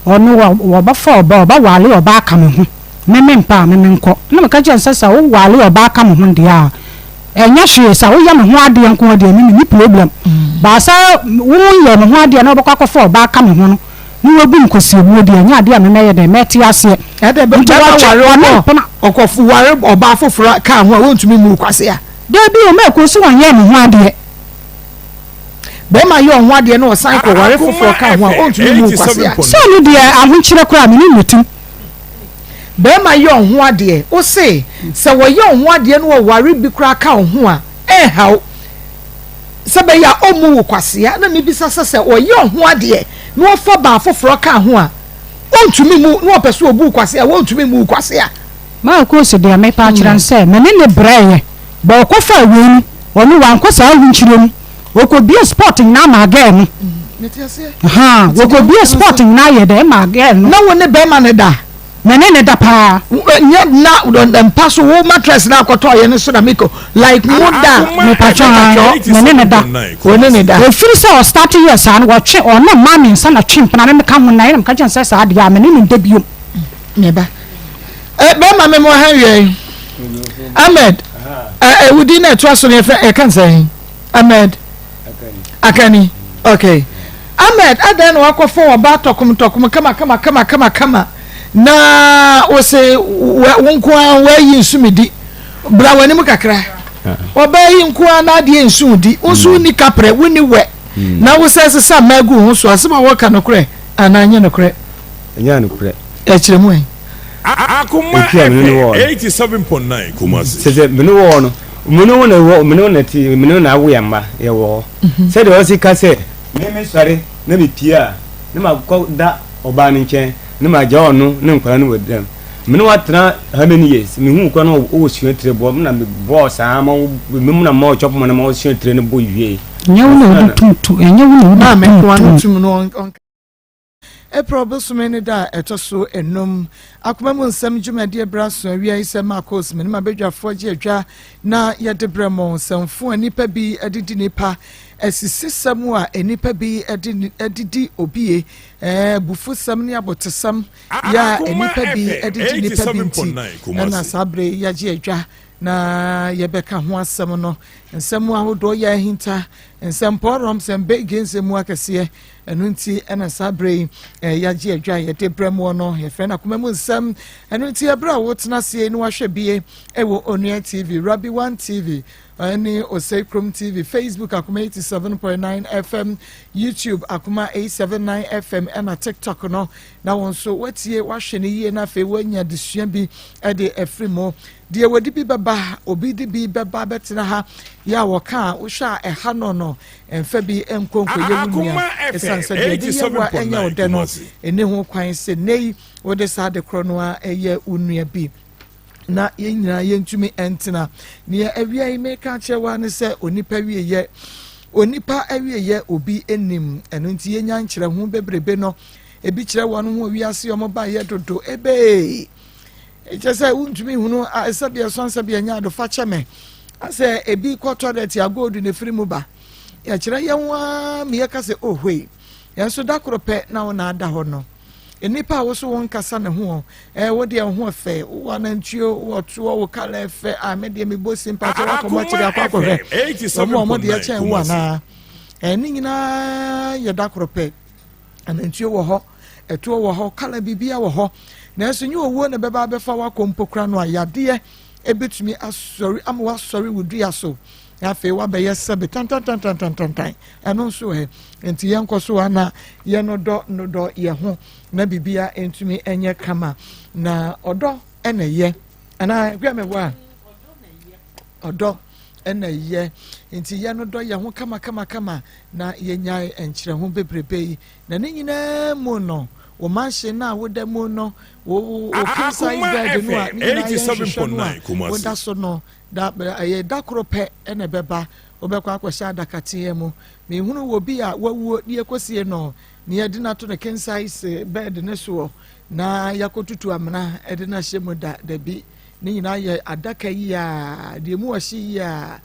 Ɔno wɔbɛfa ɔbaa, ɔbɛwale ɔbaa aka me ho, me mempɛ a me menkɔ. Ɛna meka kyerɛɛ no sɛ, sɛ wowale ɔbaa ka me ho deɛ a, ɛnyɛ hwee, sɛ woyɛ me ho adeɛ nko ara deɛ, me menni problem. But sɛ wonyɛ me ho adeɛ na wobɛkɔ akɔfa ɔbaa aka me ho no, na woabu me kwasiabuo deɛ, ɛnyɛ adeɛ a me mɛyɛ dɛn, mɛte aseɛ. Ɛdɛ Nti bɛrima wɔtwe, ware ɔne ɔkɔ mpena. ɔkɔ ware ɔbaa foforɔ ka ho a, wontumi mmu wo kwasea. Dabi o, mɛkɔ so wɔnyɛɛ me ho adeɛ. Bɛrima yɛ ɔho adeɛ na ɔsan kɔ ware foforɔ ka ho a, ɔntumi mmu wo kwasea. Sɛ ɔno deɛ ahokyerɛ koraa me ne no tim. Bɛrima yɛ ɔho adeɛ, wo se sɛ wɔyɛ ɔho adeɛ na ɔware bi koraa ka wo ho a, ɛnha wo. Sɛ bɛyɛ a ɔmmu wo kwasea. Na mebisa sɛ sɛ ɔyɛ ɔho adeɛ na ɔfa baa foforɔ ka ho a, ɔntumi mmu na ɔpɛ sɛ ɔbu wo kwasea a, ɔntumi mmu wo kwasea. Marcos deɛ mepa akyerɛ no sɛ me ne no brɛeɛ but ɔkɔfaa wei no ɔno wankɔ saa ahokyerɛ mu ɔkɔbie sport nyinaa maa girl no haa ɔkɔbie sport nyinaa yɛ dɛ maa girl no. Na wo ne bɛrima no da? Me ne no da paa. Nyɛ na mpa so wo mattress na akɔtɔ yɛ no so na mekɔ like mo da. Mepatwa haa me ne no da. Wo ne no da. Ɛfiri sɛ ɔstarte yɛɛ saa no wɔtwe ɔne mmaa mmiɛnsa na twe mpena me meka ho nnan na meka kyerɛ no sɛ saa deɛ a me ne no nda biom. Me ba. Eh, bɛrima me mo ha wiɛ. Ahmed, eh, eh, wudi na ɛtoa so no yɛfrɛ yɛka nsɛn. Ahmed Akani. Okay. Ahmed, adɛn na wakɔfa ɔbaa tɔkom tɔkom kama kama kama kama kama na wose wo nko ara woayi nsu me di. Bra w'anim kakra. Ɔbaa yi nko ara n'adeɛ nsu di. Wo nso wonni kaprɛ, wonni wɛ. Na wo sɛ sesa mmaa gu ho so asɛm a wɔka nokorɛ anaa nyɛ nokorɛ? Ɛnyɛ nokorɛ. Ɛkyerɛ mu ɛ? Akoma Efi a me ne no FM wɔ no. 87.9 Kumasi. Sɛ sɛ me ne wo wɔ no, me ne wo na ɛwɔ, me ne wo na ɛte, me ne wo na awo yɛn mma, yɛwɔ hɔ. Sɛdeɛ ɔsi ka sɛ, me mesɔre na mepue a, na makɔ da ɔbaa no nkyɛn, na magya ɔno ne nkwadaa no wɔ dɛm. Me ne wo atena how many years? Mehu wo koraa na wowɔ sua tire bɔ, me na mebɔɔ saa ma wo, me na mma wo chop money ma wo sua tire no bɔ wiei. Ɛnyɛ wo na wode tum, ɛnyɛ wo na wode Maame, tum wano tum. tum no ɔnka. April bosome ne da a ɛtɔ so enum. Akoma mu nsɛm dwumadie berɛ aso awia yi sɛ Marcos me ne m'abadwafoɔ gye adwa na yɛde brɛ mo nsɛmfo a nnipa bi de di nnipa, asisisɛm a nnipa bi de de di obie, abufusɛm ne abotesɛm yɛ a Akoma nnipa bi FM de di nnipa bi nti 87.9 ɛna Kumasi. saa berɛ yi yɛagye adwa na yɛbɛka ho asɛm no. Nsɛm ahodoɔ yɛ ahinta, nsɛmpɔɔrɔm, nsɛmbɛgie, nsɛmmu akɛseɛ. Ɛno nti na saa berɛ yi yɛagye adwa a yɛde brɛ moɔ no, yɛfrɛ no akoma mu nsɛm. Ɛno nti ɛberɛ a wotena aseɛ na wahwɛ bie ɛwɔ Onua TV, Rabi One TV, ɛne Osei Krom TV, Facebook Akoma 87.9 FM, YouTube Akoma 879 FM, ɛna TikTok no, na wɔn nso watie wahwɛ no yie na afei wanya adesua bi ɛde afiri mu. Deɛ wɔde bi bɛba, obi de bi bɛba bɛtena ha, yɛ a wɔka a wohwɛ a ɛha no no, Mfa bi nkɔ nkɔyɛ wo nua, ɛsiane sɛ deɛ ɛde yɛ wo a ɛnyɛ wo dɛ no, ɛnni ho kwan sɛ nnɛ yi wode saa ade korɔ no ara yɛ wo nua bi. Na yɛn nyinaa yɛntumi ntena. Nea awia yi meka akyerɛ wo ara ne sɛ onipa wieyɛ, onipa awieyɛ obi nnim. Ɛno nti yɛnya nkyerɛ ho bebrebe no, ebi kyerɛ wɔn ho wiase wɔn ba yɛ dodo ebee. Kyerɛ sɛ wontumi nhunu sɛdeɛ ɛsɔ sɛdeɛ ɛnyɛ ado fa kyɛ me asɛ ebi kɔ toilet a gold na efiri mu ba yɛkyerɛ yɛn ho ara ma yɛka sɛ oh hwei yɛn nso da koro pɛ na wo na ada hɔ no nnipa a woso wɔn kasa ne ho ɛɛ wo deɛ ho fɛ wo anantwie wɔ toɔ wo kala fɛ a me deɛ mebɔ si mpa kyɛ wakɔ mɔkyerɛ akɔ akɔhwɛ wɔn a wɔn deɛ kyɛn wo anaa ɛne nyinaa yɛ da koro pɛ. Anantwie wɔ hɔ, ɛtoɔ wɔ hɔ, kala biribiara wɔ hɔ. Nanso nyɛ owuo na ɛbɛba abɛfa wo akɔ mpo koraa no a, yadeɛ ɛbɛtumi asɔre ama woasɔre wo dua so na afei woabɛyɛ sɛbe tantantantantantan. Ɛno nso ɛ. Nti yɛnkɔ so a na yɛnodɔ nodɔ yɛ ho na biribiara ntumi nyɛ kama. Na ɔdɔ na ɛyɛ. Anaa hwɛ me boa. Ɔdɔ na ɛyɛ. Nti yɛnodɔ yɛ ho kama kama kama na yɛnyae nkyerɛho bebrebe yi, na ne nyinaa mu no, wo mansion no a woda mu no, wo wo king size Akoma bed no a FM ne nyinaa yɛ nhwehwɛ no a 87.9 Kumasi. woda so no, da ɛyɛ da koro pɛ na ɛbɛba, wobɛkɔ akɔhyɛ adakateɛ mu. Mehunu wɔ bi a wawuo ne yɛkɔsie no, ne yɛde no ato ne king size bed no soɔ, na yɛakɔtutu amena de no ahyɛ mu da, dabi, ne nyinaa yɛ adaka yi a, deɛ mu ɔhye yi a,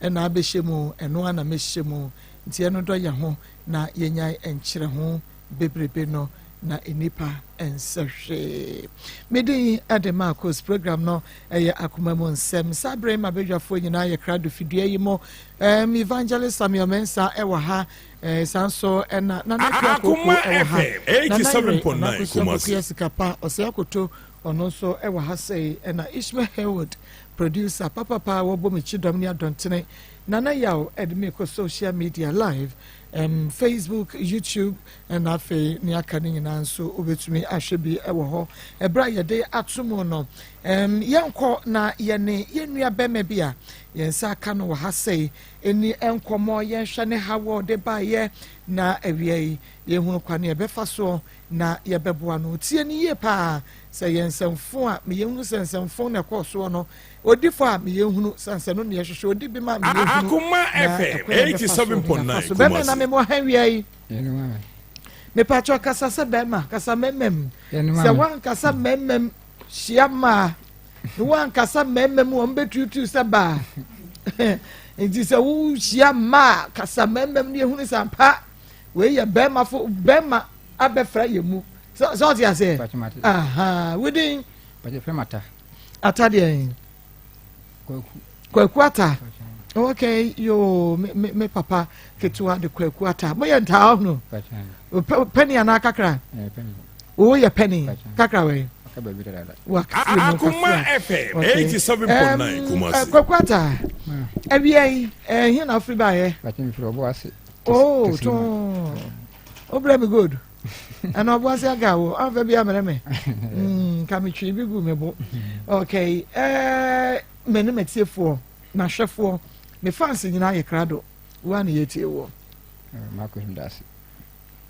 na abɛhyɛ mu, ɛno ara na mɛhyɛ mu. Nti yɛnnodɔ yɛn ho na yɛnyae nkyerɛho bebrebe no. na nnipa nsɛ hwee. Me din de Marcos, program no ɛyɛ Akoma mu Nsɛm. Saa berɛ yi m'abadwafoɔ nyinaa yɛ krado fidua yi mu. Um, Evangelist Samuel Mensah ɛwɔ ha, eh, saa nso ɛna Nana Akua Koko ɛwɔ ha, Nana Yere, Nana Akosua Pokuya Sikapa, Ɔsɛe Akoto, ɔno nso ɛwɔ ha sɛi, ɛna Ishmael Haywood, producer papapa wɔbɔ me kyidɔm ne adɔntene, Nana Yaw ɛde me kɔ social media live, um, Facebook, YouTube, Ɛna afei nea aka no nyinaa nso wobɛtumi ahwɛ bi wɔ hɔ. Ɛberɛ a yɛde ato mu no, um, yɛnkɔ na yɛne yɛn nua bɛrima bi a yɛn nsa aka no wɔ ha sɛi ɛni nkɔmmɔ, yɛnhwɛ ne haw a ɔde baeɛ na awia yi yɛhunu kwan a yɛbɛfa soɔ na yɛbɛboa no. Tie no yie paa, sɛ yɛ nsɛmfo a meyɛhunu sɛ nsɛmfo na ɛkɔɔ soɔ no, ɔdi fɔ a meyɛhunu sɛ nsɛ no na yɛhwehwɛ, ɔdi bi ma meyɛhunu na ɛkwan a yɛbɛfa soɔ no yɛafa so. Bɛrima na memmɔ ha awia yi. Mepakyɛw kasa sɛ bɛrima, kasa mmarima mu. Sɛ woankasa mmarima mu hyia mmaa, na woankasa mmarima mu wɔn bɛtuutuu sɛ baa. Nti sɛ wohyia mmaa kasa mmarima mu ne ehunu sɛ ampa wei yɛ bɛrima fo bɛrima abɛfra yɛ mu. Sɛ ɔte aseɛ? Aha, wodin? Ata deɛ. Kwaku. Kwaku Ata. Okay, yo, me, me, me papa ketewa de Kwaku Ata. Mo yɛ ntaa ɔhunu. Penny anaa kakra? Eh, penny. Wo yɛ penny. Kakra wɛ. Wakasi mu kakra. FM 87.9 Kumasi. Eh, Kwaku Ata. Awia yi, eh, hin na afiri ba yɛ. Bàtí mi firi ɔbɔ ase. Oh, tɔn. O brɛ mi gold. Ɛna ɔbɔ ase aga wo. Anfɛ bi amene me. Nka me twi bi gu me bo. Okay. Eh, me ne m'atiefoɔ, m'ahwɛfoɔ, me fans nyinaa yɛ krado. Wo a na yɛtie woɔ. Marcus Mdase,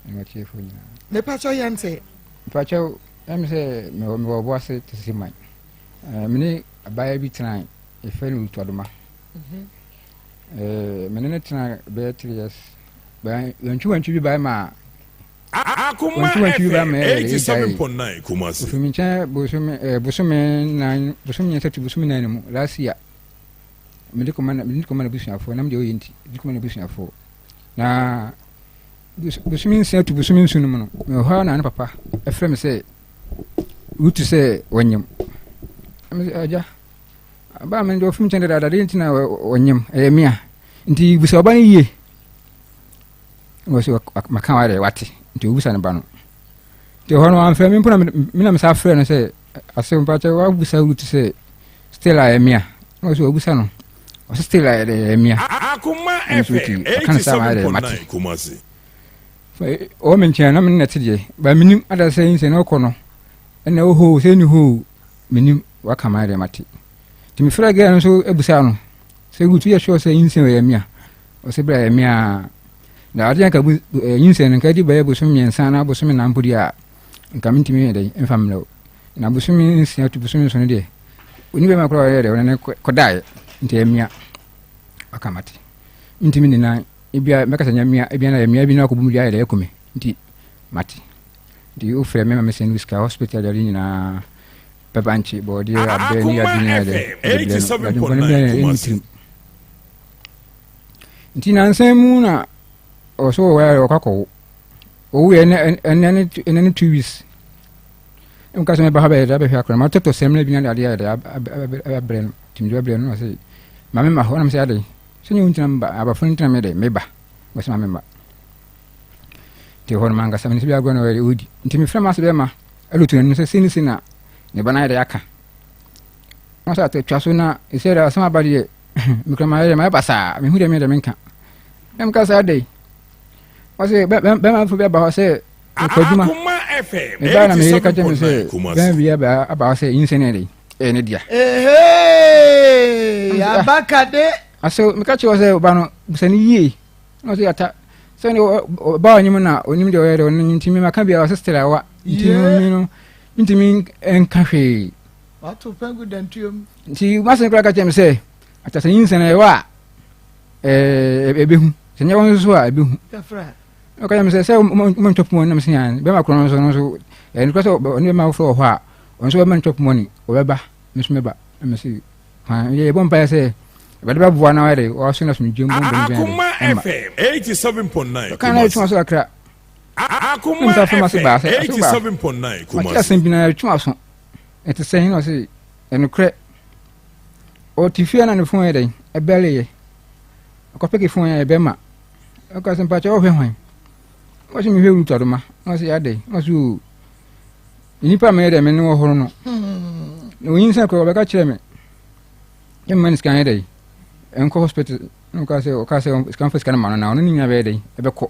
ne m'atiefoɔ nyinaa. Mepakyɛw yɛ nte. Mepakyɛw, ɛm sɛ mewɔ mewɔ ɔbo ase te sɛ man. Me ne abaayewa bi tenae, yɛfrɛ no Ruth Adoma. Me ne no tena bɛyɛ 3 years. Wantwi wantwi bi bae ma Akoma wantwi wantwi bi bae FM ma yɛyɛ yɛgyae. 87.9 Kumasi. Ofiri me nkyɛn bosome 4 bosome 3 to bosome 4 no mu last year. Mede kɔma na mede kɔma n'abusuafoɔ nam deɛ ɔyɛ nti mede kɔma n'abusuafoɔ na bosome 6 to bosome 7 no mu no mewɔ hɔ a na ne papa ɛfrɛ me sɛ Rutu sɛ wɔnyem. Agya abaa me deɛ ɔfiri me nkyɛn dadaada deɛ nti na wɔnyem ɛyɛ mea nti busa ɔba no yie. Wɔ sɛ maka wa deɛ wate nti ɔbusa ne ba no nti hɔ no wamfrɛ me mpo na me na mesa frɛ no sɛ ase mpakyɛ wabusa Ruth sɛ still a ɛmea na ɔsɛ wabusa no ɔsɛ still a ɛyɛ ɛmea Akoma ɛno nso FM ti ɔka no sɛ ama deɛ mate 87.9 Kumasi. ɔwɔ me nkyɛn na me ne te deɛ ba menim ada sɛ nsɛ na ɔkɔ no ɛna ɔhoo sɛ ɛni hoo menim waka ma deɛ mate nti mefrɛ gɛɛ no nso abusa no sɛ Ruth yɛ sure sɛ nsɛ ɔyɛ mea Ɔse berɛ a ɛyɛ me a na adeɛ nka bu nyinsɛn no nka adi bɛyɛ bosome 3 anaa bosome 4 mpo deɛ a nka mentumi yɛ dɛn mfa mmerɛ wo na bosome 6 to bosome 7 deɛ ɔni bɛma koraa ɔyɛ dɛ ɔne ne kɔdaeɛ nti ɛyɛ mea ɔka mate mentumi ne nan ebia mɛka sɛ nyɛ mea ebia na ɛyɛ mea bi na akɔbu mu deɛ ayɛ dɛ ɛkɔ me nti mate nti wofrɛ me ma mesɛn wo sika hospital deɛ nyinaa pɛpankye bɔɔdeɛ abɛ ne Akoma ade nyinaa dɛ FM ɛde brɛ no adwempɔne 87.9 biara ɛnni Kumasi. tirim Nti nansa mu na ɔsɛ wɔ wɔyɛ ɔkɔ akɔwo. Ɔwo yɛ ɛnɛ ɛnɛ ne ɛnɛ ne 2 weeks. Nka sɛ mɛba ha bɛyɛ dɛ abɛhwɛ akora ma tɔtɔ sɛm na bi na adeɛ ayɛ dɛ abrɛ no. Nti mede abrɛ no na ɔsɛ ma me ma hɔ na mesɛ adɛn sɛ nyɛ wo ntina meba abafo no ntina me dɛ meba wɔsɛ ma me ma. Nti hɔ no mankasa mene sɛ bi agorɔ na ɔyɛ dɛ ɔredi. Nti mefrɛ m'ase bɛma ɛlotu n'anim sɛ sei ne sei na ne ba no ayɛ dɛ aka. Na ɔsɛ atwa so na ɛsɛ dɛ asɛm aba deɛ mekura mayɛ dɛ mayɛ basaa mehu dɛ meyɛ dɛ menka na meka saa dɛ ɔsɛ bɛrima fo bi aba hɔ sɛ mekɔ adwuma Akoma FM mebaa na meyere ka kyerɛ me sɛ 87.9 Kumasi. bɛrima bi aba aba hɔ sɛ nyinsɛn ne dɛ ɛyɛ ne dea. Ehee, abakade. Asɛ meka kyerɛ sɛ ɔba no busa no yie na ɔsɛ yata sɛ ne ɔba ɔnyim na ɔnim deɛ ɔyɛ dɛ ɔno nti mema ka bia ɔsɛ still awa nti no mi no ntumi nka hwee. Wato pɛn gu dantuam. Nti m'asɛm koraa ka kyerɛ me sɛ akyɛ sɛ nyinsɛn ɛwɔ a ɛɛ ɛbɛhu sɛ nyɛ wɔn nso so a ɛbɛhu. Ɔka kyerɛ me sɛ sɛ mo ntɔ pumɔ nam sɛ yan bɛma korɔ no nso no nso ɛɛ nokora sɛ ɔne bɛma foforɔ wɔ hɔ a ɔno nso bɛma ntɔ pumɔ ni ɔbɛba me nso mɛba ɛmɛ sɛ kwan yɛ yɛbɔ mpaeɛ sɛ ɛbɛde bɛboa na ɔyɛ de ɔso na asomdwe mu bɔ Akoma FM 87.9 Ɔka na ɛtuma Kumasi. so kakra. Na mesa frɛ m'ase baa sɛ, Ase baa, mate asɛm bi na ɛtwe m'aso. Ɛte sɛn? Na ɔse, ɛnokorɛ. Ɔte fie na ne fon yɛ dɛn? Ɛbɛleyɛ. Ɔkɔpeke fon yɛ bɛma. Ɔka sɛ, mpakyɛ ɔhwɛ hwan? Ɔse, mehwɛ Ruth Adoma. Na ɔse, adɛn? Na ɔse, oo, nnipa a meyɛ dɛ me ne wɔ hɔ no. Na ɔnyinsɛn koraa ɔbɛka kyerɛ me. Ɛmma ne sika yɛ dɛn? Ɛnkɔ hospital. Na ɔka sɛ, ɔka sɛ sika mfa sika no ma no na ɔno ne nyinaa bɛyɛ dɛn? Ɛbɛkɔ.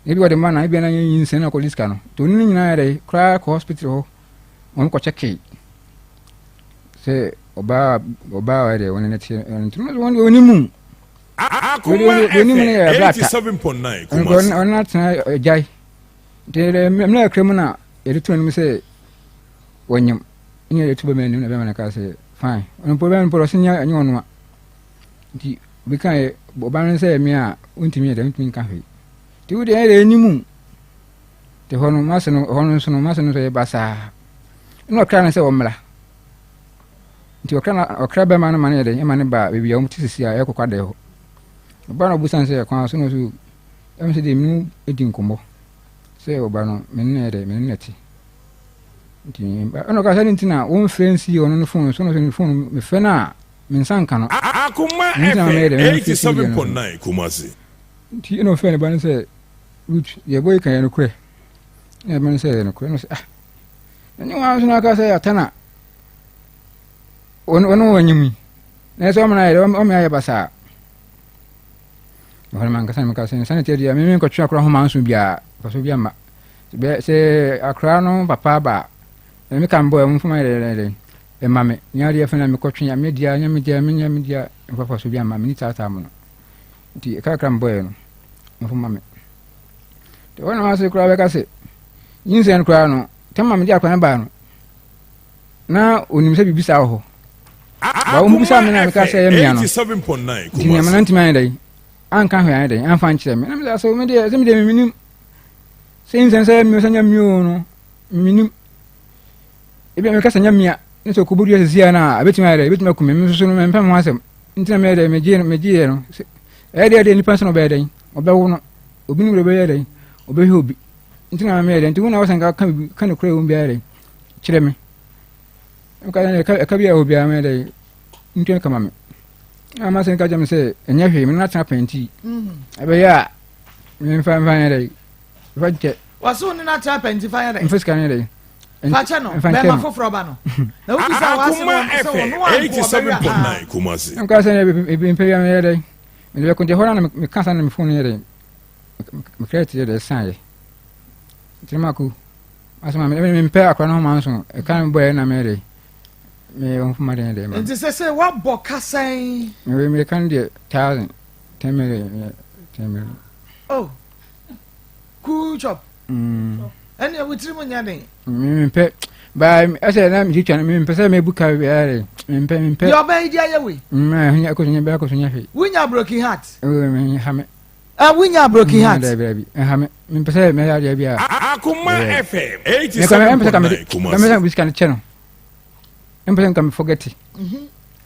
Ebi ɔde ma na ebi na yɛ nyinsɛn na ɔkɔgye sika no. Nti ɔno ne nyinaa yɛ dɛ koraa kɔ hospital hɔ. Wɔn kɔ kyɛkee sɛ ɔbaa ɔbaa ɔyɛ dɛ wɔn ne te nti no wɔn deɛ wɔn mu. Akoma FM 87.9 Kumasi. Ɔno atena agyae. Nti mmerɛ akra mu na yɛde to anim sɛ wɔnyam. Ɛna yɛde to bɛma anim na bɛma no ka sɛ fine. Ɔno mpo bɛma no mpo ɔsɛ nyɛ ɛnyɛ ɔno a. Nti obi ka yɛ ɔba no sɛ me a wontumi yɛ dɛ wontumi nka hwee. Nti wo deɛ ɛyɛ dɛ anim. Nti hɔ no mase no hɔ no nso no mase no nso yɛ basaa. Ɛna ɔkra no sɛ ɔmmra. Nti ɔkra na ɔkra bɛma no ma no yɛ dɛ ɛma no ba baabi a wɔn te sisi a ɛyɛ kɔkɔ adɛ hɔ. Ɔba na ɔbusa no sɛ kwan so na ɔso ɛm sɛ deɛ mene di nkɔmmɔ sɛ ɔba no mene na yɛ dɛ mene na te. Nti ɛna ɔka sɛ ne nti na wɔmfrɛ nsi ɔno ne fon so na ɔso ne fon mefrɛ no a me nsa nka no. Akoma Ɛno nti na meyɛ FM dɛ memfrɛ si deɛ no so. 87.9 Kumasi. Nti ɛna ɔfrɛ ne ba no sɛ Ruth deɛ ɛbɔ yi ka yɛ nokorɛ. Ɛna ɛbɛ no sɛ yɛ nokorɛ. Ɛna ɔsɛ ah na ne wɔn nso na aka sɛ ata na wɔn wɔn wɔn anyim yi. Na ɛsɛ wɔn ayɛ dɛ wɔn ayɛ basaa. Ɛhɔ no mankasa na meka sɛ nsa ne teɛ deɛ meme nkɔtwe akora ho manso biara mfaso bi amma. Sɛ akora no papa ba a meka mbɔ ɛho mfoma yɛ dɛ dɛ Ɛma me, nyɛ adeɛ fɛ na mekɔtwe a, me dea, nyɛ me dea, menyɛ me dea, mfa fa so bi ama me, ne taataa mu no. Nti ɛka kakra mebɔeɛ no, mfo ma me. Nti hɔ na m'ase koraa bɛka sɛ, nyinsɛn koraa no, tɛm a mede akora no baa no, na onim sɛ biribi saa wɔ hɔ. Ba wɔn bisa me na meka sɛ ɛyɛ mmea no. Nti nea mena ntumi ayɛ dɛn, anka hwee ayɛ dɛn, amfa nkyerɛ me. Na mesɛ sɛ me deɛ, sɛ me deɛ menim sɛ nyinsɛn sɛ mmea sɛ nyɛ mmea o no, menim. Ebia meka sɛ nyɛ mmea ne sɛ ɔkɔbɔ dua sisi a na ebetumi ayɛ dɛ ebetumi aku me me nso so no mempɛ me ho asɛm nti na meyɛ dɛ megye no megyeeɛ no sɛ ɛyɛ deɛ deɛ nipa nso na ɔbɛyɛ dɛn ɔbɛwo no obi no ɔbɛyɛ dɛn ɔbɛhwɛ obi nti na meyɛ dɛ nti wo na wɔsɛ nka ka bibi ka no kura wɔn biara dɛn kyerɛ me nka dɛ ɛka ɛka bi a wɔ biara meyɛ dɛ ntua kama me ama sɛ nka kyerɛ me sɛ ɛnyɛ hwee me no atena pɛn nti ɛbɛyɛ a memfa mfa nyɛ dɛ mfa nkyɛ wɔse wo ne no atena pɛn nti fa nyɛ dɛ mfa sika no nyɛ dɛ Fa kyɛ no, bɛrima foforɔ ba no. Na wobisa w'ase no Akoma sɛ FM wɔn anko ɔbɛwe anaa. 87.9 Kumasi. Nka sɛ ebi mpɛ bi yɛ dɛ. Mede bɛkɔ nti ɛhɔ na meka sa na me fon yɛ dɛ. Me credit yɛ dɛ san yɛ. Nti na mako. Asɛ ma me mempɛ akora no ho ma nso. Ɛka me bɔɛ na meyɛ dɛ. Me wɔn foma dɛ dɛ. Nti sɛ sɛ wabɔ kasan. Me me kan deɛ 1000 10 million 10 million. Oh. Cool chop. Ɛnna wo tirim nyɛ den. Mempɛ baa ɛsɛ na metwitwa no mempɛ sɛ mebu ka biara mempɛ mempɛ. Deɛ ɔbɛn yi di ayɛ wei. Mɛ ɛkɔ so nyɛ bɛyɛ kɔ so nyɛ hwee. Wonya broken heart. Ɛha me. Ɛ wonya broken heart. Dɛbi dɛbi ɛha me mempɛ sɛ mɛyɛ adeɛ bi a. Akoma FM 87.9 Kumasi. Mempɛ sɛ sika no kyɛ no. Mempɛ sɛ nka me forget.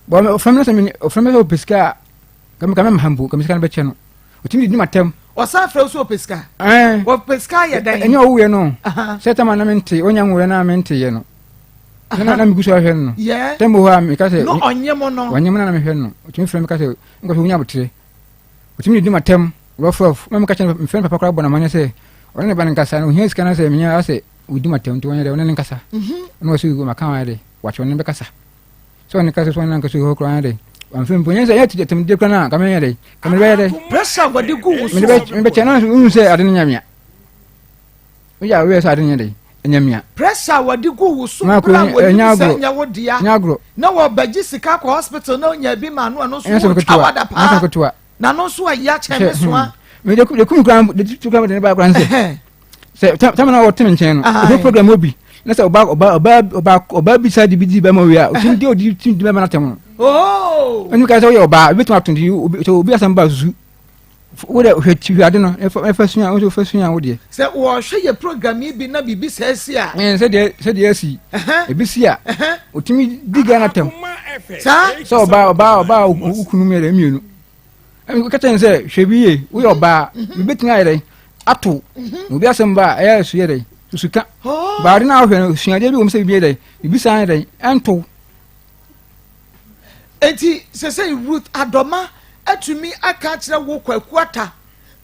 Bɔn ɔfrɛ me sɛ ɔfrɛ me sɛ ɔpɛ sika a kame kame ma mpo kame sika no bɛkyɛ no. Ɔtumi di m'atɛm. Ɔsan frɛ wo sɛ ɔpɛ sika. Ɔpɛ sika ayɛ dɛn? Ɛnyɛ ɔwoyɛ no. Sɛ tama na mente, ɔnya nwoyɛ na mente yɛ no. Na na megu so ahwɛ no no. Tɛm wɔ hɔ a meka sɛ. No ɔnye mo no. Ɔnye mo na na mehwɛ no. Ɔtumi frɛ me ka sɛ nkɔ sɛ wonya abotere. Ɔtumi di m'atɛm rough rough. Na meka kyerɛ mefrɛ no papa koraa bɔ no amanneɛ sɛ ɔne ne ba no nkasa na ohia sika na sɛ menya asɛ ɔdi m'atɛm nti ɔnyɛ dɛ ɔne ne nkasa. Ɛna ɔsɛ maka ayɛ dɛ wakyɛ ɔne ne bɛkasa. sɛ ɔne kasa so ɔne nankasa hɔ koraa dɛ wamfiri mpo nyɛ sɛ ɛyɛ tɛmdie koraa na kame yɛ dɛ kame bɛyɛ dɛ pressure wɔde gu wo so mede bɛkyɛ na wohu sɛ ade no nyɛ mea woyɛ a woyɛ sɛ ade no nyɛ dɛ ɛnyɛ mea pressure wɔde gu wo so bra wɔnim sɛ nyɛ wo dea na wɔbɛgye sika kɔ hospital na onya bi ma no ɛno nso wotwa wada paa na no nso ayi akyɛn me soa hmm. de kum koraa de tu koraa de ne ba koraa nsɛ sɛ tam na ɔte me nkyɛn no ɔhwɛ program obi na sɛ ɔba ɔba ɔba ɔba ɔba bi sa de bi di bɛma wie a ɔtumi di ɔdi tumi di bɛma n'atɛm no oh. ɛnu ka sɛ ɔyɛ ɔbaa ebi tumi ato nti obi sɛ obi asɛm ba zuzu wo dɛ hwɛ ti hwɛ ade no ɛfa ɛfa sua wo fa sua wo deɛ. sɛ wɔhwɛ yɛ program yi bi na biribi sɛ ɛsi a. ɛn sɛ deɛ sɛ deɛ ɛsi ebi si a otumi di Ghana tɛm saa sɛ ɔbaa ɔbaa ɔbaa okunu mu yɛ dɛ mmienu. Ɛna ɔka kyerɛ no sɛ, hwɛ bi yie, woyɛ ɔbaa, biribi bɛtumi ayɛ dɛn? ato na obi asɛm ba a ɛyɛ su yɛ dɛ susu ka baade no a wohwɛ no suadeɛ bi wɔ mu sɛ biribi yɛ dɛ biribi saa yɛ dɛ ɛnto. Enti sɛsɛi Ruth Adɔma atumi aka akyerɛ wo Kwaku Atta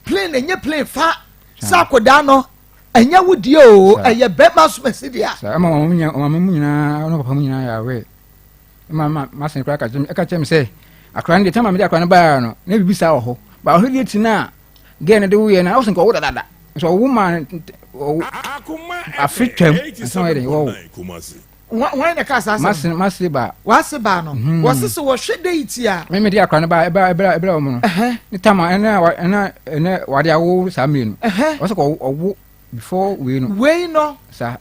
plane ɛnyɛ plane fa sɛ akodaa no ɛnyɛ wo deɛ o ɛyɛ bɛrima asomasi deɛ. Saa ɛma wɔn nyinaa wɔn mu nyinaa wɔn papa mu nyinaa yɛ awɛ ɛma ma ma sɛn koraa ka kyerɛ mi sɛ akora no deɛ tɛma mi de akora no baa no na biribi saa wɔ hɔ ba ɔhwɛ deɛ ti na gɛɛ no de woyɛ no ɔsɛ nka ɔwo dadaada nso ɔwo maa ɔwo afe twam nsa wɔyɛ dɛ wɔwo. Wɔn na ɛka saa asɛm. Mase mase ba. Wase ba no. Mhm. Wɔse sɛ wɔhwɛ date a. Meme de akora no ba ɛbra ɛbra ɛbra wɔn no. Ne tam a ɛna ɛna ɛna wade awo saa mmiri no. Wɔsɛ kɔ ɔwo before wei no. Wei no. Saa.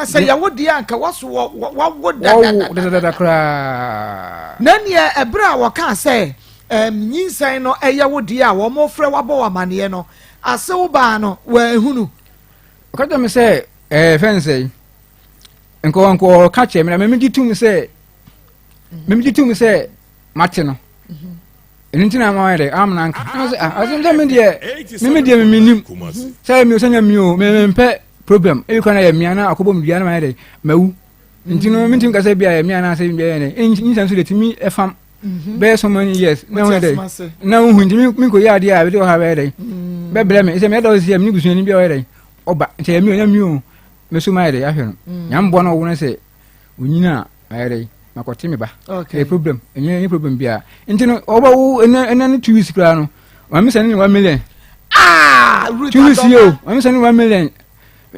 Sɛ yɛwo deɛ anka wɔso wɔ wawo dadadada. Wɔwo dadadada koraa. Na neɛ ɛberɛ a wɔkaa sɛ ɛm nyinsɛn no ɛyɛ wo deɛ a wɔn frɛ wabɔ wɔ amaneɛ no ase wo baa no wɔahunu. Ɔka kyerɛ me sɛ ɛɛ fɛn sɛ nkɔ nkɔ ɔka kyerɛ me na mɛmɛ gye tum sɛ mɛmɛ gye tum sɛ mate no ɛno nti na ama yɛ dɛ amena nka ɛna sɛ ah asɛm sɛ me deɛ me me deɛ me nim sɛ mi o sɛ nya mi o me me mpɛ problem ebi kwan na yɛ mia na akɔbɔ mu dua na ma yɛ dɛ mawu nti no mi ntumi kasa bi a yɛ mia na asɛ bi yɛ dɛ nyinsɛn nso de tumi ɛfam bɛyɛ so many years na ho yɛ dɛ na ho nti mi nkɔ yɛ adeɛ a ebi de ɔha bɛyɛ dɛ bɛbrɛ mi sɛ mi yɛ dɛ ɔsi yɛ mi ni busuani bi a ɔyɛ dɛ ɔba nti yɛ mi o nya mi o me so mayɛ dɛ ahwɛ no mm. nyame boa no ɔwo no sɛ onyini a mayɛ dɛ makɔte me ba ɛyɛ problem ɛnyɛ ɛnyɛ problem biara nti no ɔbɛwo ɛnɛ ɛnɛ ne 2 weeks koraa no maame sɛ ne 1 million ah, 2 weeks yi o maame sɛ ne 1 million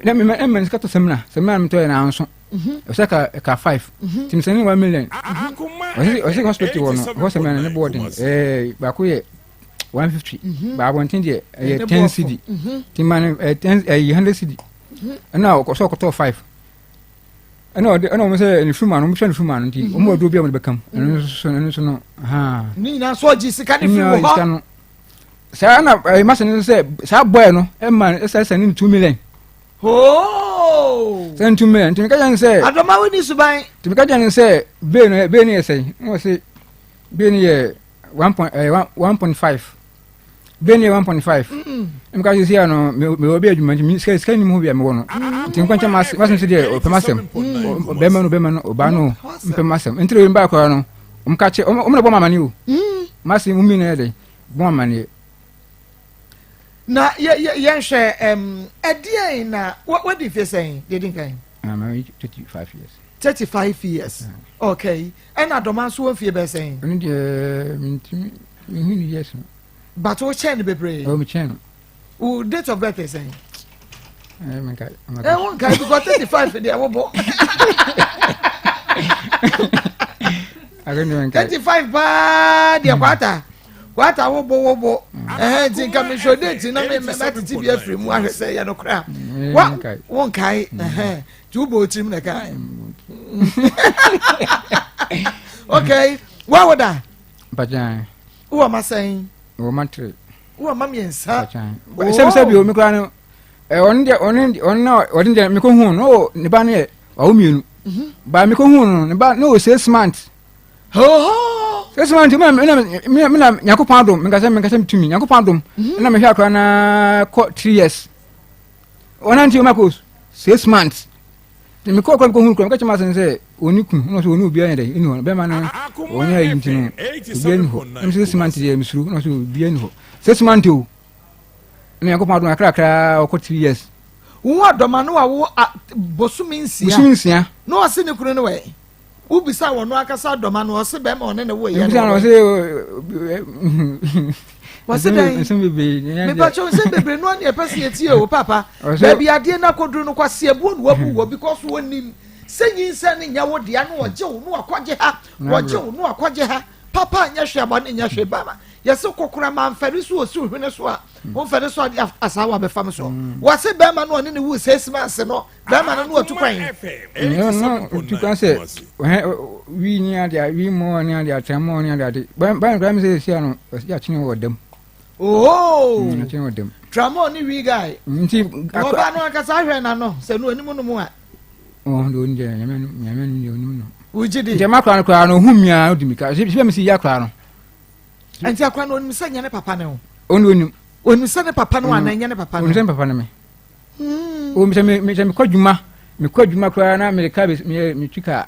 na mɛ mɛ mɛ sika tɔ sɛmina sɛmina mi tɔ yɛ na anso mhm. ɔsɛ ka ka 5 mhm. ti sɛ ne 1 million ɔsɛ ɔsɛ hospital wɔ no hɔ sɛmina ne bɔɔden ɛɛ baako yɛ 150 mhm. baabɔnten deɛ ɛyɛ 10 cedi ti ma no ɛyɛ 10 ɛyɛ 100 cedi ɛna ɔkɔ sɛ ɔkɔtɔɔ 5 ɛna ɔde ɛna wɔn sɛ ne firi mu ano wɔn hwɛ ne firi mu ano nti wɔn wɔ aduro bi a wɔn de bɛka mu ɛno nso so ɛno nso no haa. Ne nyinaa so ɔgye sika ne firi wɔ hɔ. Sika no saa ɛna ɛyɛ masa no sɛ saa bɔyɛ no ɛma ɛsɛ sɛ ne 2 million. Hoo. Sɛ ne 2 million nti meka kyɛn sɛ. Adɔmawo ni suban. Nti meka kyɛn sɛ bee no bee no yɛ sɛn ɛna ɔse bee no yɛ one point ɛɛ 1.5. Bɛn yɛ 1.5. Mka sɛ sia no mewɔ bi adwuma nti sika sika nim ho bi a mewɔ no. Nti nkwa nkyɛn mas mas nso deɛ ɔpɛ masɛm. Bɛrima no bɛrima no ɔbaa no mpɛ masɛm. Nti de mbaa koraa no ɔmo ka kyɛ ɔmo na bɔ mamane o. Mas mu mi na yɛ dɛ bɔ mamane. Na yɛ yɛ yɛnhwɛ ɛm ɛdeɛn na wadi mfe sɛn deɛ di nkan. Ah, ma 35 years. 35 years. Okay. Ɛna dɔma nso wɔ mfie bɛyɛ sɛn? Ɛno deɛ mentumi mehu ne years no. But wo kyɛn no bebree. Oh, me kyɛn no. Wo date of birth is sɛn? Eh, menkae. Eh, wo nkae because 35 deɛ wo bɔ. 35 paa deɛ kwata. Kwata wo bo wo bo. Eh, nti nka mehwɛ date na me mɛtete bi afiri mu ahwɛ sɛ yɛ no koraa. Wa wo nkae. Eh, nti wo bɔ otirim na kae. Okay, wa wo da? Mpakyɛn. Wowɔ ma sɛn? Wɔ ma tere. Wowɔ ma mmiɛnsa. Sɛbi sɛbi omi koraa no ɔno deɛ ɔno ɔno na ɔde deɛ mekɔ hu no ne ba no yɛ ɔwɔ mmienu. Mhm. Ba mekɔ hu no ne ba no wɔ 6 months. 6 months mi na mi mi na nyakopɔn adom menkasa menkasa mitumi nyakopɔn adom mhm. ɛna mehwɛ akora na kɔ 3 years. Ɔnante ɔma kɔ 6 months. Nti mekɔɔ kora mekɔhunu kora meka kyerɛ m'asɛm sɛ ɔni kunu na ɔsɛ ɔne obiara nyɛ dɛ ɛni hɔ no bɛrima no ɔnyɛ ayi nti no obiara ni hɔ na mesɛ 6 months deɛ mesuro na ɔsɛ obiara ni hɔ 6 months o na Nyankopɔn adom kakrakra ɔkɔ 3 years. Wo adɔma no awo bosome 6. Bosome 6. Na ɔse ne kunu no wɛ? Wobisa wɔn ankasa adɔma no ɔse bɛrima ɔne ne wo yɛ no. Ɔse wɔsi dɛn nsɛm bebree mepatwa nsɛm bebree no ani ɛpɛ sɛ yɛtie o papa baabi adeɛ no akɔduru no kwasi abuo na wabu wɔ because wɔnim sɛ nyinsɛn no nyɛ wo dea no wɔgye wo no wakɔgye ha wɔgye wo no wakɔgye ha papa nyɛ hwee abɔne nyɛ hwee bama yɛsɛ kokora ma mfɛre so ɔsi hwene so a womfɛre so ade asaawa bɛfam so wɔse bɛrima no ɔne ne wu 6 months no bɛrima no no watu kwan. No otu kwan sɛ wi ni ade wi mɔ ni ade atra mɔ ni ade ade ban ban kura mi sɛ esi ano ɔsi akyene wɔ dɛm. Ooo akyene wɔ dɛm. Tramɔ ni wi guy. Nti ɔba no ankasa ahwɛ n'ano sɛ no anim no mu a. Ɔn de oni deɛ nyame nyame no deɛ onim no. Wogye di. Nti ɛma akora no koraa no ohun mia odi mi ka si bɛ mi si yi akora no. Nti akora no onim sɛ nyɛ ne papa ne ho. Ɔn de onim. Onim sɛ ne papa no anaa ɛnyɛ ne papa no? Onim sɛ ne papa no me. Onim sɛ me sɛ mekɔ adwuma mekɔ adwuma koraa na mede ka meyɛ metwi kaa.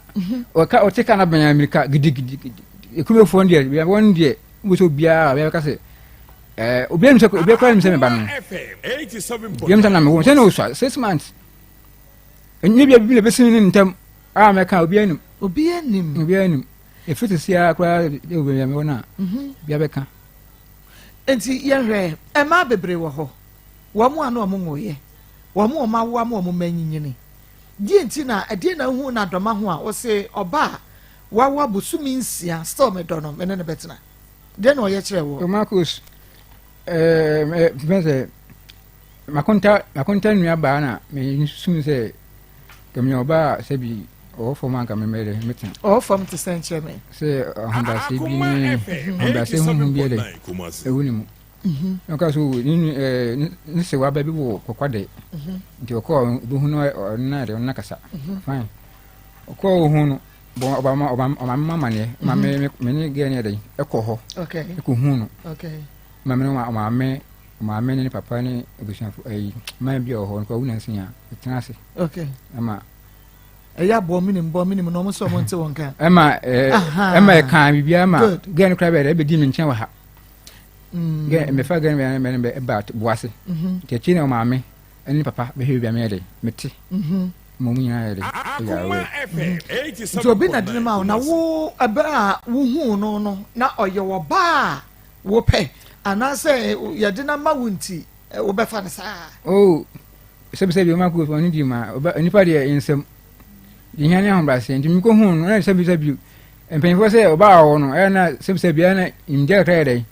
Ɔka ɔte kaa no abɛn a mirika gidigidi. Ekumefoɔ no deɛ wɔn deɛ wobɛ sɛ obiara bɛka sɛ ɛɛ obiara nim sɛ obiara koraa nim sɛ me ba no. Obiara nim sɛ na mewɔ sɛ na osua 6 months. Ɛnyɛ bia bibi na ebesi ne ntam a mɛka obiara nim. Obiara nim. Obiara nim. Efi sisi ara koraa de obiara mewɔ no a obiara bɛka. Nti yɛhwɛ mmaa bebree wɔ hɔ wɔn a na wɔn nwoeɛ wɔn wɔn awo ama wɔn mma anyinyini deɛ nti na ɛdeɛ na wohu na dɔma ho a wɔse ɔba a wawo abosome 6 still medɔ no me ne no bɛtena deɛ na ɔyɛ kyerɛ wɔ. Marcus ɛɛ mɛ sɛ makonta makonta nua baa na mɛ sum sɛ kɛmɛ ɔbaa sɛbi ɔwɔ fam anka mɛ mɛ dɛ mɛtena. Ɔwɔ fam te sɛ nkyerɛ me. Sɛ ahobrɛase bi ne ahobrɛase huhu bi yɛ dɛ ɛwɔ ne mu. Ɔka so ne nu ɛɛ ne sewa ba bi wɔ kɔkɔ de nti ɔkɔɔ obi hu no ɔno na de ɔno na kasa fine ɔkɔɔ ohu no bɔn ɔba ma ɔba ɔma me amaneɛ ma me me me ne gɛɛ ne yɛ dɛ ɛkɔ hɔ ɛkɔ hu no ma me no ɔma me ɔma me ne ne papa ne abusuafo ɛyi man bi a ɔwɔ hɔ nkɔ awu nansi a ɛtena ase ɛma ɛyɛ aboɔ menim bɔ menim na ɔmo sɛ ɔmo nte wɔn ka ɛma ɛɛ ɛma ɛka biribiara ma gɛɛ no koraa bɛyɛ dɛ ɛbɛdi me nkyɛn wɔ ha. Gɛ mmefa gɛ bɛ bɛ bɛ ba boase. Nti akyi na ɔmaame ne papa bɛhwɛ baabi a meyɛ dɛ mete. Ma ɔmo nyinaa yɛ dɛ ɛyɛ awɛ. Nti obi na de no ma wo na wo ɛberɛ a wohuu no no na ɔyɛ ɔbaa a wopɛ anaasɛ yɛde no ama wo nti wobɛfa no saa? Oh, sɛbisɛbi ɔma ko ɔno di ma nipa deɛ nsɛm deɛ hia ne ahobrɛaseɛ nti mekɔhuu no ɛna sɛbisɛbi mpanyinfoɔ sɛ ɔbaa a ɔwɔ no ɛyɛ na sɛbisɛbi ɛyɛ na nimdeɛ kakra yɛ dɛn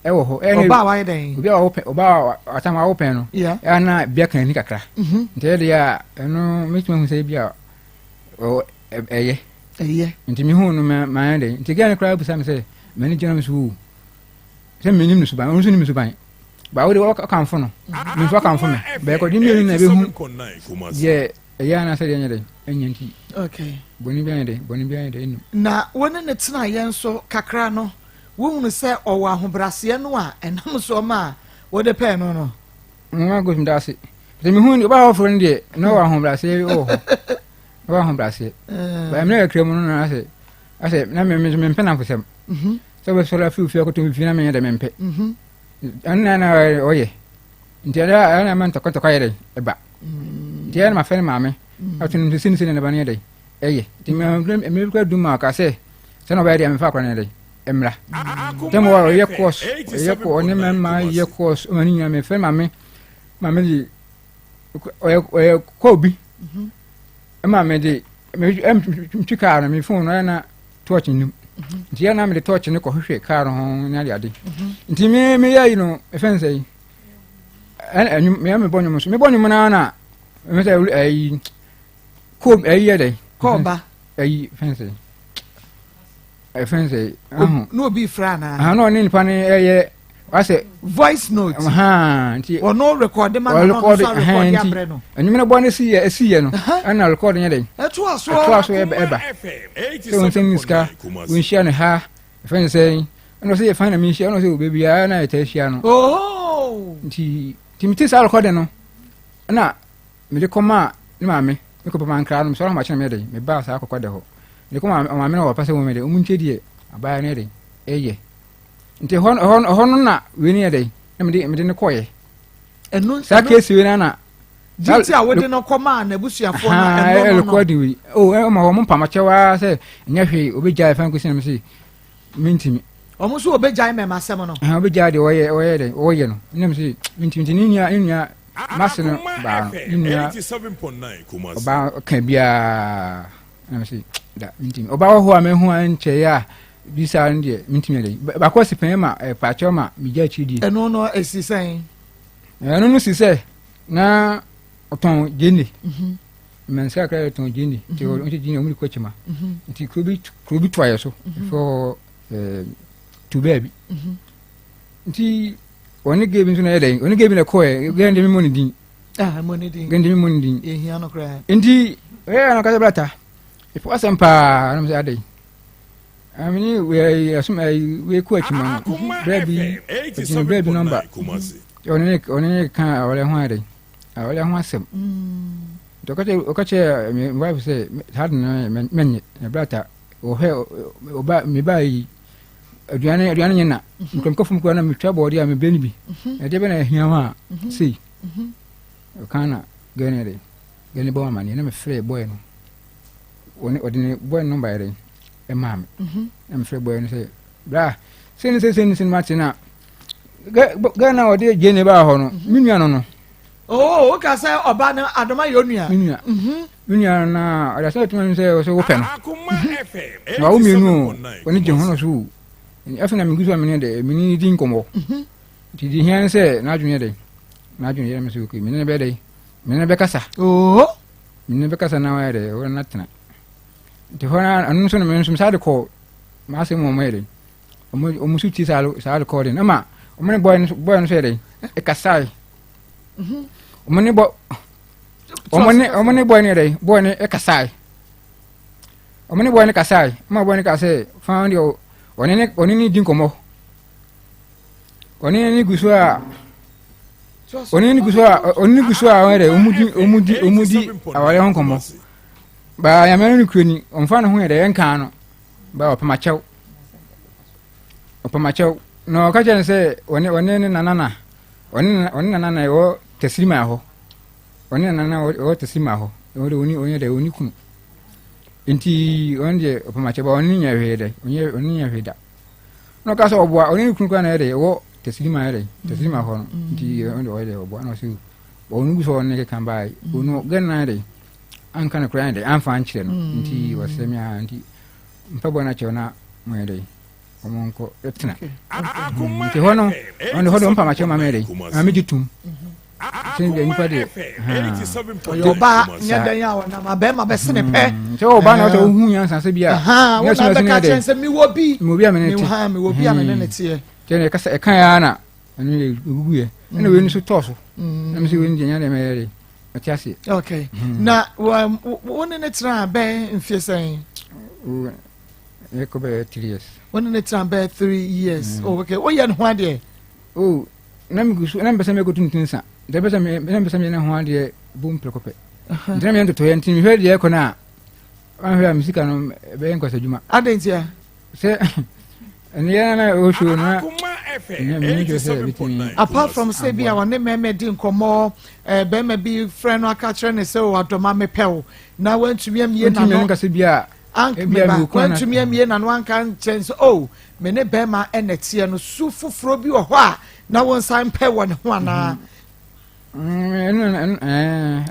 ɛwɔ hɔ ɛyɛ na ɔbaa wayɛ dɛn obi a ɔwɔ pɛn ɔbaa a ɔtam awo pɛn no ɛyɛ na bia kan ni kakra mhm. nti ɛyɛ deɛ a ɛno mɛtumi ahu sɛ bi a ɔwɔ ɛyɛ ɛyɛ nti mehu no ma ma yɛ dɛn nti gɛn no koraa bisa me sɛ m'ani gyina me so o sɛ menim no suban ɔno nso nim suban ba wo de ɔkamfo no me nso ɔkamfo me bɛɛkɔ de mmienu na ɛbɛhu deɛ Ɛyɛ anaasɛ deɛ ɛnyɛ dɛ ɛnyɛ nti. Okay. Bɔne bi ayɛ dɛ bɔne bi ayɛ dɛ ɛnum. Na wo ne no tena yɛ nso kakra no wohunu sɛ ɔwɔ ahobraseɛ no a ɛnam soɔ maa wode pɛɛ no no. Mama Gosi meda ase. Sɛ mehu ɔbaa foforɔ no deɛ na ɔwɔ ahobraseɛ wɔ hɔ. Ɔwɔ ahobraseɛ. Eh. Ba mmerɛ kakra mu no na asɛ asɛ na me me mempɛ namfosɛm. Mhm. Sɛ wobɛsɔre afi ofie akɔtɔ fie na menyɛ dɛ mempɛ. Mhm. Ɛno na na ɔyɛ. Nti ɛno na ɛma ntɔkwa yɛ dɛ ɛba. Nti ɛyɛ na mafrɛ ne maame ato no sɛ sɛ ne ba no yɛ dɛ ɛyɛ nti mmerɛ kura dum ma ɔka sɛ sɛ na ɔbɛyɛ deɛ mefa akora no yɛ dɛ mmra tɛm wɔ ɔyɛ course ɔyɛ kɔ ɔne mmarima yɛ course ɔma ne nyinaa mefrɛ maame maame de ɔyɛ ɔyɛ kɔɔ bi ɛma me de metwi kaa no me phone no ɛyɛ na torch nim nti yɛ na mede torch no kɔhwehwɛ kaa no ho ne ade ade nti me meyɛ yi no ɛfɛn sɛ yi ɛna ɛnwom mɛ mebɔ nwom so mebɔ nwom naa na mɛ sɛ ɛyi koob ɛyi yɛ dɛ. Kɔɔba. Ɛyi fɛn sɛ ɛfɛn sɛ ɛho. N'obi obi fira ana. Ahan na ɔne nipa no ɛyɛ wasɛ. Voice note. Ahan nti. Ɔno rekɔdi ma no ɔno nso rekɔdi abrɛ no. Ɛnwom no bɔ ne si yɛ esi yɛ no ɛna rekɔdi yɛ dɛ. Ɛto aso. Ɛto aso ɛba. Sɛ wɔn nsɛm ni sika wɔn nhyia ne ha. Ɛfɛ ne sɛn ɛna ɔsɛ yɛ fan na menhyia ɛna ɔsɛ wɔ baabi a na yɛtaa hyia no oh! nti nti mete saa rekɔde no ɛna mede kɔmaa ne maame me kɔpɛ mankra no mesɔre ahomakye na meyɛ dɛn mebaa saa kɔkɔ da hɔ mede kɔma maame na wɔpɛ sɛ wɔn dɛn wɔn ntie deɛ abaayewa no yɛ dɛn ɛyɛ nti ɛhɔ ɛhɔ ɛhɔ no na wei no yɛ dɛn na mede mede no kɔɔyɛ ɛno saa keesi wei no na gye a wode no kɔmaa n'abusuafoɔ no ɛno no no ɛrekɔdi wei o ɛma wɔn mpamakyɛw ara sɛ nyɛ hwee obɛgyae fa nkosi na me se mentimi wɔn nso obɛgyae mɛma asɛm no obɛgyae deɛ ɔyɛ ɔyɛ dɛ ɔyɛ no ɛna me se mentimi nti ne nua ne nua mase no baa no ne nua ɔbaa ka biara ɛna me se da mentimi ɔbaa wɔ hɔ a mahu a nkyɛeɛ a bi saa no deɛ mentimi dɛ baako asi pɛn ma ɛpaakyɛw ma megya akyiri die ɛno no ɛsi sɛn ɛno no si sɛ na ɔtɔn gyeene mmansi kakra yɛ tɔn gyeene nti mhm. ɔno gyeene ɔmo de kɔ kyima mhm. nti kuro bi kuro bi to ayɛ so ɛfɛ hɔ ɛɛ tu baabi nti ɔne gay bi nso na yɛ dɛ ɔne gay bi na ɛkɔɛ gay de mi mɔ ne din ah, din gay de mi mɔ ne din nti ɛyɛ na ɔkasa brata efu asɛm paa ɛna mo sɛ adɛ amene wei ɛsom ɛyi wei kɔ akyima no brɛ bi ɔgyina brɛ bi nɔmba. Ɔne ne ɔne ne ka awale ho ayɛ dɛ awale ho asɛm. Nti ɔka kyerɛ ɔka kyerɛ me wife sɛ saa de no mɛnyɛ na brata ɔhwɛ ɔba me ba yi aduane aduane nyɛ na nkɔmkɔ fam koraa na metwa bɔɔde a mebrɛ no bi ɛdeɛ bɛ na ahia ho a sei ɔka na gɛ ne de gɛ ne bɔ amaneɛ na mefrɛ bɔɛ no ɔne ɔde ne bɔɛ no nɔmba yɛ dɛ ɛmaa me na mefrɛ bɔɛ no sɛ bra sei ne sei sei ne sei ne mate na gɛ na ɔde gye ne baa hɔ no me nua no no Oh, woka sɛ ɔba no adoma yɛ onua. Me nua. Mhm. Me nua no na ɔde asɛm atuma no sɛ ɔsɛ wopɛ no. Na wo mmienu o, wɔne gye ho no so o. Afei na megu so a mene dɛ, mene ne di nkɔmmɔ. Mhm. Nti di hia ne sɛ n'adwene yɛ dɛ. N'adwene yɛ me sɛ okay, mene ne bɛyɛ dɛ. Mene ne bɛkasa. Oh. Mene ne bɛkasa na wayɛ dɛ, wɔn atena. Nti hɔ na ɛno nso na me nso saa de kɔ m'asɛm mu wɔn yɛ dɛ. Wɔn wɔn nso ti saa saa recording. Ɛma wɔn ne boy no boy no so yɛ dɛ. Ɛkasae. Wɔn ne bɔ wɔn ne wɔn ne boy no yɛ dɛ boy no ɛkasae. Wɔn ne boy no kasae. Ɛma boy no ka sɛ fan deɛ ɔne ne ɔne ne di nkɔmɔ. Ɔne ne gu so a ɔne ne gu so a ɔne ne gu so a wɔn yɛ dɛ wɔn di wɔn di wɔn di aware ho nkɔmɔ. Baa nyame no ne kuro ni ɔmfa ne ho yɛ dɛ ɛnkaa no baa ɔpam akyɛw ɔpam akyɛw na ɔka kyerɛ no sɛ ɔne ɔne ne nanana ɔne ɔne nanana ɛwɔ tasirima hɔ ɔne nanana ɛwɔ tasirima hɔ ɔde ɔne ɔnyɛ dɛ ɔne kunu nti ɔne deɛ ɔpam akyɛw ba ɔne nyɛ hwee dɛ ɔnyɛ ɔne nyɛ hwee da na ɔka sɛ ɔboa ɔne ne kunu kora na ɛyɛ dɛ ɛwɔ tasirima yɛ dɛ tasirima hɔ no nti ɔne deɛ ɔyɛ dɛ ɔboa na ɔsɛ ɔno gu sɛ ɔne keka baa ɔno gɛn na yɛ dɛ anka no koraa dɛ amfa ankyerɛ no mm. nti wɔsrɛ me a nti mfa bɔ no akyɛw na moyɛ dɛ ɔmo nkɔ tena mm, nti hɔ no ɔno hɔ de ɔmpa makyɛw ma me dɛ ma megye tom sɛ deɛ nipa deɛ ɔyɛ ɔbaa nyɛ dɛn a ɔnam abɛɛma bɛse ne pɛ mm, sɛ ɔbaa na ɔsɛ wohu nyansa sɛ bi a wo na bɛka kyɛn sɛ mewɔ bi mewɔ bi a mene te mewɔ bi a mene ne teɛ kyɛ ne ɛkasa ɛka yɛ na ɛno yɛ ɛgugu yɛ ɛna wei no so tɔɔ so na mesɛ wei no deɛ nyɛ dɛ mɛyɛ dɛ Mete aseɛ. Okay. Hmm. Na wo ne ne tena bɛn mfie sɛn? Yɛkɔ bɛyɛ 3 years. Wo ne ne tena bɛyɛ 3 years. Hmm. Oh, okay. Woyɛ ne ho adeɛ? Oh, na megu so na mpɛ sɛ mɛkɔ tuntun nsa. Nti mpɛ sɛ me na mpɛ sɛ meyɛ ne ho adeɛ bom prɛko pɛ. Nti na meyɛ ntotoeɛ nti mehwɛ deɛ ɛkɔ no a ahwɛ a me sika no ɛbɛyɛ nkwasa adwuma. Adɛn ntia? Sɛ ɛne yɛn na ɛwɔ show no na ɛnyɛ me nhwɛ sɛ ɛbɛtumi. Apart from sɛ bi a ɔne mmarima di nkɔmmɔ ɛɛ bɛrima bi frɛ no aka kyerɛ ne sɛ o adɔma mepɛ o na wantumi amie n'ano nkasa bi a meba wantumi amie n'ano anka nkyɛn sɛ o me ne bɛrima ɛna teɛ no su foforɔ bi wɔ hɔ a na wɔn nsa mpɛ wɔ ne ho anaa.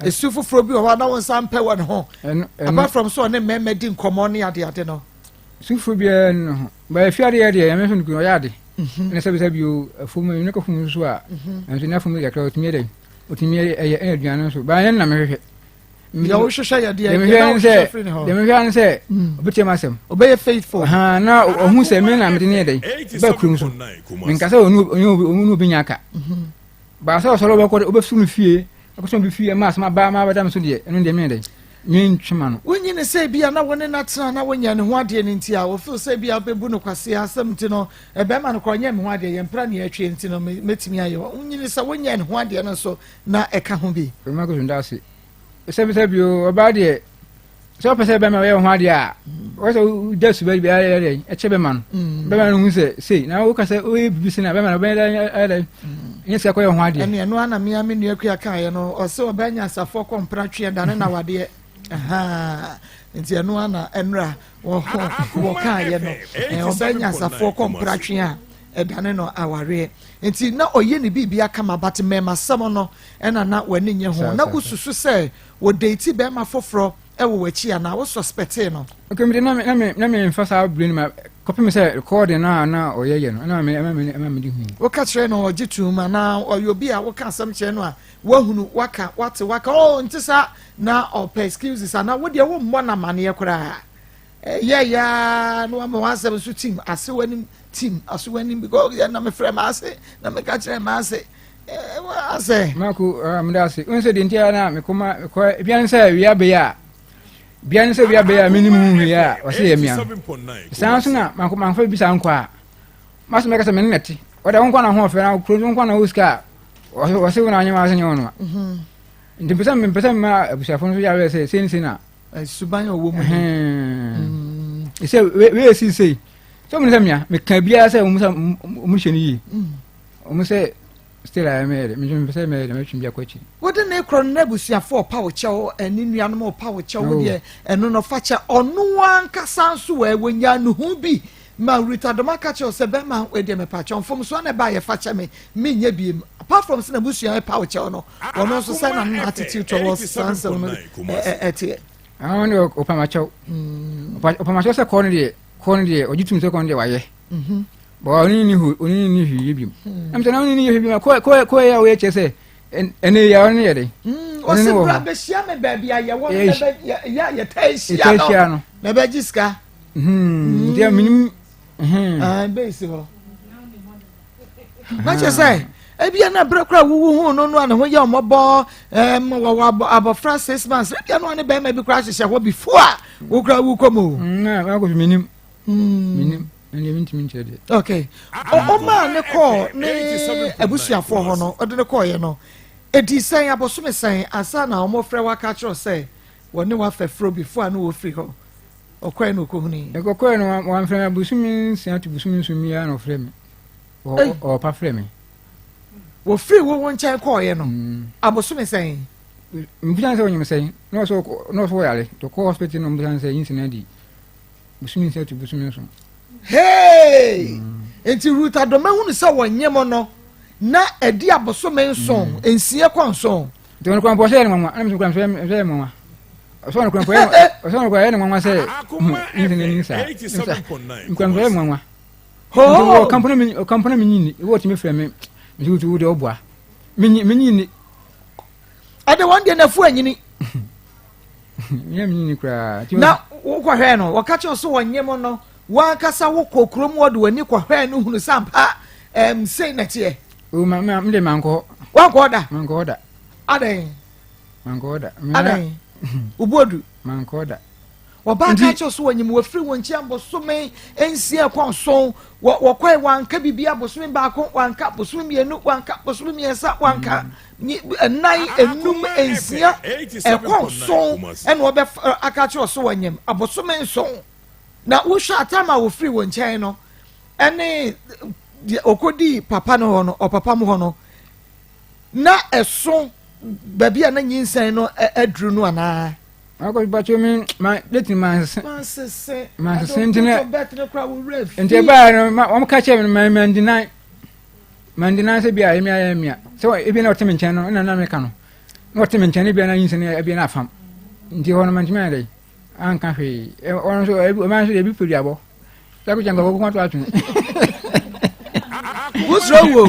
Esu foforɔ bi wɔ hɔ a na wɔn nsa mpɛ wɔ ne ho apart from sɛ ɔne mmarima di nkɔmmɔ ne adeade no. Sufo biara nni ne ho. Ba efi ade yɛ deɛ, Nyame nso no ɔyɛ ade. Ɛna sɛbi sɛbi o, afuom ne kɔ fum nso a, nso ne afum kakra otumi yɛ dɛ. Otumi yɛ ɛyɛ ɛna aduane nso. Ba yɛn na mehwehwɛ. Deɛ wohwehwɛ yɛ deɛ, deɛ na wohwehwɛ firi ne hɔ. Deɛ mehwehwɛ ne sɛ, obetie m'asɛm. Obɛyɛ faithful. Ha na ɔhu sɛ me na mede ne yɛ dɛ. Ba kurom so. Menka sɛ ɔne obi nya aka. Ba sɛ ɔsɔre ɔbɛkɔ ɔbɛfiri no fie, akɔsɔn bi fie, ma asɛm aba ma abɛda me so deɛ, ɛno deɛ meyɛ dɛ. Mentwe m'ano. Wonyi no sɛ ebia na wo ne no atena na wonyɛ ne ho adeɛ no nti a, wo feel sɛ ebia wobɛbu no kwasea asɛm nti no, bɛrima no koraa ɔnyɛɛ me ho adeɛ, yɛn mpra ne yɛtwe nti no mɛtumi ayɛ. Wonyi no sɛ wonyɛɛ ne ho adeɛ no nso na ɛka ho bi. Marcus nda ase. Sɛbisɛbi o, ɔbaa deɛ sɛ ɔpɛ sɛ bɛrima yɛ ho adeɛ a, ɔwɔ sɛ wogya su bɛ ayɛ dɛ ɛkyɛ bɛrima no. Mm. Bɛrima no hu sɛ sei na woka sɛ woyɛ biribi sei na bɛrima no bɛyɛ dɛ ayɛ dɛ nyɛ sɛ kɔyɛ ho adeɛ. Ɛne ɛno ara na mea me nua kua kaeɛ no, ɔsɛ ɔbaa nyansafoɔ kɔ mpena tweɛ dane na wadeɛ. Nti ɛno ara na ɛnora wɔkaeɛ no, ɔbaa nyansafoɔ kɔ mpena tweɛ a ɛdane no awareɛ. Nti na ɔyɛ ne biribi akama but mmɛmasɛm no ɛna na w'ani nye ho. Na wosusu sɛ wɔdate bɛrima foforɔ wɔ w'akyi anaa wo suspectee no? Okay, mede na me na me na me nfa saa brain ma kɔpem sɛ recording na na ɔyɛ yɛ no na me ɛma me ɛma me de hu. Woka kyerɛ no ɔgye tum anaa ɔyɛ obi a woka asɛm kyerɛ no a wahunu waka wate waka oh nte saa na ɔpɛ excuses anaa wo deɛ wommɔ no amaneɛ koraa ɛyɛ yaa na wama w'asɛm nso tim ase w'anim tim ase w'anim because yɛ na mefrɛ m'ase na meka kyerɛ m'ase asɛ. Mako ah, meda ase. Wohu sɛ deɛ nti a na mekɔma mekɔ ebia ne sɛ wia bɛyɛ a bia ne sɛ wia bɛyɛ a menim ho hwee a ɔsɛ yɛ mia. Saa nso na manko manfa bi saa nkɔ a. Masɛ mɛka sɛ me ne nɛte. Ɔda wo nkɔ na ho ɔfɛ na kuro wo nkɔ na wo sika a. Wɔse wo na anyɛ w'ase nyɛ ɔno a. Nti mpɛ sɛ mpɛ sɛ mma abusuafo no nso yɛ awɛ sɛ sei ne sei na. Suban a ɔwɔ mu. Sɛ wei esi sei. Sɛ ɔmo ne sɛ mea meka biara sɛ ɔmo sɛ ɔmo hyɛ no yie. Ɔmo sɛ still a mɛyɛ dɛ mepɛ sɛ mɛyɛ dɛ mɛtwe bi akɔ akyiri. Wode ne korɔ no n'abusuafo ɔpa wo kyɛw ɛne nuanom ɔpa wo kyɛw wo deɛ ɛno no fa kyɛ ɔno ankasa nso wɔ wɔnya ne ho bi ma Rita Doma ka kyerɛ sɛ bɛrima wei deɛ mepa kyɛw mfomsoɔ na ɛbaa yɛfa kyɛ me menyɛ biem apart from sɛ n'abusua ɛpa wo kyɛw no ɔno nso sɛ na no attitude towards saa nsɛm no ɛteɛ. Ɔno deɛ ɔpamakyɛw ɔpamakyɛw sɛ kɔɔ no deɛ kɔɔ no deɛ ɔgye tum sɛ kɔɔ no deɛ wayɛ bɔn ɔne ne ho ɔne ne hwee yɛ biom ɛm sɛ na ɔne ne yɛ hwee biom kɔɔ kɔɔ kɔɔ yɛ a wɔyɛ kyerɛ sɛ ɛnɛ yɛ ɔne yɛ de. Ɔsi bra bɛhyia me baabi a yɛwɔ no bɛ yɛ a yɛtaa hyia no na bɛgye sika. Nti a menim. Bɛsi hɔ. Na kyerɛ sɛ ebia na berɛ koraa wowu hu no no a ne ho yɛ ɔmmɔbɔ ɛm wɔwɔ abɔfra 6 months ebia no a ne bɛrima bi koraa hyehyɛ hɔ before a wo koraa wukɔ mu o. Na akɔ so menim. Menim. Ɛnna mentumi nkyerɛ deɛ. Okay. Ɔmaa ne kɔɔ ne abusuafoɔ hɔ no ɔde ne kɔɔeɛ no ɛdi sɛn abosome sɛn ansa na wɔfrɛ waka kyerɛ sɛ wɔne wafa furo before a ne wɔfiri hɔ ɔkɔɛ no ɔkɔhuni. Ɛkɔkɔɛ no wamfrɛ me abosome 6 to bosome 7 biara na ɔfrɛ me. Ɔpa frɛ me. Wɔfiri wo wo nkyɛn kɔɔeɛ no abosome sɛn? Mbisa sɛ ɔnyim sɛn na ɔsɛ na ɔsɛ ɔyare ɔkɔ hospital na ɔmbisa sɛ nyinsɛn adi bosome 6 to bosome 7. Hey! Nti Ruth Adoma hunu sɛ wɔnyem no na adi abosome 7, 6 kɔ 7. Nti ɔno kora mpo ɔsɛ yɛ ne nwanwa ɛna mesɛ kora ɔsɛ yɛ nwanwa ɔsɛ ɔno kora mpo ɔsɛ ɔno kora yɛ ne nwanwa sɛ nyinsɛn ani saa nkora mpo yɛ nwanwa. Nti wɔ kampo na mi kampo na mi nyi ni wɔ tumi frɛ mi nti wotu wo deɛ ɔboa mi nyi mi nyi ni. Ɛde wɔn deɛ n'afu anyini. Nyɛ mi nyi ni koraa. Na wokɔhwɛɛ no wɔka kyerɛ so wɔnyɛ mu no wankasa wokɔ kurom wɔde w'ani kɔhwɛɛ no hunu sɛ ampa ɛm sei na ɛteɛ. O ma ma mi de ma nkɔ hɔ. Wankɔ hɔ da. Ma nkɔ hɔ da. Adɛn. Ma nkɔ hɔ da. Adɛn. Obu odu. Ma nkɔ hɔ da. Wɔbaa ka kyerɛ so wɔnyim wɔfiri wɔn nkyɛn bosome 6 kɔ 7 wɔkɔe wanka biribi abosome 1 wanka bosome 2 wanka bosome 3 wanka 4 5 6 ɛkɔ 7 ɛna wɔbɛ aka kyerɛ so wɔnyim abosome 7 na wohwɛ atam a wɔfiri wɔn nkyɛn no ɛne deɛ ɔkɔdii papa no hɔ no ɔpapa mu hɔ no na ɛso baabi a na nyinsɛn no aduru no anaa. Akɔ bàtò mi ma létí ma nsese. Ma nsese. Ma nsese nti ne. Nti ɛbaa no ma wɔn ka kyerɛ mi ma ma ndi nan ma ndi nan sɛ bi a emi ayɛ mia sɛ ebi na ɔte mi nkyɛn no ɛna na mi ka no na ɔte mi nkyɛn ebi na nyinsɛn ebi na afam nti hɔ no ma ntumi ayɛ dɛ anka hwee ɔno nso ebi ɔman nso ebi pɛ duabɔ sɛ ko kyɛn kɔkɔ kɔn to atwene. Wosoro wo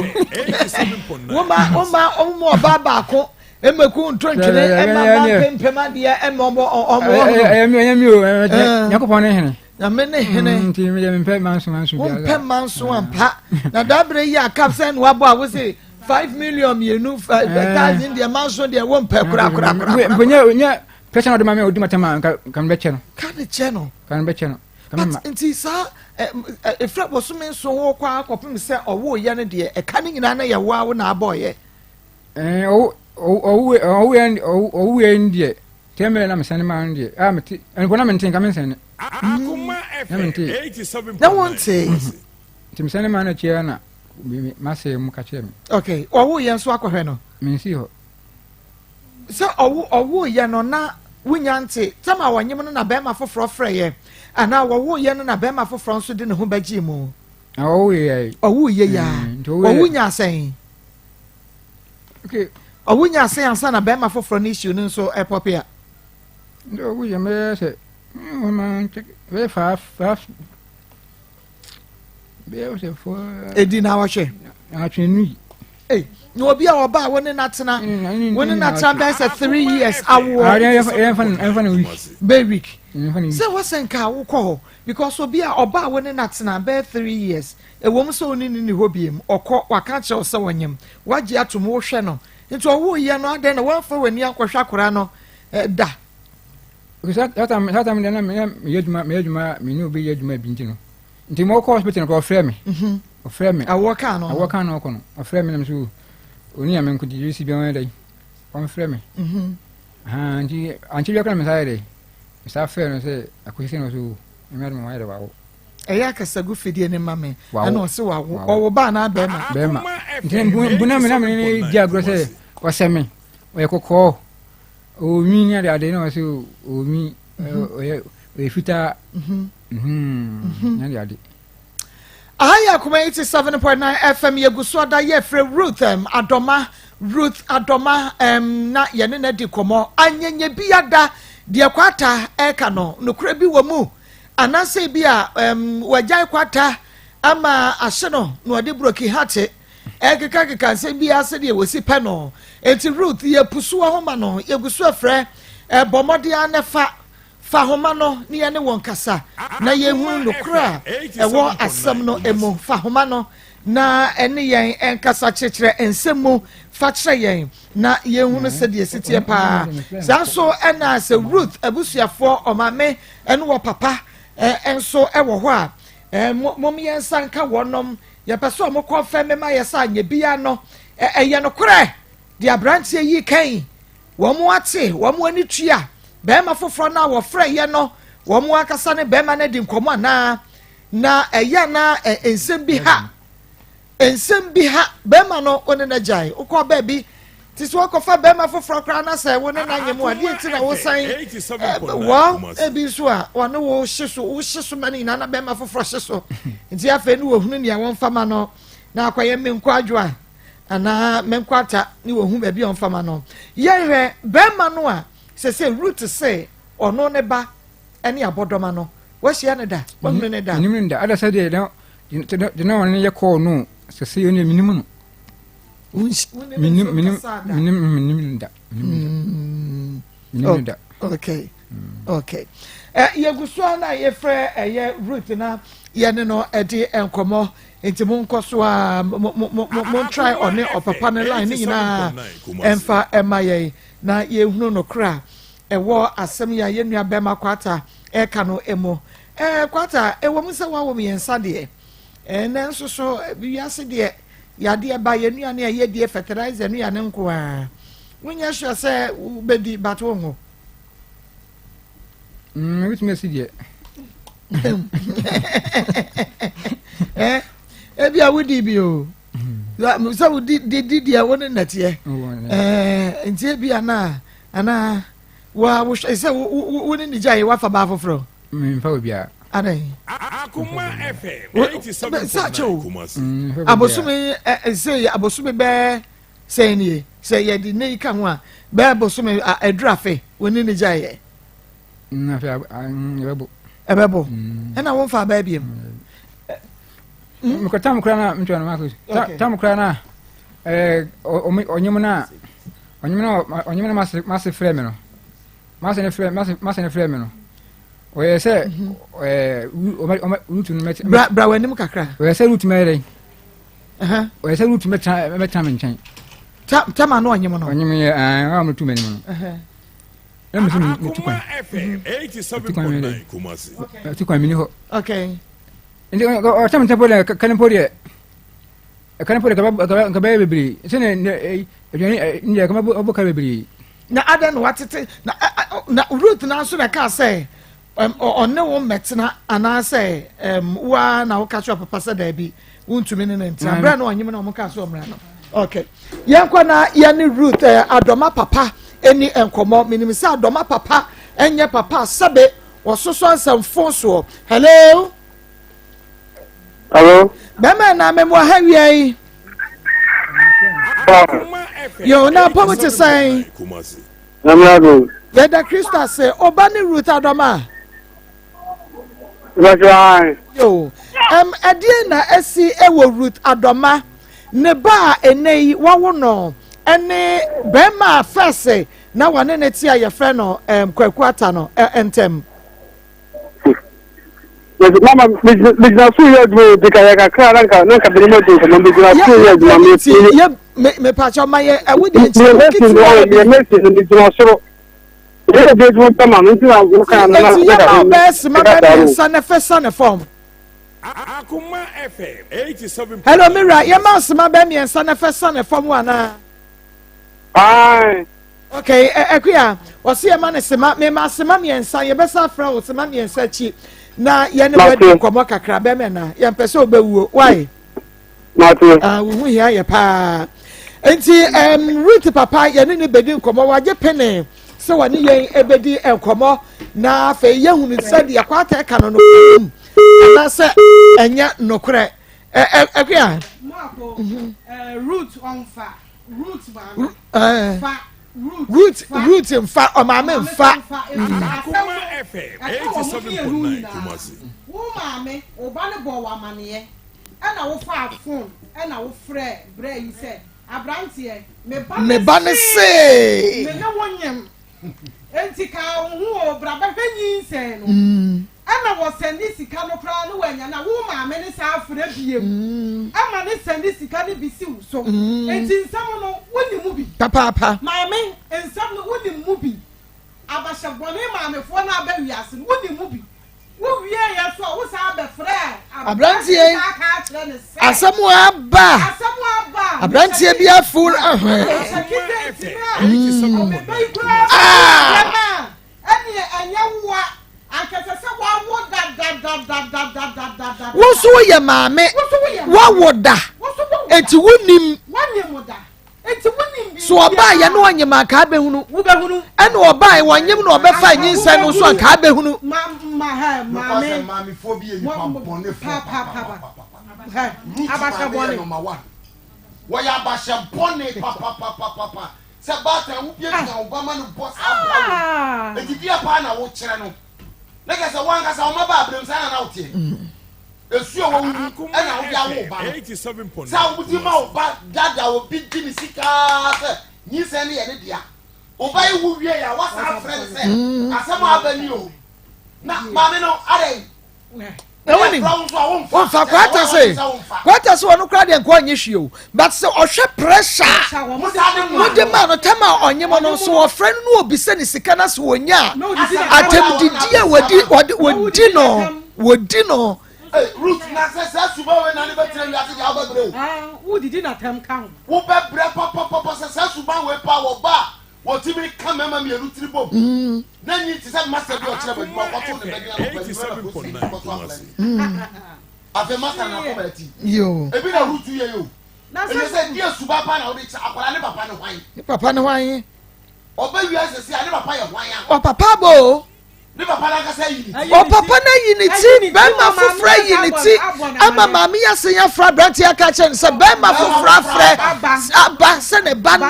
woma woma ɔmo ɔbaa baako emeku ntontwene ɛma ma mpempem adeɛ ɛma ɔmo ɔmo ɔmo. Ɛyɛ mi ɛyɛ mi o Nyankopɔn ne hene. Nyame ne hene. Nti mi yɛ mi mpɛ manso manso biara. Wompɛ manso ampa na dabere yi a cap sɛ na wabɔ a wose 5 million 2 thousand deɛ manso deɛ wompɛ kora kora kora. Mpo nye nye pɛsɛn ɔde ma mi odi ma tɛm a nka nka mi bɛ kyɛ no. Ka ne kyɛ no. Ka ne bɛ kyɛ no. But nti saa efra bosome 7 wɔ kɔ akɔpem sɛ ɔwɔ yɛ no deɛ ɛka ne nyinaa na yɛ wo a wo na abɔ yɛ. Ɔwɔ yɛ deɛ 10 million na mesɛne maa no deɛ a mete ɛnko na mente nka mensɛne na mente na wonte nti mesɛne maa no akyi na masɛe mu ka kyerɛ me. Okay, ɔwo yɛ nso akɔhwɛ no. Mensi hɔ. Sɛ ɔwo ɔwo yɛ no na wonya nte tam a wɔnyem no na bɛrima foforɔ frɛ yɛ anaa wɔwo yɛ no na bɛrima foforɔ nso de ne ho bɛgye mu. Ɔwo yɛ. Ɔwo yɛ ya ɔwo nya asɛn. Okay. Ɔwo nya asɛn ansa na bɛrima foforɔ no issue no nso ɛpɔpe a. Nti ɔwo yɛ mɛyɛ sɛ bɛyɛ five five bɛyɛ sɛ four. Edi na wɔhwɛ. Atwe nu yi. Ee na obi a ɔba a wo ne n'atena wo ne n'atena bɛyɛ sɛ 3 years awoɔ. Ɛnfa ne week. Bɛyɛ week. Sɛ wɔsɛ nka wokɔ hɔ because obi a ɔba a wo ne n'atena bɛyɛ 3 years ewom sɛ ɔne ne ni hɔ biem ɔkɔ waka kyerɛw sɛ wɔnyam wagye atum wohwɛ no nti ɔwo yɛ no adɛn na wɔmfa w'ani akɔhwɛ akora no da. Saa time deɛ na meyɛ adwuma meyɛ adwuma me ne obi yɛ adwuma bi nti no nti mo kɔ hospital no kɔ ɔfrɛ me ɔfrɛ me awɔ kaa no awɔ kaa no ɔkɔ no ɔfrɛ me nam so. Ɔni Nyame nko nti deɛ ɛsi biara ɔnyɛ dɛn ɔmfrɛ me. Ahaa nti ankyɛ biara koraa na me nsa yɛ dɛn me sa frɛ no sɛ akɔsi sɛ na ɔsɛ o Nyame adom wayɛ dɛ wawo. Ɛyɛ akasagu fidie no ma me. Wawo. Ɛna ɔse wawo. Ɔwo ba anaa bɛrima? Bɛrima. Nti mbu na me na me ne di agorɔ sɛ ɔsɛ me ɔyɛ kɔkɔɔ ɔwɔ nwi ne ade ade na ɔsɛ ɔwɔ nwi ɔyɛ ɔyɛ fitaa ne ade ade. Aha yɛ Akoma 87.9 FM yɛgu so ada yɛfrɛ Ruth um, Adɔma Ruth Adɔma um, na yɛne no adi nkɔmmɔ anyanya bi ada deɛ kwata ɛka no nokorɛ bi wɔ mu anaasɛ bi a um, wagyae kwata ama ahye no na ɔde broki hate ɛkekakeka nsɛm biara sɛdeɛ wɔsi pɛ no enti Ruth yɛpusu ahoma no yɛgu so afrɛ bɔ mmɔden ara na fa Fa nhoma no na yɛne wɔn kasa na yɛnhunu nokorɛ a ɛwɔ asɛm no mu. Fa nhoma no na ɛne yɛn nkasa, kyerɛkyerɛ nsɛm mu fa kyerɛ yɛn na yɛnhunu sɛdeɛ ɛsi teɛ paa. Saa nso na sɛ Ruth abusuafoɔ, ɔmaame ne ɔpapa nso wɔ hɔ a, mom yɛn nsa nka wɔnom. Yɛpɛ sɛ wɔn kɔnfɛme ma yɛ sɛ anyɛ biara no, ɛyɛ nokorɛ deɛ aberanteɛ yi reka yi. Wɔate, wɔn ani tua barima foforɔ no a wɔfrɛeɛ no, wɔn ankasa ne barima no adi nkɔmmɔ anaa? Na ɛyɛ anaa nsɛm bi ha, nsɛm bi ha, barima no wo ne no agyae, wokɔ baabi, te sɛ wɔkɔfa barima foforɔ koraa na sɛ wo ne no anyɛ mu a, deɛ nti na wosan wɔ ebi nso a wɔne wo hye so, wo hye so ma no nyinaa na barima foforɔ hye so, nti afei ne wɔhunu nea wɔmfa ma no na akɔyɛ menkɔ adwoa. anaa me nkwata ne wɔhu baabi a ɔmfa ma no. Yɛhwɛ bɛrima no a sɛsɛ Ruth se ɔno ne ba ne abɔdɔma no, wahyia no da? Wahunu no da? Menim no da. Ada sɛ deɛ deɛ na ɔne yɛ kɔɔ no sɛsɛ yɛ menim no. Menim menim menim menim no da. Menim no da. Okay. Okay. Eh, yɛgu so a na yɛfrɛ ɛyɛ Ruth na yɛne no ɛde nkɔmmɔ Nti monkɔ so ara mo mo mo mo try ɔne ɔpapa no line ne nyinaa ɛmfa ɛma yɛn na yɛhunu nokorɛ a ɛwɔ asɛm yi a yɛn nua bɛrima Kwata ɛka no ɛmu. Ɛɛ Kwata ɛwɔ mu sɛ wawo mmiɛnsa deɛ ɛɛ nanso so wiase deɛ yadeɛ ba yɛn nnuane a yɛdie fertilizer nnuane nko ara wonyɛ sure sɛ wobɛdi but wonwo. Wobɛtumi asi deɛ. Eh, ebi a wodi bi o sɛ wodi di deɛ wo ne nnɛteɛ eh, nti ebi ana ana wa wohwɛ sɛ wo ne ne gya yi wafa baa foforɔ. Mfa obiara. Adan. Akoma FM 87.9 sɛ o abosome sɛ abosome bɛɛ sɛn nie sɛ yɛde ne yi ka ho a bɛɛ bosome aduru afe wo ne ne gya yɛ. Afei ɛbɛbɔ. Ɛbɛbɔ. Ɛna wo nfa abaa biem. Mekɔ tam koraa na metwa no mako. Tam koraa na ɛɛ ɔnyem na ɔnyem na ɔnyem na mase mase frɛ me no. Mase ne frɛ mase mase ne frɛ me no. Ɔyɛ sɛ ɛɛ ɔmɛ rutu no mɛte. Bra bra w'anim kakra. Ɔyɛ sɛ rutu mɛyɛ dɛ. Ɔyɛ sɛ rutu mɛtena mɛtena me nkyɛn. Tam tam ano ɔnyem no. Ɔnyem yɛ ɛɛ ɔmo tu m'anim no. ɛna mese metu kwan metu kwan mene metu kwan meni hɔ nti ɔtam ntɛmpo deɛ kane mpo deɛ kane mpo deɛ nka bɛyɛ bebree sɛ ne aduane ne deɛ kama bɔ ka bebree na adɛn na watete na na Ruth na nso na ɛkaa sɛ ɔne wo mmɛtena anaasɛ wo ara na woka kyerɛ papa sɛ daabi wontumi ne no ntena berɛ na ɔnyem na ɔmo kaa sɛ ɔmmra no okay yɛnkɔ na yɛne Ruth eh, adɔma papa ɛni nkɔmmɔ menim sɛ adɔma papa ɛnyɛ papa sɛbe wɔsosɔ nsɛmfo soɔ hello hello bɛrima na mɛmoa ha wia yi yo na apɔm te sɛn Nyame adom. Yɛda Kristo ase. Oba ne Ruth Adɔma. Bɛsɛ ae. Yo, ɛm ɛdeɛn na asi ɛwɔ Ruth Adɔma ne ba a ɛnɛ yi wawo no ɛne bɛrima a fɛse na wɔne ne te a yɛfrɛ no ɛm Kwaku Ata no ɛ ntɛm. Mama, megyina so yɛ adwuma yɛ dika yɛ kakra na nka na nka bɛnum adi nkɔmɔ megyina so yɛ adwuma me. Yɛ me mepakyɛ ma yɛ ɛwo deɛ nkyɛn wo ketewa bi. Meyɛ mɛsi no megyina soro. Yɛ yɛ adwuma bɛ ma me nti na wo kan na. Eti yɛ ma ɔbɛyɛ sima bɛ mmiɛnsa na fɛ sa ne fam. Hello, Mira, yɛ ma sima bɛ mmiɛnsa na fɛ sa ne fam anaa. Ae. Okay, Akua, ɔse yɛma no sema, mema sema mmiɛnsa, yɛbɛsa afrɛ wo sema mmiɛnsa akyi na yɛne wadi nkɔmmɔ kakra bɛmɛ na yɛmpɛ sɛ wobɛwuo, why? Mate. Ah, wo ho hia yɛ paa. Nti, um, Ruth papa yɛne ne bɛdi nkɔmmɔ, wagye pene sɛ wɔne yɛn ɛbɛdi nkɔmmɔ na afei yɛhunu sɛ deɛ kwata ɛka no no anaasɛ ɛnyɛ nokorɛ. Akua. Moako, Ruth ɔmfa. Ruth maame fa. Ruth Ruth nfa ɔmaame nfa. Akoma FM 87.9 Kumasi. Wo maame wo ba no bɔ wo amaneɛ ɛna wo faa phone ɛna wo frɛ brɛ yi sɛ abranteɛ me ba Me ba ne see. Me ne wo nyem enti kaa wo ho o bra bɛhwɛ nyinsɛn no. Ɛna wɔ sɛnde sika no koraa no wanya na wo maame no saa frɛ biem ɛma no sɛnde sika no bi si wo so nti nsɛm no wo nim mu bi. Papaapa. Maame nsɛm no wo nim mu bi abahyɛ bɔne maamefoɔ no aba wiase no wo nim mu bi wo wie yɛ so a wo saa bɛ frɛ Abranteɛ yi saa kaa kyerɛ ne sɛ asɛm aba asɛm aba abranteɛ bi afu ahwɛ. ahyɛ kete ntumi a ɔbɛbɛ yi koraa Ah! Ɛneɛ ɛnyɛ woa, anka ɛsɛ sɛ woawo dadadadadadadada. Wo nso woyɛ maame, Wo nso woyɛ maame. woawo da, Wo nso woawo da. enti wonim. Woanim da, enti wonim biribiara. So ɔbaa yɛ ne ɔnyem anka abɛhunu. Wobɛhunu. Ɛna ɔbaa yɛ wɔnyem na ɔbɛfa nyinsɛn no nso anka abɛhunu. Ma ma hɛ maame. Nokwasɛm, maamefoɔ bi yɛ nnipa bɔnefoɔ Pa pa pa pa. papapapapa. Hɛ Ruth abahyɛ maame yɛ bɔne. number one. Wɔyɛ abahyɛ bɔne papapapapa. Sɛ baatan wopiapia wo ba ma no bɔ saa bra wei. Enti deɛ paa na wokyerɛ no? Na kyerɛ sɛ woankasa wo mmabaa berɛm saa na na woteɛ. Esu a ɛwɔ wo mu na wode awo wo ba no. Sɛ wode ma wo ba dada obi gye ne sika ara sɛ nyinsɛn no yɛ ne dea. Wo ba yi wo wie a woasan afrɛ no sɛ asɛm a aba ni o. Na maame no adɛn? na wonim womfa kwata se kwata se ɔno koraa deɛ nka ɔnyɛ hwee o but sɛ ɔhwɛ pressure mode ma no tɛm a ɔnye mo no so wɔfrɛ no na obisa ne sika no sɛ ɔnya a atɛmdidi a wɔdi wɔdi wɔdi no wɔdi no. Ruth na sɛ saa suba wei na ne bɛtena wiase deɛ wobɛbrɛ o. Wodidi na tɛm ka ho. Wobɛbrɛ papapapa sɛ saa suban wei paa wɔ ba a Wɔtumi ka mmarima mmienu tiri bom na nyi te sɛ masta bi a ɔkyerɛ m'adwuma ɔkɔto ne ba din anɔpa anwummerɛ na polisi de kɔto akwadaa ni. Afei masta no n'akoma ati. Ebi na Ruth yɛ yi o. Ɛnyɛ sɛ deɛ suba pa na wode kyerɛ akwadaa ne papa ne hwan? Ne papa ne hwan? Ɔba wiase sɛ a ne papa yɛ hwan a? Ɔpapa abɔ o. Ne papa no ankasa ayi ne ti. Ɔpapa no ayi ne ti, bɛrima foforɔ ayi ne ti ama maame yi asan afrɛ aberanteɛ aka akyerɛ no sɛ bɛrima foforɔ afrɛ aba sɛ ne ba ne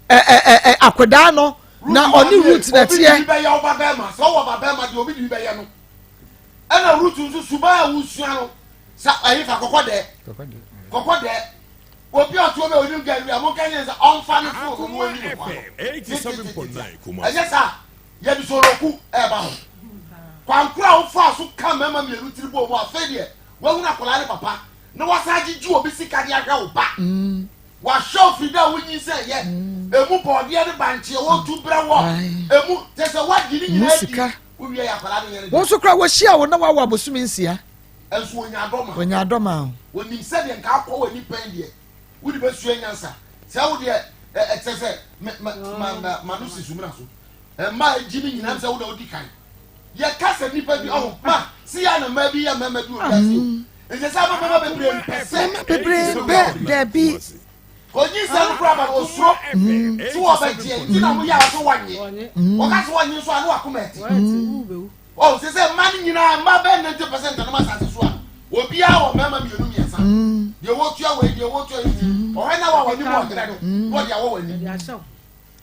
ɛ akwadaa no na ɔne Ruth na Obi teɛ. de bi bɛyɛ wo ba bɛrima sɛ ɔwɔ ba bɛrima deɛ obi de bi bɛyɛ no ɛna Ruth nso suban a wosua no sɛ ɛyi fa kɔkɔ dɛ kɔkɔ dɛ obi a ɔtoɔ bɛ onim gari a monka nyɛ sɛ ɔmfa ne fo no wɔnyi ne ho ano ɛnyɛ saa yɛde soroku ɛɛba hɔ kwankoro a wofaa so ka mmarima mmienu tiri bɔ mu afei deɛ wahunu akwadaa ne papa na wasan agyegye obi sika de ahwɛ wo ba mm. Wahwɛ wo firi da a wonyinsɛn yɛ, emu bɔɔdeɛ ne bankye a wɔtu brɛ wɔ, emu kyɛ sɛ woagye ne nyinaa di, wowie yɛ akwadaa no nyɛ ne Wo nso koraa wɔhyia wo na woawo abosome nsia. Nso wɔnya adɔ ma. Wɔnya adɔ ma wo. Wɔnim sɛdeɛ nka akɔ w'ani pɛn deɛ, wode bɛsua nyansa. Sɛ wo deɛ, ɛkyɛ sɛ me, ma, ma, ma, ma no si sumina so. Mmaa a egye ne nyinaa sɛ wo na wodi kan. Yɛka sɛ nnipa bi, ɔho, ma, si yɛ na mmaa bi yɛ mmarima bi wɔ wiase o. Ɛsɛ sɛ ama mmarima bebree mpɛ sɛ. Mmarima bebree mpɛ, daabi. Onyinsɛn no koraa ba no osuro sɛ wɔbɛgyeɛ nti na moyɛ a sɛ wɔnnye. Wɔka sɛ wɔnnye nso a ne wakoma ɛte. Ɔho, sɛ sɛ mmaa no nyinaa, mmaa bɛyɛ 90% nom asase so a, obiara wɔ mmarima mmienu mmiɛnsa. Deɛ wɔtua wei, deɛ wɔtua yi nti, ɔhwɛ na wa w'anim ɔherɛ no, na ɔde awɔ w'anim.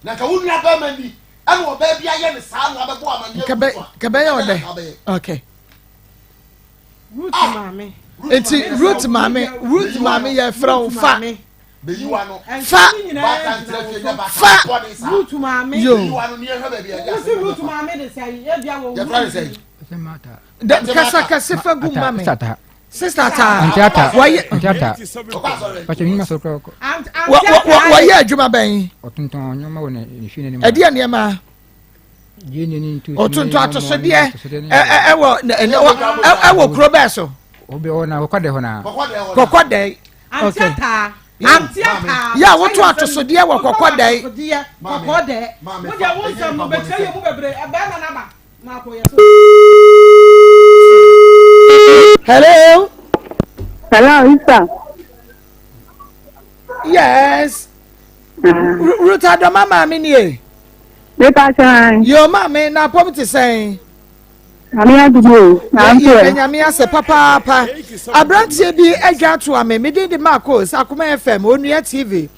Na nka wo nua barima ni ɛna ɔbaa bi ayɛ ne saa na wabɛbɔ amaneɛ Nka bɛ- agu so a, nka bɛyɛ ɛdɛn na ɔdɛ. nka wobɛyɛ? Okay. Ruth Ah! maame. Nti Ruth maame, Ruth maame yɛ frɛ wo fa. Bɛyi w'ano. Fa. Baatan tena fie nyɛ baatan Fa. bɔne saa. Ruth maame. Yo. Bɛyi w'ano ne yɛhwɛ baabi a ɛde Wosi asɛm Ruth bɛfa. maame de sɛ ebia wɔ Yɛfrɛ no sɛn? Sɛ Martha. Da- Kasa kɛse fa gu ma me. Sister Ta. Sister taa. Auntie Ata. Wɔyɛ Auntie Ata. Pakyɛ mi ma sɔrɔ kura kɔ. wɔyɛ adwuma bɛn? Ɔtontɔn nneɛma wɔ ne fie n'anim. Ɛdeɛ nneɛma? Ɔtontɔn atosodeɛ ɛwɔ ɛwɔ kuro bɛɛ so. Obi ɔwɔ na kɔkɔ dɛ hɔ na. Kɔkɔ dɛ. Auntie Ata. Yɛ a woto atosodeɛ wɔ kɔkɔdɛe. Hello. Hello, Isa. Yes. Ruth Adoma maame nie. Mepa kyɛn. Yo maame na apɔm te sɛn. Nyame adom o, na nso ɛ. Yɛda Nyame ase papaapa. Abranteɛ bi adwa ato ame, me din de Marcos, Akoma FM, Onua TV.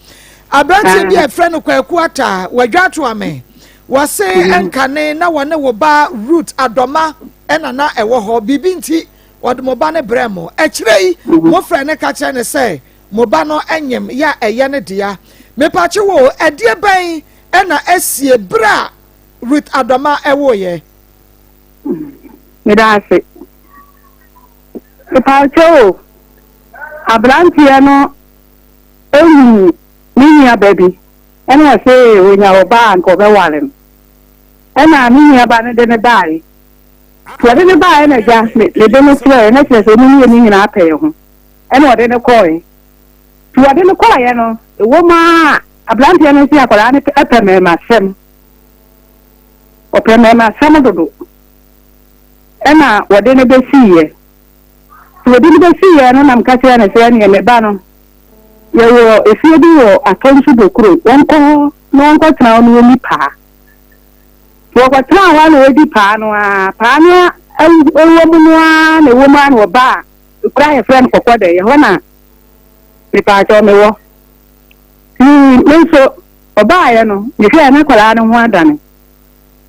Abranteɛ bi a ɛfrɛ no Kwaku Atta, wadwa ato ame. Wɔse nkane na wɔne wo ba Ruth Adɔma ɛna na ɛwɔ hɔ. Biribi nti, wɔde mo ba no brɛ mo. Akyire yi, mo frɛ no ka kyerɛ no sɛ mo ba no nyem yɛ a ɛyɛ ne dea. Mepakye wo, ɛdeɛ bɛn ɛna asie berɛ a Ruth Adɔma ɛwoeɛ? Meda ase. Mepaakyɛw o, aberanteɛ no ehuu ne nua ba bi ɛna ɔse onya ɔba a nka ɔbɛware no. Ɛna ne nua ba no de no baeɛ. Nti ɔde no baeɛ na agya mede no kyerɛɛ na kyerɛ sɛ ɔmo mmienu nyinaa pɛ yɛ ho. Ɛna ɔde no kɔɔe. Nti ɔde no kɔɔeɛ no, ɛwɔ mu ara aberanteɛ no se akwadaa no pɛ mmarimasɛm. Ɔpɛ mmarimasɛm dodo. Ɛna wɔde no bɛsiiɛ. Nti wɔde no bɛsiiɛ no na meka kyerɛɛ no sɛ ɛneɛ me ba no, yɛwɔ efie bi wɔ Atɔnso Bokuro, wɔnkɔ hɔ na wɔnkɔtena hɔ na wɔnni paa. Nti wɔkɔtenaa hɔ a na wɔdi paa no ara, paa no ɛwɔ mu no ara na ɛwɔ mu ara na wɔbaa ekuro a yɛfrɛ no Kɔkɔdɛ, ɛhɔ na mepaakyɛw mewɔ. Nti me nso Ɔbaeɛ no, mehwɛɛ na akwadaa no ho adane.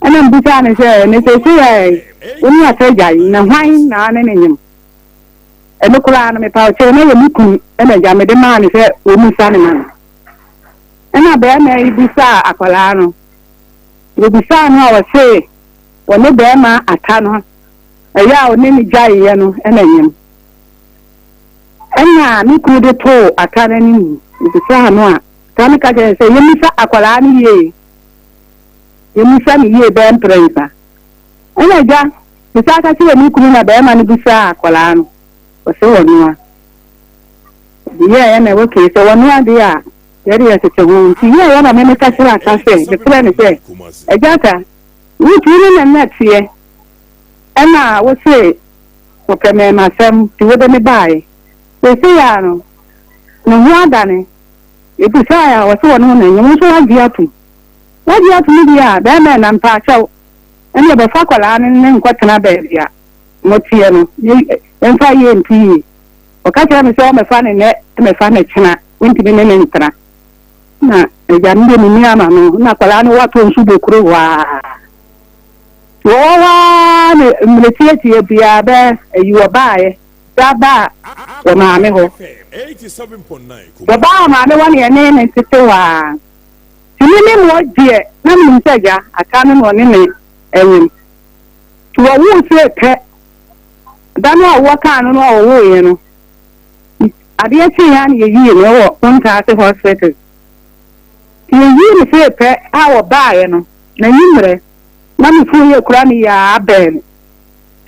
Ɛna mebisaa no sɛ, na seesei ɛ, wo ne asa agyae, na hwan na ne ne nyem? Ɛno koraa no, mepa wo kyɛw, na ɛyɛ me kunu na agya mede maa no sɛ wɔmmisa no ma no. Ɛna barima yi bisaa akwadaa no. Wɔbisaa no a ɔse ɔne barima ata no, ɛyɛ a ɔne no gyaeɛ no na nyem. Ɛna me kunu de too ata no anim, mebisaa no a, Saa no ka kyerɛɛ no sɛ, Yɛmmisa akwadaa no yie. Yɛmmisa no yie bɛyɛ mprɛnsa. Ɛnna agya, mesan ka kyerɛɛ me kunu na barima no bisaa akwadaa no, ɔse wɔnoa. Yɛeɛ na okay, sɛ wɔnoa deɛ a, yɛde yɛtete ho. Nti yɛeɛ na me meka kyerɛɛ Ata sɛ, mefrɛɛ no sɛ, Agya Ata, Ruth wo ne no nna teɛ, ɛnna wose wɔpɛ mmarimasɛm nti wode me baeɛ. Seesei ara no, ne ho adane. Mebisae a, wɔse wɔne wo na ɛnyɛ. Wo nso woagye atom. Woagye atom deɛ a, bɛrima ɛna mpaakyɛw. Ɛneɛ bɛfa akwadaa no ne nkɔtena baabi a moteɛ no, na yɛmfa yɛ nto yie. Ɔka kyerɛɛ me sɛ ɔmmɛfa no nnɛ, mmɛfa no kyena, wontumi ne no ntena. Na agya no deɛ menni ama no, na akwadaa no watɔ nsu bɔkuro hɔ ara. Nti wɔwɔ hɔ ara na mmerɛ tiatia biara bɛ ayi wɔbaeɛ. Sa baa wɔ maame hɔ. Wɔbaa wɔ maame hɔ na yɛne no tete hɔ ara. Nti me ne mo deɛ na menim sɛ agya ata no na ɔne me anyem. Nti wɔwoo sei pɛ, da no a awoɔ kaa no no a wɔwooeɛ no, adeɛ kyeeɛ ara na yɛyii no wɔ Kontaase Hospital. Nti yɛyii no sei pɛ a wɔbaeɛ no, n'anwummerɛ na me funu yɛ kura me yi ara abɛn me.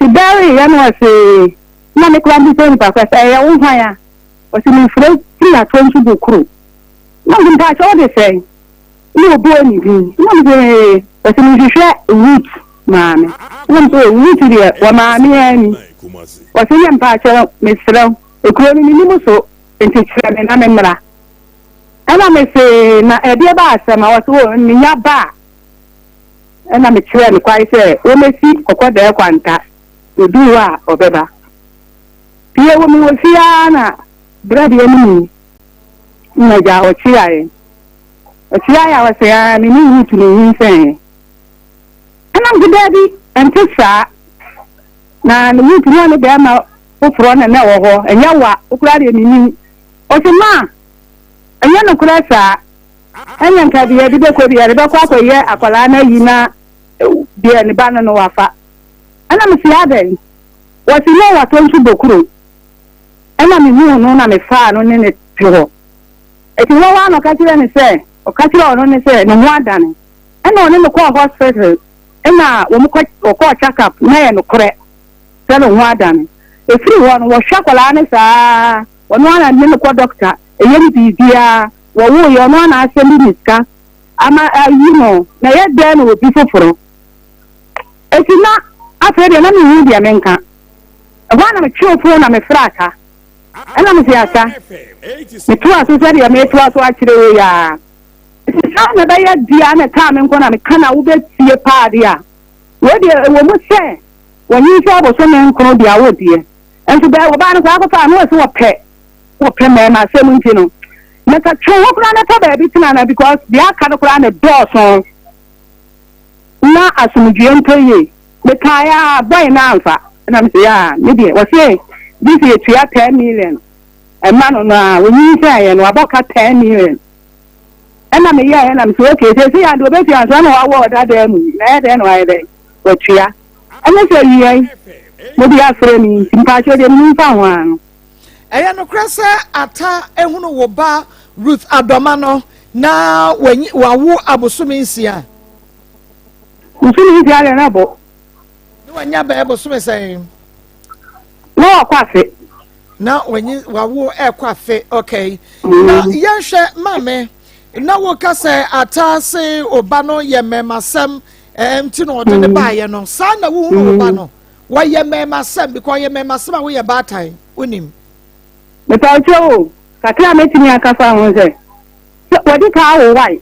Nti bɛweeɛ no ɔse na me koraa mbisa nipa korɔ sɛ ɛyɛ wo hwan a ɔse mefrɛ firi Atonsu Bokuro na mese mpakyɛ wode sɛn na ɔbɔɔ ne din na mese ee ɔse mehwehwɛ Ruth maame na mese oo Ruth deɛ wɔ maame ani ɔse nyɛ mpakyɛ mesrɛ wo ekuro no menim so nti kyerɛ me na me mmra ɛna mese na ɛdeɛ ba asɛm a ɔse oo menya ba a Ɛnna mekyerɛɛ no kwan sɛ ommesi Kɔkɔdɛɛ Kwanta, oduu hɔ a ɔbɛba. Pii wɔ mewɔ fie ara na berɛ deɛ no mu na agya ɔkyeaeɛ. Ɔkyeaeɛ a ɔsɛ ara me ne Ruth na ɛnyinsɛneeɛ. Ɛnna mese daabi, ɛnte saa. Na ne Ruth ne ɔne barima foforɔ na na ɛwɔ hɔ, ɛnyɛ wa, wo koraa deɛ mennim. Ɔse ma, ɛnyɛ nokorɛ saa. Ɛnyɛ nka deɛ yɛde bɛkɔ bi yɛde bɛkɔ akɔyɛ akwadaa no ayi na deɛ ne ba no no wafa. Ɛna mese adɛn? Wɔse no watɔ nso bokuro. Ɛna mehuu no na mefaa no ne ne te hɔ. Ɛti hɔ hɔ a na ɔka kyerɛ ne sɛ ɔka kyerɛ ɔno ne sɛ ne ho adane. Ɛna ɔne no kɔɔ hospital ɛna wɔn kɔ wɔkɔɔ check up na ɛyɛ nokorɛ sɛ ne ho adane. Ɛfiri hɔ no wɔhwɛ akwadaa no saa ɔno ara ne no kɔ doctor. ɛyɛ ne biribiara, wɔwoeɛ ɔno ara na asɛnde ne sika ama ayi no, na ɛyɛ dɛn na obi foforo? Enti na afei deɛ na menhu deɛ menka. Ɛhɔ ara na metwee fon na mefrɛɛ Ata. Ɛna mese Ata, metoa so sɛdeɛ meretoa so akyerɛ wo yi ara. Enti saa na ɛbɛyɛ deɛ a na ɛkaa me nko na meka na wobɛtie paa deɛ a, wei deɛ ɛwɔ mu sɛ wɔnyinsɛn bosome nkron deɛ awo deɛ, nso bɛɛ wɔbaa no koraa akɔfa a na wɔse wɔpɛ wɔpɛ mmarima asɛm nti no, na ka twe wo ho koraa na pɛ baabi tena na because deɛ aka no koraa na ɛdɔɔso na asomdwoeɛ ntɔ yie. Mekaeɛ a boy no amfa na mese a me deɛ wɔse gye sɛ yɛtua 10 million ɛma no no a wɔnyinsɛn yɛ no wabɔ ka 10 million. Ɛna meyɛɛ na mesɛ okay seesei a deɛ ɔbɛtua nso ɛna wawɔ ɔdadaa mu yi na ɛyɛ dɛn na wayɛ dɛn watua ɛne sɛ wia yi mode afrɛ me nti mpaakyɛw deɛ menim fa ho ara no. Ɛyɛ nokorɛ sɛ Ata ahunu wo ba Ruth Adɔma no na wanyi wawo abosome nsia? Bosome nsia deɛ na bɔ. Ne wanya bɛyɛ bosome sɛn? Na wakɔ afe. Na wanyi wawo ɛkɔ afe okay. Mm. Na yɛnhwɛ maame na woka sɛ Ata se ɔba no yɛ mmɛmasɛm nti na ɔde ne mm. baayɛ no saa na wohunu wo ba mm. no wɔyɛ mmɛmasɛm because ɔyɛ mmɛmasɛm a woyɛ baatan wonim. Mepawkyɛ o kakra a mɛtumi aka fa ho sɛ sɛ wɔde ka awo wae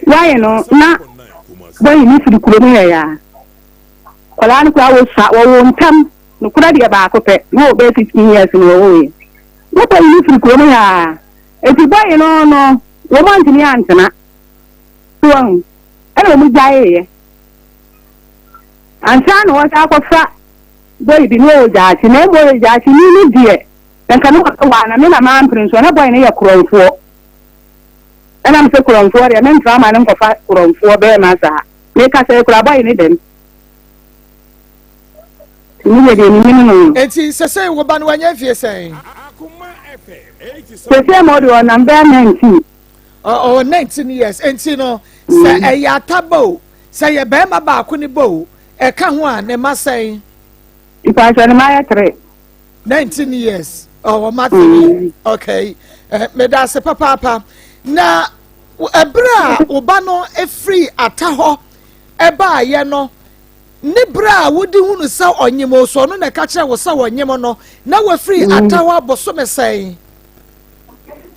wae no na bɔyi ne firi kurom yɛ yaa kɔlaa no koraa wɔsua wɔwo ntam nokora deɛ baako pɛ na wɔ bɛyɛ 15 years na wɔwoeɛ na bɔyi ne firi kurom yaa eti bɔyi no no wɔn antumi antena so wɔn ɛna wɔn gyaeeɛ ansa na wɔsan akɔfa bɔyi bi na ɔwɔ gyaakye na emu ɔyɛ gyaakye ni no deɛ nka no wɔbɛwaa na me na mampere nso na bɔyi no yɛ korɔmfoɔ ɛna mesɛ korɔmfoɔ deɛ memfa ama no nkɔfa korɔmfoɔ bɛrima saa meka sɛ kura bɔyi ne dɛm ne deɛ deɛ menim no no. Enti sɛsɛi wo ba no wanya mfie sɛn? Sɛsɛi ma ɔde ɔnam bɛyɛ 19. Ɔwɔ 19 years enti no sɛ ɛyɛ ataba o sɛ yɛ bɛrima baako ne bɔ o ɛka ho a ne ma sɛn? Mpakyɛ ne ma yɛ tere. 19 years ɔwɔ ma three okay eh, meda ase papaapa na ɛberɛ a wo ba no firi ata hɔ ɛbaayɛ no ne berɛ a wode hunu sɛ ɔnyem o so ɔno na ɛka kyerɛ wo sɛ ɔnyem no na wafiri ata hɔ abosome sɛn?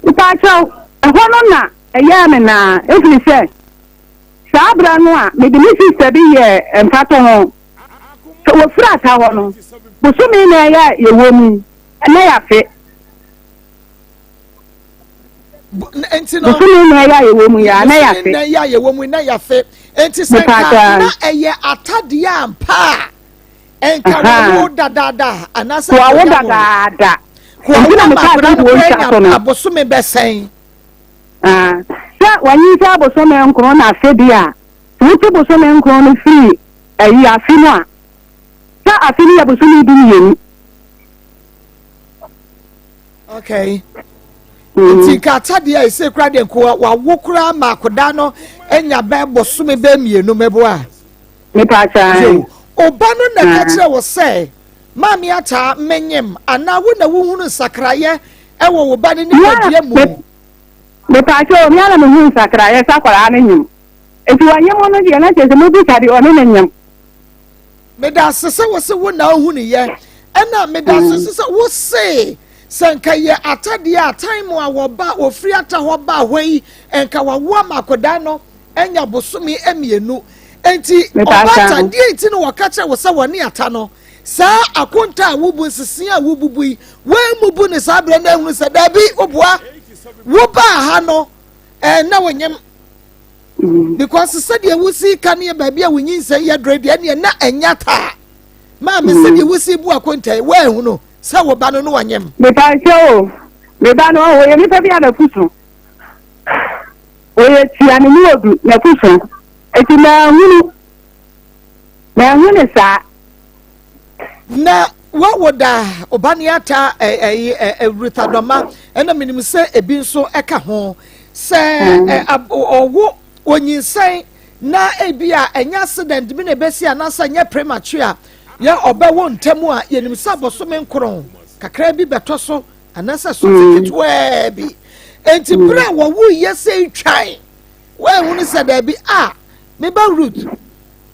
Mpakyɛw, ɛhɔ no na ɛyɛɛ me naa, ɛfiri sɛ saa berɛ no a mede me sista bi yɛɛ mfatoho sɛ wɔfiri ata hɔ no, bosome na ɛyɛ a yɛwɔ mu yi, ɛnɛ yɛafe. Nti no, bosome na ɛyɛ a yɛwɔ mu yi, ɛnɛ yɛafe. Bosome na ɛyɛ a yɛwɔ mu yi, na yɛafe. Nti sɛ nka na ɛyɛ atadeɛ ampa a, Nka wawo dadaada anaasɛ wawo dadaada. Nti na meka sɛ wɔntwa so no. Abosome bɛsɛn. Sɛ wanyinsɛn abosome nkron na afe bi a, sɛ wotu bosome nkron no firi ayi afe mu a, sɛ afe no yɛ bosome du mmienu. Okay. Nti nka atadeɛ a ɛsɛ kura deɛ nko wawo koraa ma akodaa no anya bɛɛ bosome bɛɛ mmienu mɛboa. Mepaakyɛw. Yo, oba no na ɛka kyerɛ wo sɛ, Maame Ataa, menyem, anaa wo na wohunu nsakraeɛ wɔ wo ba no nipadua mu? Mepaakyɛw, me ara na mehu nsakraeɛ sɛ akwadaa no nyem. Enti wanyem no deɛ, na kyerɛ sɛ mobisa deɛ ɔne no nyem. Meda ase sɛ wo se wo na wohunuiɛ, ɛna meda ase nso sɛ wo se sɛ nka yɛ ata deɛ a, time a wɔba, wɔfiri ata hɔ baa hɔ yi, nka wawo ama akwadaa no anya bosome mmienu. Enti ɔbaatan, deɛ nti na wɔka kyerɛ wo sɛ wɔne ata no, saa akonta a wobu, nsesee a wobubu yi, woammubu no saa berɛ no ahunu sɛ daabi, woboa, wobaa ha no, eh, na wonyem. Mm. Because sɛdeɛ wosi ka ne baabi a wonyinsɛn yɛ dore deɛ neɛ na ɛnya taa. Maame mm. sɛdeɛ wosi bu akonta yi, woahunu sɛ wo ba no no wanyem. Mepa nkyɛ o, me ba no ɔyɛ nipa bi a n'afu so. Ɔyɛ tia ne mu odu n'afu so. Eti manhunu, manhu ne saa. Na wawo da Obaniata Ruth Adɔma ɛna menim sɛ ebi nso ɛka ho sɛ ɔwo onyinsɛn na ebi a ɛnyɛ accident bi na ebesi anaasɛ ɛnyɛ premature a yɛ ɔbɛwo ntɛm a yɛnim sɛ abosome nkron kakra bi bɛtɔ so. anaasɛ sɔte ketewaa bi. Enti berɛ a wɔwoeɛ sɛ twan, woanhunu sɛ daabi a, me ba Ruth,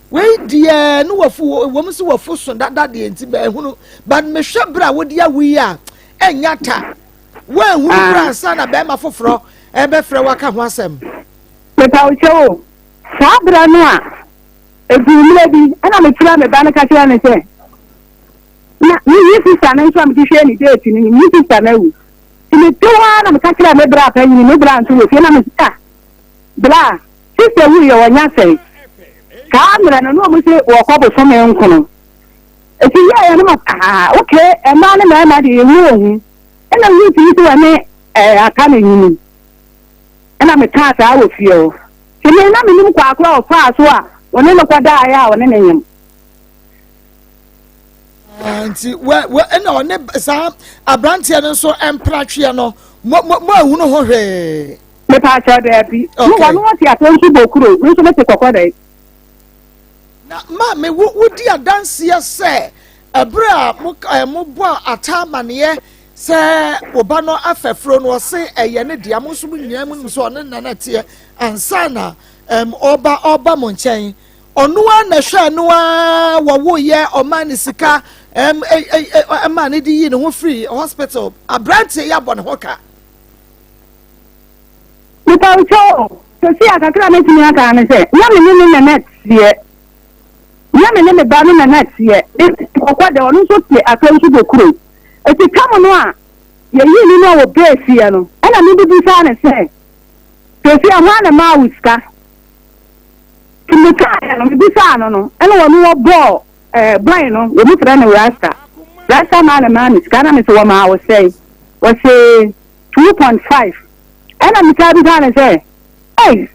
wei deɛ ne wafu, wɔm sɛ wafu so dada deɛ nti bɛahunu, but mehwɛ berɛ a wode awo yi a, ɛnyɛ ta. Woanhunu koraa ansa na bɛrima foforɔ ɛbɛfrɛ waka ho asɛm. Mepa wo kyɛw o, saa berɛ no a, ɛduu mmerɛ bi, ɛna mefrɛɛ me ba no ka kyerɛɛ no sɛ, na me me sista no nso a mede hwɛɛ ne date no, me sista no awu. Nti mete hɔ ara na meka kyerɛɛ me bra panyini, me bra nso wɔ fie, na mese, ah, bra, sista wuiɛ wɔnya sɛn? Saa mmerɛ no, na wɔn se wɔkɔ bosome nkono. Nti yɛɛ no ma, ah, okay, mmaa ne mmarima deɛ yɛhu wɔ hu. Ɛna Ruth yi sɛ wɔne eh, aka ne nyini. Ɛna mekaa saa wɔ fie hɔ. Nti me na menim kwaakoro a ɔfaa so a wɔne no kɔdaeɛ a ɔne ne nyem. Ah, nti wɛ wɛ ɛna ɔne saa aberanteɛ no nso mpratweɛ no mo mo mo ehunu ho hwee. Mepa akyɛw daabi. Mo wɔn wɔn te atɔ nso bɔ kuro mi nso me te kɔkɔ dɛ. Na maame wo wodi adanseɛ sɛ ɛberɛ a mo ɛɛ mo bɔ ata amaneɛ sɛ wo ba no afɛfuro no ɔse ɛyɛ ne dea mo nso mo nyinaa mu nim sɛ ɔne nana teɛ ansa na ɛm ɔba ɔba mo nkyɛn. Ɔno ara na ɛhwɛɛ no ara wɔwoeɛ, ɔmaa no sika ɛm ɛmaa no de yii ne ho firii hospital. Aberanteɛ yi abɔ ne ho ka. Mepawkyɛw o, sɛsi a kakra a mɛtumi aka ne sɛ, na me ne ne nana teɛ. Na me ne me ba no nana teɛ. Me te kɔkɔ dɛ, ɔno nso te atɔ nso bɔ kurom. Eti tam no a yɛyii no no a wɔbɛɛ fie no, ɛna me bibisaa no sɛ, sɛsi a hwan na ɛmaa wo sika? Nti mekaeɛ no, mebisaa no no, ɛna ɔno ɔbɔɔ ɛɛ boy no, wɔn frɛ no Rasta. Rasta man na maa me sika, ɛna mese wɔmaa wo sɛn? Ɔse 2.5. Ɛna mesan bisaa no sɛ, ei,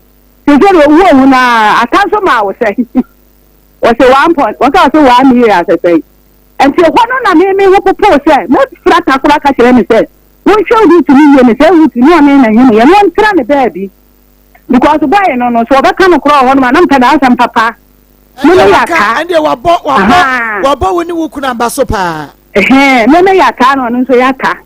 seesei deɛ owu owu na aka nso maa wo sɛn? Ɔse one point, wɔka ɔse one million asɛ sɛn? Nti ɛhɔ no na me me ho popoo sɛ, mɛfra takora ka kyerɛ me sɛ, wonhwɛ route no yie, mesɛ route ne ɔne na him yɛ no ɔntra ne baabi. Because boy no no so ɔbɛka no korɔ wɔ hɔ nom a na mpɛ n'asɛm papa. Me me yɛ akaa. Ɛndeɛ wabɔ wabɔ wabɔ wo ne wo kunu aba so paa. Ɛhɛn me me yɛ akaa na ɔno nso yɛ akaa.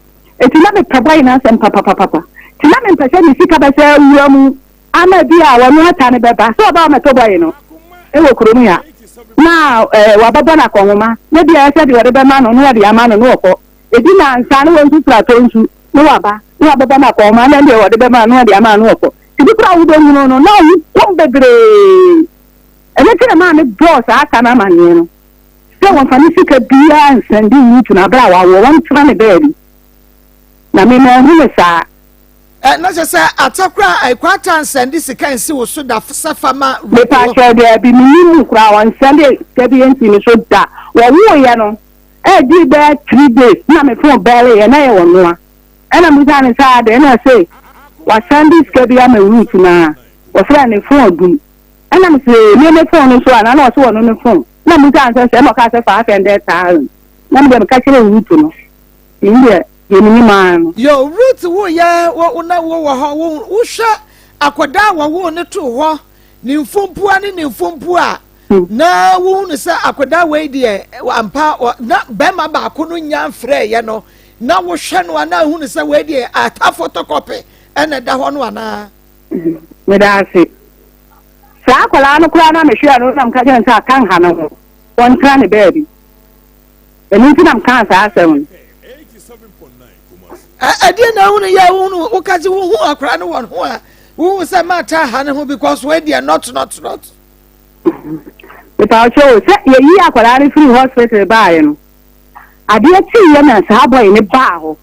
Eti na mepɛ boy no asɛm papapapa. Ti na mempɛ sɛ ne sika bɛsɛ awura mu ama bi a ɔno ata no bɛba sɛ ɔba ɔmɛtɔ boy no ɛwɔ kurom ya na ɛɛ wabɛbɔ no akɔnhoma na bi a ɛsɛ deɛ ɔde bɛma no na ɔde ama no na ɔkɔ. Edi nansa na wɔn nso fira tɔ nsu na waba na wabɛbɔ no akɔnhoma na deɛ ɔde bɛma no na ɔde ama no na ɔkɔ. Ebi koraa a wobɛhunu no na ɔho kɔm bebree. Ɛno nti na maa me bɔɔ saa asa no amanneɛ no sɛ wɔmfa ne sika biara nsɛnde Ruth no aberɛ a wawoɔ, wɔntra ne baabi. Na me manhu no saa. Ɛ, na kyerɛ sɛ ata koraa, ɛ, kwata nsɛnde sika nsi wo so da sɛ fa ma Ruth Mepa wɔ. kyɛw, daabi, mennim mu koraa, ɔnsɛnde sika bi nsi me so da. Wɔwoeɛ no, ɛdii bɛyɛ 3 days na me phone bɛleeɛ, na ɛyɛ ɔnoa. Ɛna mebisaa no sɛ adɛn na ɔse wasan de sika bi ama Ruth na wɔfrɛ ne phone dum. Ɛna mese me me phone no so anaa na ɔse ɔno ne phone. Na mebisaa no sɛ sɛ ɛna ɔkaa sɛ 500,000. Na me deɛ meka kyerɛɛ Ruth no me deɛ deɛ menim ara no. Yo, Ruth wo yɛ wo na wo wɔ hɔ wo wohwɛ akwadaa a wɔwoo no too hɔ ne mfompoa ne ne mfompoa a na wohunu sɛ akwadaa wei deɛ ampa na bɛrima baako no nya mfrɛɛyɛ no na wohwɛ no anaa hunu sɛ wei deɛ ata photocopy ɛna ɛda hɔ no anaa. Meda ase. Saa akwadaa no koraa na mehwɛɛ no na meka kyerɛ no sɛ aka nha no ho, wɔntra ne baabi. Ɛno nti na mekaa saa asɛm no. Ɛdeɛ na wohunu yɛ wohunu woka sɛ wohu akwadaa no wɔn ho a wohu sɛ mata ha ne ho because wei deɛ not not not. Mepa wo kyɛw sɛ yɛyi akwadaa no firi hospital baeɛ no adeɛ kyeeɛ na saa boy no baa hɔ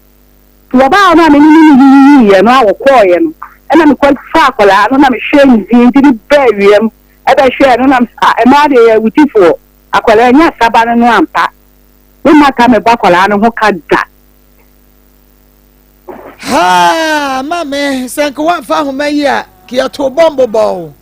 nti wɔbaa hɔ no a me ne no yiyiyiiɛ no a wɔkɔɔeɛ no ɛna mekɔ fa akwadaa no na mehwɛɛ ne din nti ne baa wiem ɛbɛhwɛɛ no na ah ɛmaa deɛ yɛ awutifoɔ akwadaa nya saba no no ampa me mata mebɔ akwadaa no ho ka da. Haa maame sɛ nka woamfa ahoma yi a ka yɛto bɔmbo bɔɔ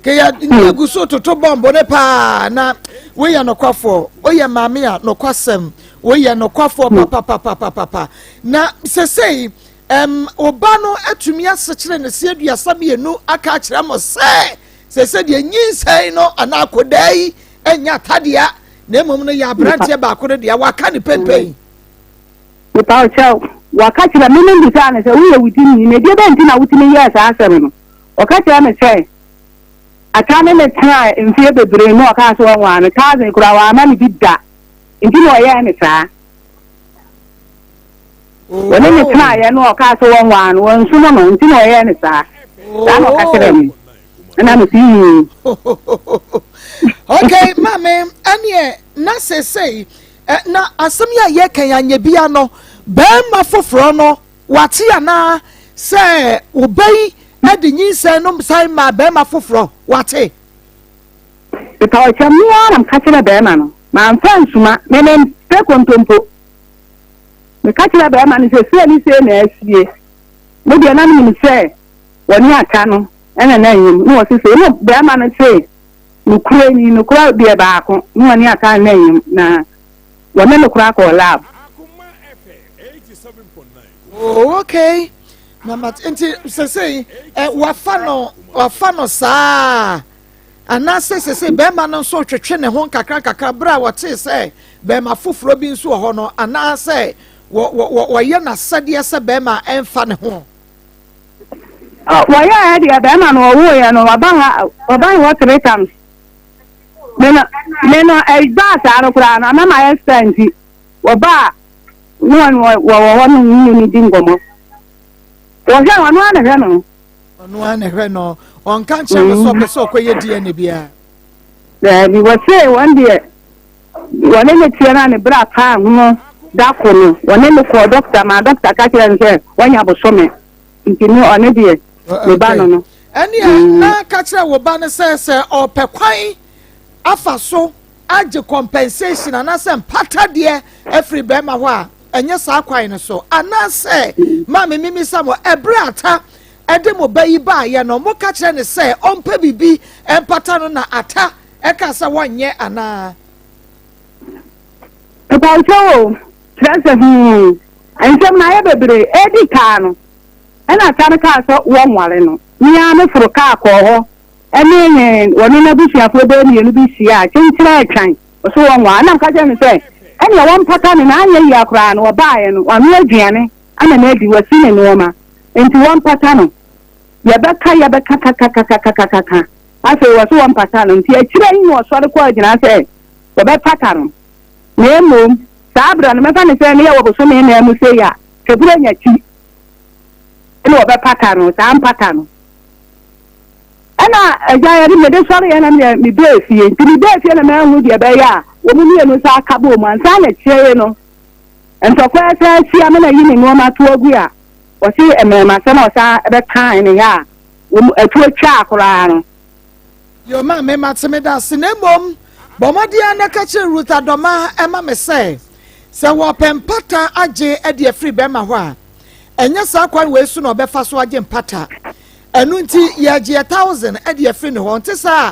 ka yɛ ne gu so toto bɔmbo ne paa na woyɛ nokwafoɔ woyɛ maame a nokwasɛm woyɛ nokwafoɔ papapapapapa na sesei ɛm ɔba no atumi asekyerɛ ne se 32 aka akyerɛ mo sɛ sese deɛ nyinsɛn no anaa akɔdaa yi ɛnyɛ atadeɛ na mmom no yɛ aberanteɛ baako no deɛ waka ne pɛmpɛn. Mepa wo kyɛw. Wɔka kyerɛ me me bisaa no sɛ woyɛ wo gyimii na ɛdeɛ bɛn nti na wotumi yɛɛ saa asɛm no? Ɔka kyerɛ me sɛ Ataa ne no tenaa mfeɛ bebree na ɔkaa sɛ ɔnwaa no, thousand koraa wamma no bi da nti na ɔyɛɛ no saa. Wɔne no tenaeɛ na ɔkaa sɛ wɔnwaa no, wɔnsom no nti na ɔyɛɛ no saa. Saa na ɔka kyerɛɛ me. Ɛna mese yii. Okay, maame, ɛneɛ na sesei na asɛm yi a yɛka yi anyɛ bia no, bɛrima foforɔ no wate anaa sɛ wo ba yi de nyinsɛn no san maa bɛrima foforɔ wate? Mepawkyɛ me ara na meka kyerɛ bɛrima no, mamfa ansuma, me mempɛ kontompo. Meka kyerɛɛ barima no sɛ sei ne sei na asie. Me deɛ na menim sɛ wɔne ata no na na anyim. Na wɔse sei. Na barima no se nokorɛ ni, nokorɛ deɛ baako, na wɔne ata no na anyim. Na wɔne no koraa kɔɔ lab. Oh, okay. Na mat nti sesei eh, wafa no wafa no saa. Anaasɛ seesei barima no nso retwetwe ne ho nkakrankakra bere a ɔtee sɛ barima foforɔ bi nso wɔ hɔ no, anaasɛ wɔyɛ n'asɛdeɛ sɛ barima a ɛmfa ne ho? Wɔyɛɛ deɛ barima no ɔwoeɛ no, waba ha, waba hɔ three times. Me no, me no, ɛbaa saa no koraa no, ama mayɛ star nti, wɔbaa ne wɔn wɔwɔ hɔ no ne ne di nkɔmmɔ. Wɔhwɛ no, ɔno ara na hwɛ no. Ɔno ara na ɛhwɛ no. Ɔnka nkyerɛ no sɛ ɔpɛ sɛ ɔkɔyɛ DNA biara. Daabi, wɔse wɔn deɛ wɔne ne teɛ no a ne bra paa ho da ko no, wɔne no kɔɔ dɔkta ma dɔkta ka kyerɛ no sɛ wanya bosome nti no ɔne deɛ ne ba no no. Ɛnneɛ na ka kyerɛ wo ba no sɛ sɛ ɔpɛ kwan afa so agye compensation anaasɛ mpata deɛ afiri bɛrima hɔ a, ɛnyɛ saa kwan no so. Anaasɛ maame mimisa mo, ɛberɛ ata de mo ba yi baeɛ no, moka kyerɛ no sɛ ɔmpɛ biribi mpata no na Ata kaa sɛ wɔnyɛ anaa? Mepawokyɛw o, kyerɛ sɛ hmm, nsɛm no ayɛ bebree. Edi kaa no, ɛna Ata no kaa sɛ wɔnware no. Me ara meforo kaa kɔɔ hɔ ne ne wɔne n'abusuafoɔ bɛyɛ mmienu bi hyiaa, kyenkyerɛ atwan, ɔso wɔnware. Ɛna meka kyerɛ no sɛ ɛneɛ wɔmpata no na anyɛ yie koraa no, wɔbaeɛ no, wanoa aduane ama no adi, wasi ne nnoɔma. Enti wɔmpata no. Yɛbɛka, yɛbɛka kakakakakakaka. Afei wɔse wɔmpata no. Nti akyire yi na wɔsɔre kɔɔ agyina sɛ wɔbɛpata no. Na mmom, saa berɛ no, mɛfa no sɛ ne yɛwɔ bosome nnan mu sei a, February akyi na wɔbɛpata no, saa mpata no. Ɛna agya yɛde mede sɔreɛ na meɛ mebɛɛ fie. Nti mebɛɛ fie na manhu deɛ ɛbɛyɛ a wɔn mmienu nsa aka bɔɔ mu ansa na akyire no ntɔkwa san asi ama no ayi ne nneɛma ato agu a Wɔse mmarimasɛm a ɔsan bɛkae ne yɛ a wɔn atuo twaa koraa no. Yoo maame mate medase na mmom bɔ mmɔden ara na ka kyerɛ Ruth Adɔma ma me sɛ sɛ wɔpɛ mpata agye de afiri bɛrima hɔ a ɛnyɛ saa kwan wei so na ɔbɛfa so agye mpata ɛno nti yɛgye yɛ thousand de afiri ne hɔ nte saa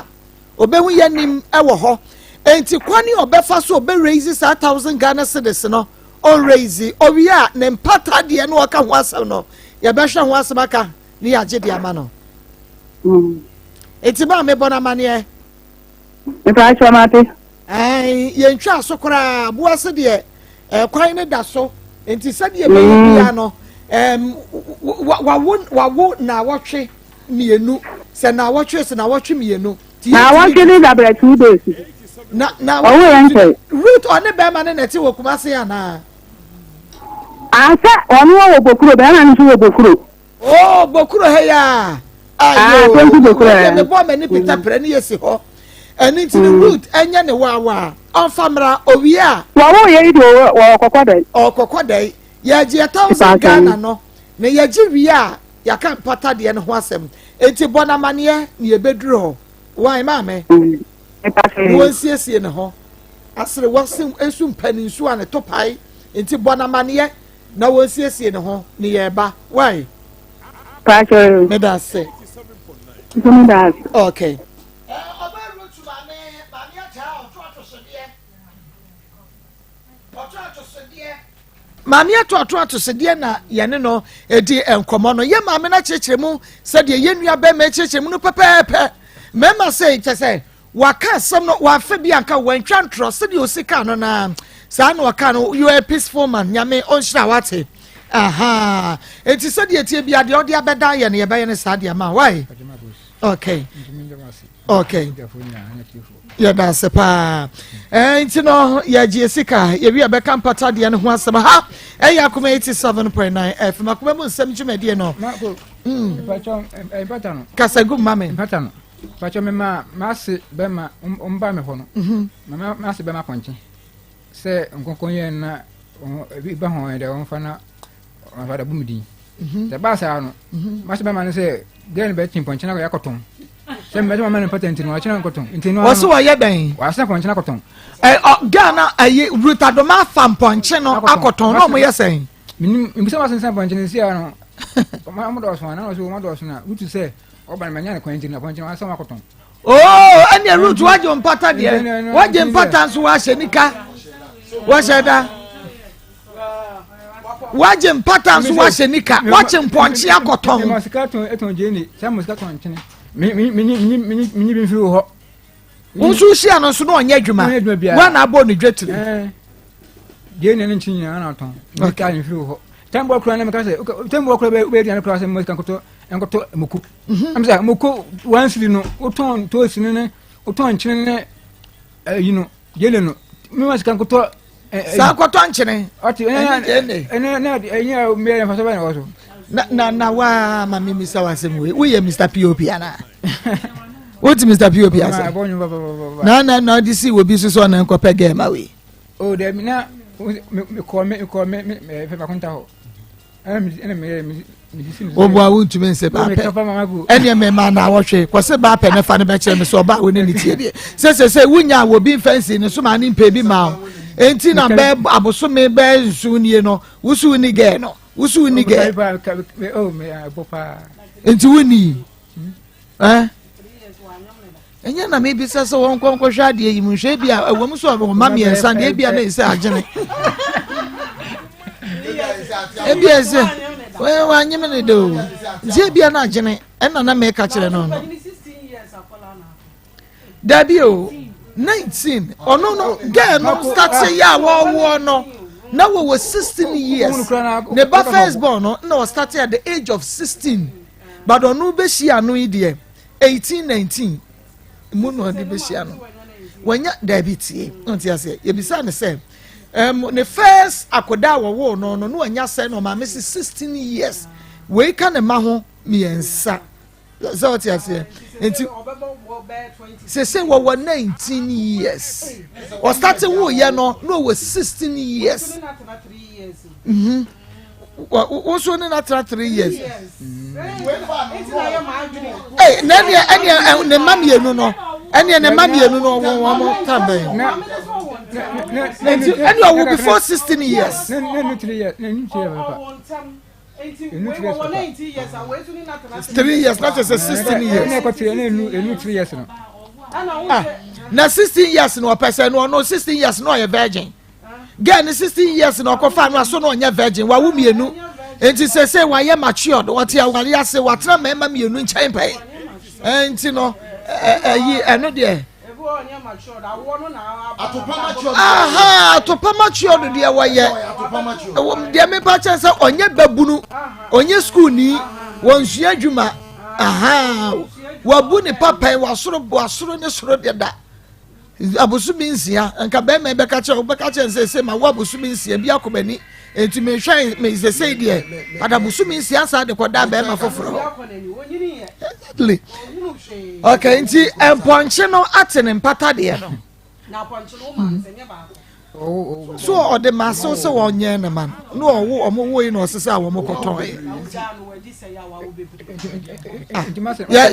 a ɔbɛhu yɛ nim wɔ hɔ enti kwan a ɔbɛfa so ɔbɛ raise saa thousand Ghana cedis no ɔnraise, owie a ne mpata deɛ no ɔka ho asɛm no yɛbɛhwɛ ho asɛm aka ne yɛagye de ama no. Eti maa mebɔ no amaneɛ. Mpakyɛ mate. Ɛn yɛntwa so koraa aboa se deɛ ɛkwan ne da so nti sɛdeɛ ɛbɛyɛ mm. bia no ɛm wawo wawo naawɔtwe mmienu sɛ naawɔtwe sɛ naawɔtwe mmienu. Naawɔtwe ne dabrɛ two days. Na na ɔwɔ yɛn nkyɛn. Ruth ɔne bɛrima no na ɛte wɔ Kumasi anaa? Asɛ ɔno wɔ Bokuro bɛrima no nso wɔ Bokuro. Oh Bokuro ha yi a. Ah, twenty Bokuro ɛ. Mebɔ m'ani pita pɛrɛ ne yɛ si hɔ. Ɛno nti no Ruth ɛnyɛ ne waawaa ɔnfa mmra owie a. Wɔwɔ yɛ yi de wɔ kɔkɔ dɛ. Ɔkɔkɔ dɛ yɛgye yɛ thousand Ghana no na yɛgye wie a yɛaka mpata deɛ no ho asɛm eti bɔ n'amaneɛ na yɛbɛduru hɔ wan maame. Na wɔnsiesie ne ho aserewa se nsu mpa ne nsu a ne to pae nti bɔ no amaneɛ na wɔnsiesie ne ho ne yɛreba wai meda ase okay ɔbɛ rutu maame maame ataa ɔto atosodeɛ ɔto atosodeɛ Maame atoato atosodeɛ na yɛne no di nkɔmmɔ no. Yɛ maame no akyerɛkyerɛ mu sɛdeɛ yɛn nua bɛrima akyerɛkyerɛ mu no pɛpɛɛpɛ. Mmarima sɛ kyɛ sɛ waka asɛm no wamfa bi anka wantwa ntorɔ sɛdeɛ ɔsi kaa no naa saa na ɔka no. You are a peaceful man. Nyame ɔnhyira wate. Aha. Eti sɛdeɛ tie bi adeɛ ɔde abɛda yɛ no yɛbɛyɛ no saa deɛ ma why? Okay. Okay. Yɛda ase paa. Eh, nti no yɛgye sika yɛwi ɛbɛka mpata deɛ no ho asɛm ha ɛyɛ akoma 87.9 FM akoma mu nsɛm dwumadie no. Mm. Kasa gu ma me. Mpata no. Mpakyɛ me ma m'ase bɛma ɔmba me hɔ no. Mhm. Ma m'ase bɛma pɔnkye. Sɛ nkɔnkɔn yɛ na ebi ba ho dɛ ɔmfa na ɔmfa da bu me din. Mhm. Sɛ baa saa no, mhm. m'ase bɛma no sɛ gɛɛ no bɛkye pɔnkye na akɔyɛ akɔtɔn. Sɛ mbɛsɛ mama no mpata nti no ɔkyena nkɔtɔn. Nti no Wɔsi wɔyɛ dɛn? Wɔasena pɔnkye no akɔtɔn. Ɛ ɔ gɛɛ no ayi Rutadoma afa mpɔnkye no akɔtɔn na ɔmo yɛ sɛn? Menim mbisa m'ase sɛ pɔnkye no si a no ɔmo dɔɔso a na ɔso ɔmo dɔɔso na rutu sɛ ɔba no manya ne kwan nti na pɔnkye no asɛ ɔmo akɔtɔn. Oo ɛnna Ruth wagye mpata deɛ wagye mpata nso wahyɛ nika wahyɛ da wagye mpata nso wahyɛ nika wakye mpɔnkye akɔtɔn. Mma sika tɔn etɔn gyeene sɛ mo sika tɔn nkyene mi mi mi mi mi mi bi nfiri wɔ hɔ. Nso hyia no nso na ɔnyɛ adwuma wɔn na abɔ ne dwetire. Gyeene ne nkyene nyinaa na ɔtɔn mi ka nfiri wɔ hɔ tɛnbɔ kura na mi ka sɛ tɛnbɔ kura bɛ bɛ aduane kura sɛ mo sika nkɔtɔ nkɔtɔ muku. Mhm. Sɛ moko wansiri no wotɔn toosi no ne wotɔn nkyene ne ayi no gyeene no mema sika nkotɔ saa kɔtɔ nkyene ɔte ɛne gyeene ɛne na ɛnyɛ mmea yɛn faso bɛn na wɔ so na na na waa ma mi misa wa asɛm wei woyɛ mr pop ana wote mr pop ase na na na ɔde si wɔ bi so sɛ ɔna nkɔpɛ gɛɛ ma wei o dɛbi na mekɔ mekɔ me me fɛ bakonta hɔ woboa wontumi nse baapɛ ɛneɛ mema na awɔtwe kɔse baapɛ ne fa no bɛkyerɛ me sɛ ɔba wo ne ne tie deɛ sɛ sɛ sɛ wonya wɔ bi mfa nsi ne so ma ne mpɛ bi ma wo enti na bɛɛ abosome bɛɛ nso nie no woso woni gɛɛ no woso woni gɛɛ nti woni Eh? ɛnyɛ na mebisa sɛ wɔnkɔ nkɔhwɛ adeɛ yi mu nhwɛ bi a ɛwɔ mu sɛ ɔma mmiɛnsa deɛ ebi a na ɛsɛ agyene ebi a ɛsɛ wanyem ne de o nti ebi a na agyene ɛna na mɛka kyerɛ no no dabi o 19 ɔno no girl no start yɛ a wɔwoɔ no na wɔwɔ 16 years ne ba first born no na ɔstart at the age of 16 but ɔno bɛhyia no yi deɛ 18 19 mu na ɔde bɛhyia no wanya dabi tie ɔnte aseɛ yɛbisa ne sɛ um, ne first akɔda a wɔwoo no no na wanya sɛ na ɔmaame si 16 years wei ka ne ma ho mmiɛnsa sɛ ɔte aseɛ nti sese wɔwɔ 19 years ɔstate woyɛ no na ɔwɔ 16 years mhm wo nso ne na tena 3 years ee na ɛneɛ ɛneɛ ne mma mmienu no ɛneɛ ne mma mmienu no wɔn wɔn tan bɛn nti ɛneɛ ɔwɔ before 16 years. 3 years na kyerɛ sɛ 16 years. Ah, na 16 years na ɔpɛ sɛ no ɔno 16 years na ɔyɛ virgin girl ne 16 years na ɔkɔfa no aso na ɔnyɛ virgin wawo mmienu nti sese wayɛ matured ɔte aware ase watena mmarima mmienu nkyɛn pɛn nti no ɛyi ɛno deɛ. Aha, atopa matured deɛ wɔyɛ deɛ mepa kyɛn sɛ ɔnyɛ babunu ɔnyɛ sukuuni wɔnsua adwuma aha wabu ne papa wasoro wasoro ne soro deda abosomi nsia nka bɛrima bɛka kyerɛ wobɛka kyerɛ sɛ sɛ ma wo abosomi nsia bi akɔ m'ani nti mehwɛ me sesei deɛ but abosomi nsia saa de kɔda bɛrima foforɔ exactly okay nti mpɔnkye no ate ne mpata deɛ no so ɔde ma asew sɛ wɔnyɛ ne ma no na ɔwo ɔmo wo yi na ɔsesa a wɔn kɔtɔn yɛ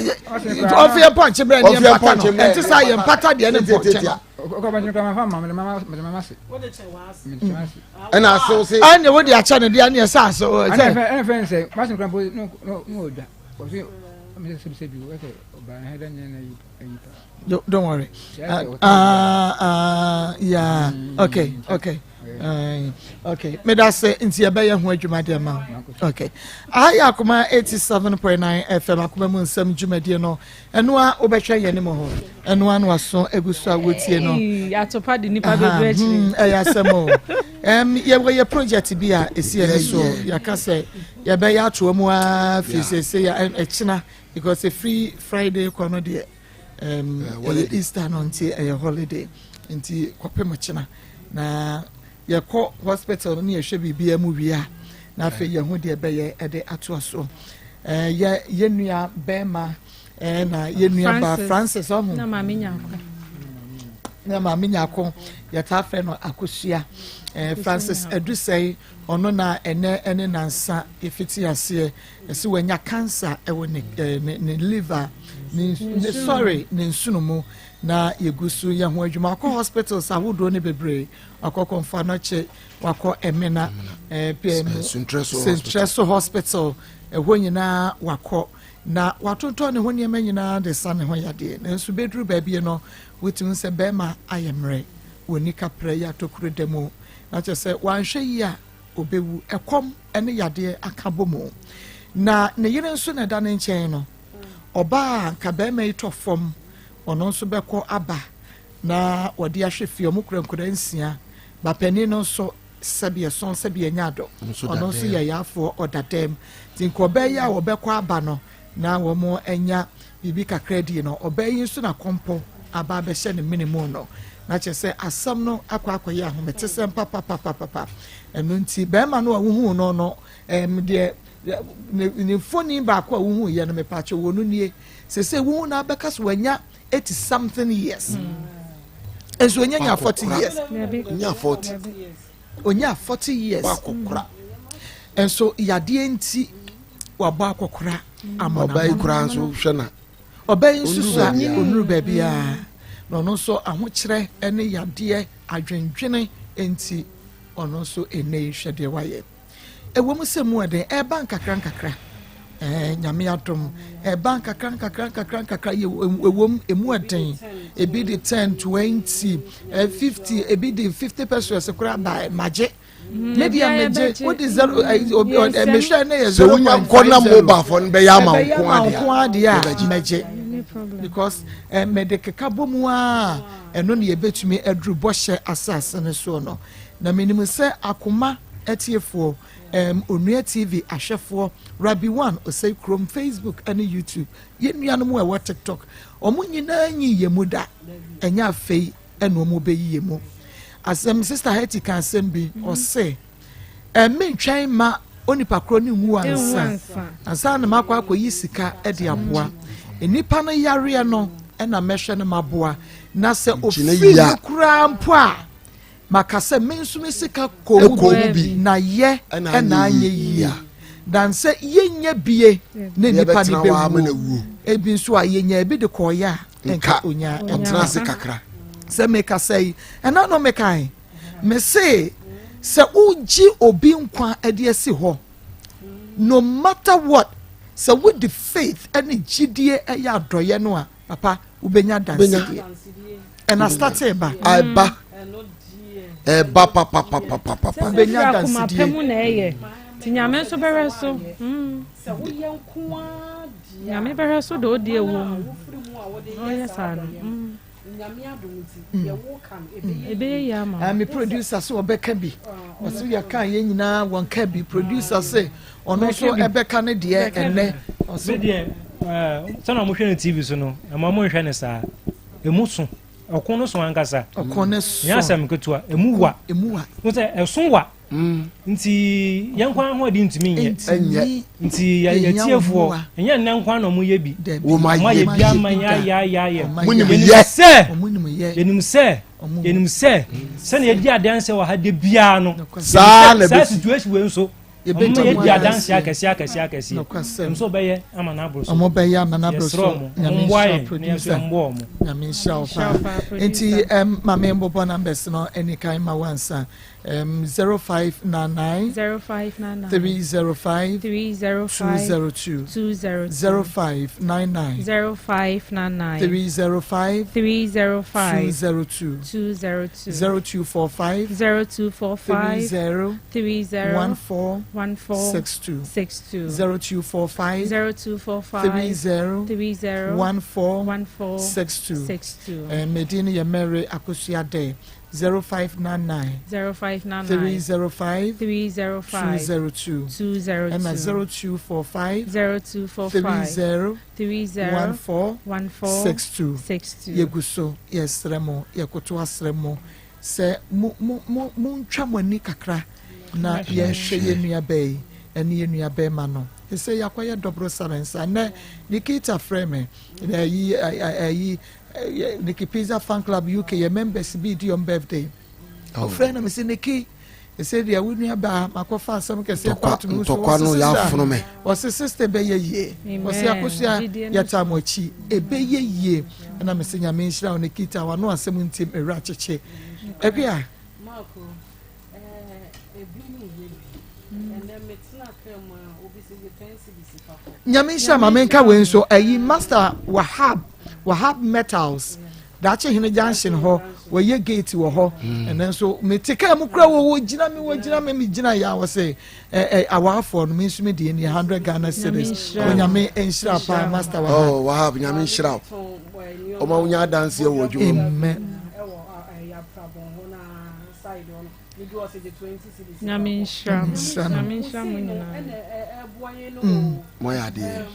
ɔfi yɛ mpɔnkye brɛ ne yɛ mpata no ɛnti saa yɛ mpata deɛ ne mpɔnkye no. Ɛna asew se. Ɛna wo de akyɛ ne deɛ ne yɛ sɛ asew. Ɛna fɛn sɛ masin kura mpo n'o dwa ɔsi Don't worry. Yeah, okay, okay. Okay, meda se nti yɛbɛyɛ ho adwuma deɛ ma wo. Okay, aha yɛ Akoma 87.9 FM akoma mu nsɛm dwumadie no. Ɛno a wobɛhwɛ yɛn mu hɔ, ɛno a na waso agu so a wotie no. Atopa de nipa bebree akyire. Ɛyɛ asɛm o. Yɛwɔ yɛ project bi a ɛsi yɛn so, yɛaka sɛ yɛbɛyɛ atoa mu a firi sese ɛkyena, because ɛfiri Friday kɔ no deɛ, ɛyɛ Easter no nti ɛyɛ holiday, nti kɔpem kyena na yɛkɔ hospital no ne yɛhwɛ biribiara mu wie a, na afei yɛho deɛ ɛbɛyɛ ɛde atoa so. Yɛ yɛn nua bɛrima na yɛn nua ba Francis ɔho na maame Nyako. Na maame Nyako, yɛtaa frɛ no Akosua. Francis Adusɛi, ɔno na ɛnɛ ɛne nansa efiti aseɛ ɛsɛ wanya cancer ɛwɔ ne ɛɛ ne ne liver, ne, sorry, ne nsono mu, na yɛgu so yɛ ho adwuma. Akɔ hospitals ahodoɔ ne bebree, akɔ Kɔmfo Anɔkye, wakɔ Ɛmena, pm Sentrɛ Hospital, ɛhɔ nyinaa wakɔ na watontɔn ne ho nneɛma nyinaa de sa ne ho yadeɛ. Nanso bɛduru baabi no, wotumi sɛ bɛrima ayɛ mmerɛ wɔ nika prɛ yɛ atokuro da mu, na kyerɛ sɛ wanhwɛ yi a obɛwu. Ɛkɔm ne yadeɛ aka bɔ mu, na ne yere nso na ɛda ne nkyɛn no. Ɔbaa nka bɛrima yi tɔ fam, ɔno nso bɛkɔ aba na wɔde ahwɛ fie. Ɔmo kura nkwadaa nsia. Bapanin no nso, sɛbi ɛsɔn sɛbi ɛnya adɔ, ɔno nso yɛ yaafoɔ, ɔda dɛm. Nti nka ɔbaa yi a wɔbɛkɔ aba no na wɔn anya biribi kakra die no, ɔbaa yi nso na kɔmpɔ aba abɛhyɛ ne mene mu no, na kyerɛ sɛ asɛm no akɔ akɔyɛ ahometesɛm papapapapa. Ɛno nti bɛrima no a wohu no, deɛ ne mfoni baako a wohu yɛ no, mepatwɛ wɔ no nie. Sese wohu na abɛka so wanya 80 something years, nso onye nya 40 years. Nya 40. Onya 40 years. Wakɔkora. Nso yadeɛ nti wabɔ akɔkora amana. Ɔbaa yi koraa nso, hwɛ na. Ɔbaa yi nso so a onuru baabi a, na ɔno nso ahokyerɛ ne yadeɛ adwendwene nti ɔno nso ɛnɛ yi, hwɛ deɛ wayɛ. Ɛwɔ mu sɛ mu ɛden ɛba nkakra nkakra, Nyame adom, ɛba nkakra nkakra nkakra nkakra. Yɛ ɛwɔ mu, emu ɛden, ebi de 10, 20, 50, ebi de 50 pesewas koraa ba magye. Me deɛ megye, wode zero obi mehwɛ ne yɛ 0.50. Mobile phone bɛyɛ ama nko adeɛ a mɛgye, because mɛde keka bɔ mu a, ɛno ne yɛbɛtumi aduru bɔhyɛ asase no soɔ no. Na menim sɛ Akoma atiefoɔ, Onua TV ahwɛfoɔ, Rabi One Osei Kurom Facebook ne YouTube, yɛn nuanom a ɛwɔ TikTok, wɔn nyinaa nyi yɛn mu da. Ɛnyɛ afei ɛna wɔn bɛyi yɛn mu asɛm. Sister Hetty ka asɛm bi, ɔse ɛmi ntwɛn ma onipa korɔ ne nwu ansa ansa na makɔ akɔyi sika de aboa nipa no. Yareɛ no ɛna mɛhwɛ no maboa, na sɛ ofiri mu koraa mpo a, maka sɛ me nso me sika kɔ mu bi na yɛ ɛna anyɛ yie dan sɛ yɛnya bie ne nipa ne bɛwuo. Ebi nso a yɛnya ebi de kɔɔyɛ a, nka onya. Ɔtena ase kakra. Sɛ meka sɛ yi ɛna no meka me se sɛ wogye obi nkwa de asi hɔ, no matter what, sɛ wode faith ne gyidie ɛyɛ adɔyɛ no a, papa, wobɛnya dansedie. Ɛna start ba. Ɛba, ɛba papapapapapa. Wobɛnya dansedie. Mu na ɛyɛ nti Nyame nso bɛhwɛ so. Nyame bɛhwɛ so de odi ewu mu ɔyɛ saa no. Ɛbɛyɛ yie ama. Me producer sɛ ɔbɛka bi, ɔsɛ yɛka yɛn nyinaa wɔn ka bi. Producer sɛ ɔno nso ɛbɛka ne deɛ ɛnɛ. Ɔsɛ deɛ sɛnɛ ɔmo hwɛ no TV so no, ɛma ɔmo nhwɛ ne saa. Emu so, ɔko no so ankasa. Ɔko ne so. Nyɛ asɛm ketewa, emu wa. Emu wa. N sɛ ɛso wa. Nti yɛn kwan ahoɔden ntumi nyɛ. Nti yɛtiefoɔ, ɛnyɛ nnɛ nkwan na ɔmo yɛ bi. Wɔn ayɛ bi ama yɛ ayɛ ayɛ ayɛ. Yɛnim sɛ yɛnim sɛ sɛnea yɛdi adanse wɔ ha de biara no saa na saa situation wei nso. Ɔmo yɛ di adanse akɛseɛ akɛseɛ akɛseɛ. Nokwasɛm. Nso ɔbɛyɛ ama n'aboro so. Ɔmo bɛyɛ ama n'aboro so. Yɛsrɛ ɔmo. Ɔmo mmoa yɛn na yɛn nso yɛn mmoa ɔmo. Nyame nhyira wo paa. Nti ɛm ma me mbobɔ numbers no anikan ma wo ansa. Ɛm 0599 0599 305 305 202 202 0599 0599 305 305 202 202 0245 0245 30 30 14 14 62 62 0245 0245 30 30 14 14 62 62 Eh, me din yɛ Mary Akosua Dɛ 0599 0599 305 305 202 202 ɛna 0245 0245 30 30 14 14 62 62 yɛgu so yɛsrɛ mo yɛkoto asrɛ mo sɛ mo mo mo montwa mo ani kakra na yɛnhwɛ yɛn nuabaa yi ɛne yɛn nuabɛrima no ɛsɛ yɛakɔyɛ dɔboro sare nsa nnɛ Nikita frɛ me na ɛyi ɛyi Nikki Pizza Fan Club UK yɛ members bi di wɔn birthday ɔfrɛ na mesi Nikki ɛsɛ deɛ wo nua baa makɔfa asɛm kɛseɛ kɔ ato me so ntɔkwa no yɛ afono me ɔse sister bɛyɛ yie ɔse akosua yɛta mo akyi ɛbɛyɛ yie ɛna mese nyame nhyira wo Nikita wano asɛm nti mewura kyekye ɛbi a nyame nhyira ma menka wei nso ayi master wahab wahab metals daakye hene junction hɔ wɔyɛ gate wɔ hɔ ɛnɛ nso mete kaa mu kura wɔ wɔ gyina mi wɔ gyina mi mi gyina yɛ a wɔsɛ ɛ ɛ awaafoɔ no mi nso mi deɛ ni hundred ghana cedis onyame nhyira paa master wahab. Oh, wahab nyame nhyira wo ɔma wonya adanseɛ wɔ adwuma mu. Amen. Nyame nhyira mo. Nyame nhyira mo nyinaa. Moayɛ adeɛ.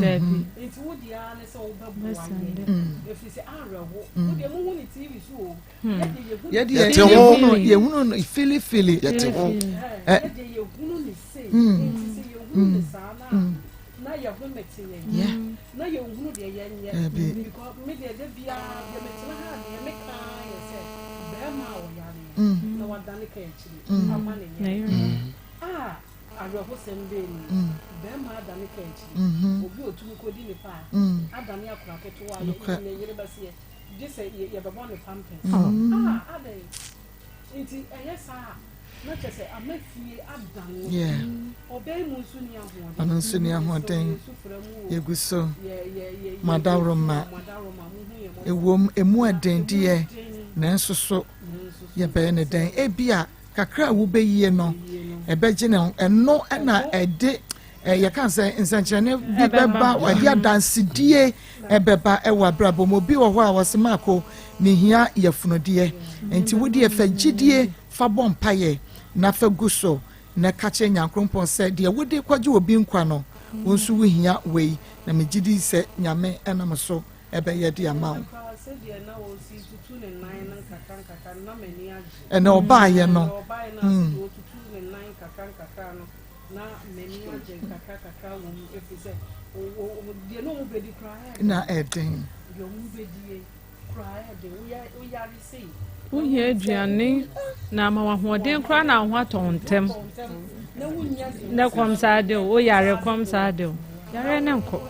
Dabi. Yɛde Yɛte ho. yɛhunu yɛhunu no filifili. Yɛte ho. Ɛ Yeah. Dabi. Awerɛhosɛm bɛn ni! Barima adane ka akyiri, obi a otumi kodi ne paa adane akora ketewa a yɛ ne yere bɛseɛ, gye sɛ yɛbɛbɔ ne pampers. Ah, adɛn nti ɛyɛ saa a, na kyerɛ sɛ ama fie adane. Ɔbaa mu nso nni ahoɔden. Ɔno nso nni ahoɔden. Yɛgu so. Mo adaworoma. Ɛwom, emu ɛden deɛ, nanso so yɛbɛyɛ ne dɛn? Ebia kakra a wobɛyie no ɛbɛgye ne ho ɛno ɛna ɛde yɛka sɛ nsɛnkyerɛnne bi bɛba ɛde adansedie ɛbɛba ɛwɔ abrabɔ mu obi wɔ hɔ a wɔse maako mehia yɛfunudeɛ nti wodeɛ fa gyidie fa bɔ mpayɛ na fa gu so na ka kyerɛ Nyankrompɔn sɛ deɛ wode kɔgye obi nkwa no wo nso wohia wei na megye di sɛ Nyame ɛnam so ɛbɛyɛ de ama wo. Ɛna ɔbaayɛ no. Mm. Na ɛden. Wohia aduane na ama w'ahoɔden koraa na wo ho atɔ wo ntɛm. Na kɔm saa de o, woyare kɔm saa de o. Yareɛ ne nkɔ.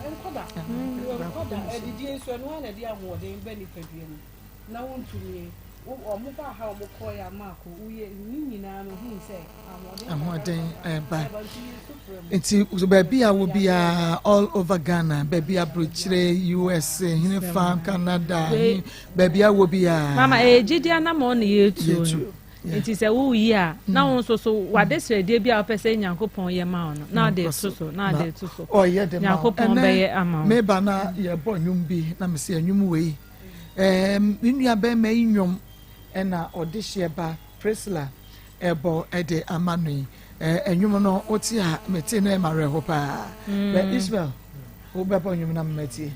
Ahoɔden ɛba. Nti baabi a wɔ biara all over Ghana, baabi aburokyire, US, henefa, Canada, baabi a wɔ biara. Mama ɛyɛ gyidi anamɔ na yɛtuo no. Nti sɛ woyi a na wo nso so wade srɛdeɛ bi a wopɛ sɛ Nyankopɔn yɛ ma wo no na ɔde to so na ɔde to so. Ɔyɛ de ma wo. Nyankopɔn bɛyɛ ama wo. Meba na yɛbɔ nnwom bi na mese nnwom wei. Ɛɛm me nua bɛrima yi nnwom ɛna ɔde hyeɛ ba Priscilla ɛbɔ ɛde ama no yi. Ɛɛ nnwom no wote a mete na ɛma awerɛho paa. Bɛ Ismael wobɛbɔ nnwom na mmatie.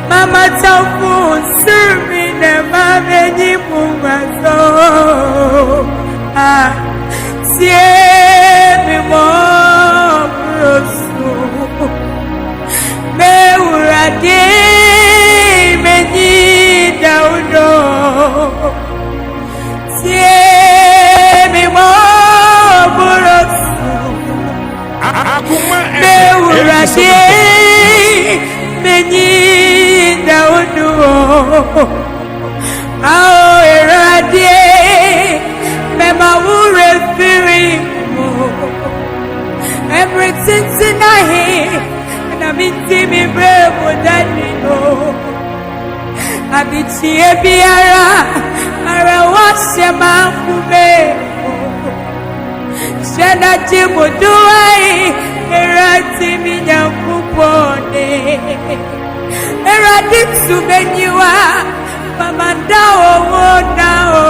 Mama tafu sirmi na mame ni mungazo. Ah, sie mi mo brosu. Me urade me Ewurade menyi da wo do Ao Ewurade mɛma wo werɛ firi mu Ɛmere tenten ahe na menti me brɛ mu da ni no Adekyee biara ara wahyɛ m'akoma mu Hyɛ na gye mu do ai Awurade me Nyankopɔn ne Awurade tu m'enyiwa Mama nda owo na o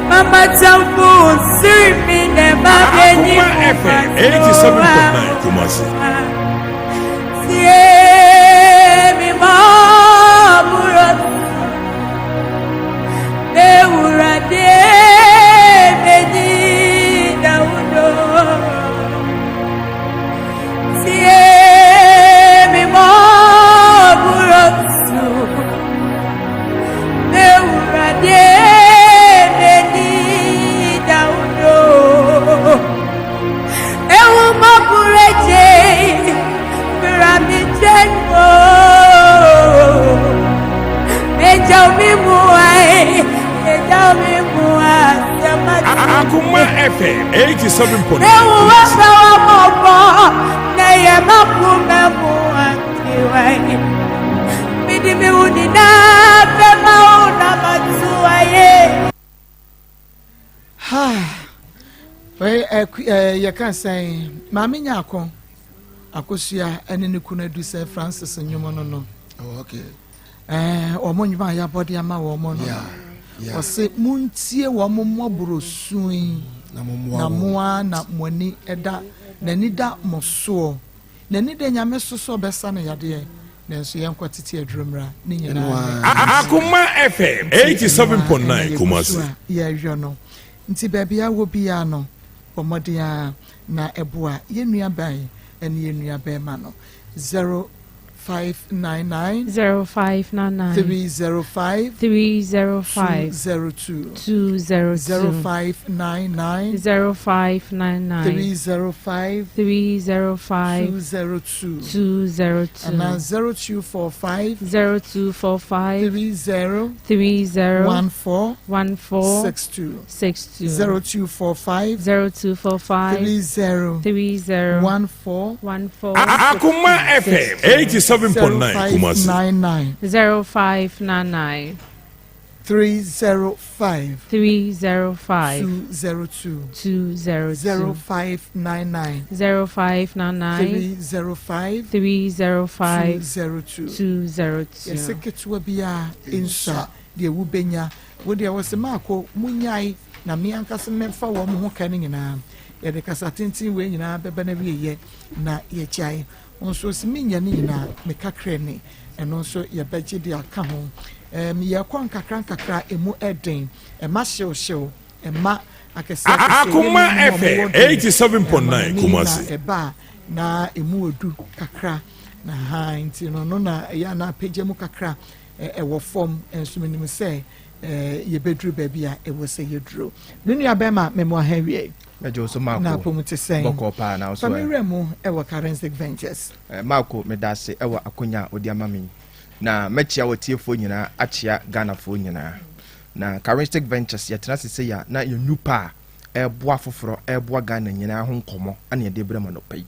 Mama tamfo nsiri mi na ma m'enyi Akoma FM 87.9 Kumasi. Tie me mmɔborɔ Ewurade m'enyi da wo do Tie me mmɔborɔ su Ewurade m'enyi da wo do Ewu mmɔborɔ gye bra me nkyɛn o Egyaw me mu ai Egyaw me mu asɛm ati Akoma FM 87.9 Ewu Kumasi. wafɛ wa mɔbɔ na yɛ makoma mu atiwai Mede me wo nyinaa bɛma wo na mato ayɛ Wei yɛka sɛn Maame Nyarko Akosua ne ne kunu adu sɛ Francis nnwom no no. Oh, okay. Wɔn nnwom a yɛabɔ de ama wɔn no. Ɔse montie wɔn mmɔborɔ su yi na mo ara na mo ani da n'ani da mo soɔ. N'ani da Nyame so sɛ ɔbɛsa no yadeɛ, nanso yɛnkɔ tete aduro mmra, ne nyinaa ne Akoma FM 87.9 Kumasi. Nti ɛno ara na yɛgu so a yɛreyɔ no. Nti baabi a wɔ biara no, bɔ mmɔden ara na boa yɛn nuabaa yi ne yɛn nuabarima no. 0599 0599 305 305 202 202 0599 0599 305 305 202 202 anaa 0245 0245 30 30 14 14 62 62 0245 0245 30 30 14 14 Akoma FM 87.9 Kumasi. 0599 0599 305 305 202 202 0599 0599 305 305 202 202 Yɛsɛ ketewa biara nsua deɛ wobɛnya. Wo deɛ wɔse maako monyae na me ankasa mɛfa wɔn ho ka no nyinaa. Yɛde kasa tenten wei nyinaa bɛba no awieɛ na yɛagyae. Wo nso wose menyɛ ne nyinaa, me kakra ni. Ɛno nso yɛbɛgye de aka ho. Ɛɛm yɛkɔ nkakra nkakra, ɛmu ɛden, ɛma hyew hyew, ɛma akɛseɛ akɛseɛ. Yɛn Akoma nuanom a FM wɔwɔ den, 87.9 amanɔne yi na Kumasi. ɛba a na ɛmu ɔdu kakra. Na ha nti no, no na ɛyɛ a na apagya mu kakra. Ɛwɔ fam, nso menim sɛ yɛbɛduru baabi a ɛwɔ sɛ yɛduru. Me nua bɛrima, me mmoa ha awie. Mɛgye wo so Marco. Na apɔmu te sɛn? Bɔkɔɔ paa na wo so Fa me ɛ? werɛ mu wɔ Karenzic Ventures. Marco, meda ase wɔ akonya a wode ama me yi. Na mɛkyea w'atiefoɔ nyinaa, akyea Ghanafoɔ nyinaa. Na Karenzic Ventures, yɛtena ase sei a, na yɛn nnupa a ɛreboa afoforɔ, ɛreboa Ghana nyinaa ho nkɔmmɔ na yɛde rebrɛ mo anɔpa yi.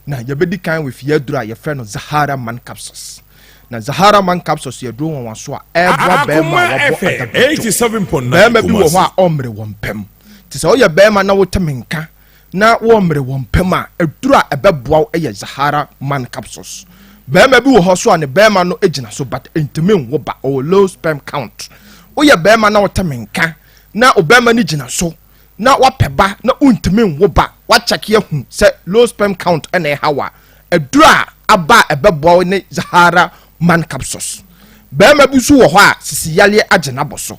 Na yɛbɛdi kan with yɛn aduro a yɛfrɛ no Zahara Man Capsules. Na Zahara Man Capsules yɛ aduro nwanwaso a ɛreboa bɛrima Akoma a wabɔ FM adabirikyo. 87.9 Bɛrima bi wɔ hɔ Kumasi. a ɔmmere wɔ mpam. Nti sɛ woyɛ bɛrima na wote me nka na wɔmmere wɔ mpam a, aduro a ɛbɛboa wo yɛ Zahara Man Capsules. Bɛrima bi wɔ hɔ so a ne bɛrima no gyina so but ɛntumi nwo ba, ɔwɔ low sperm count. Woyɛ bɛrima na wote me nka na ɔbarima no gyina so na wapɛ ba na wontumi nwo ba, wakyɛke ahu sɛ low sperm count na ɛha wo a, aduru a aba a ɛbɛboa wo ne Zahara Man Capsules. Barima bi nso wɔ hɔ a sisi yareɛ agye n'abɔ so.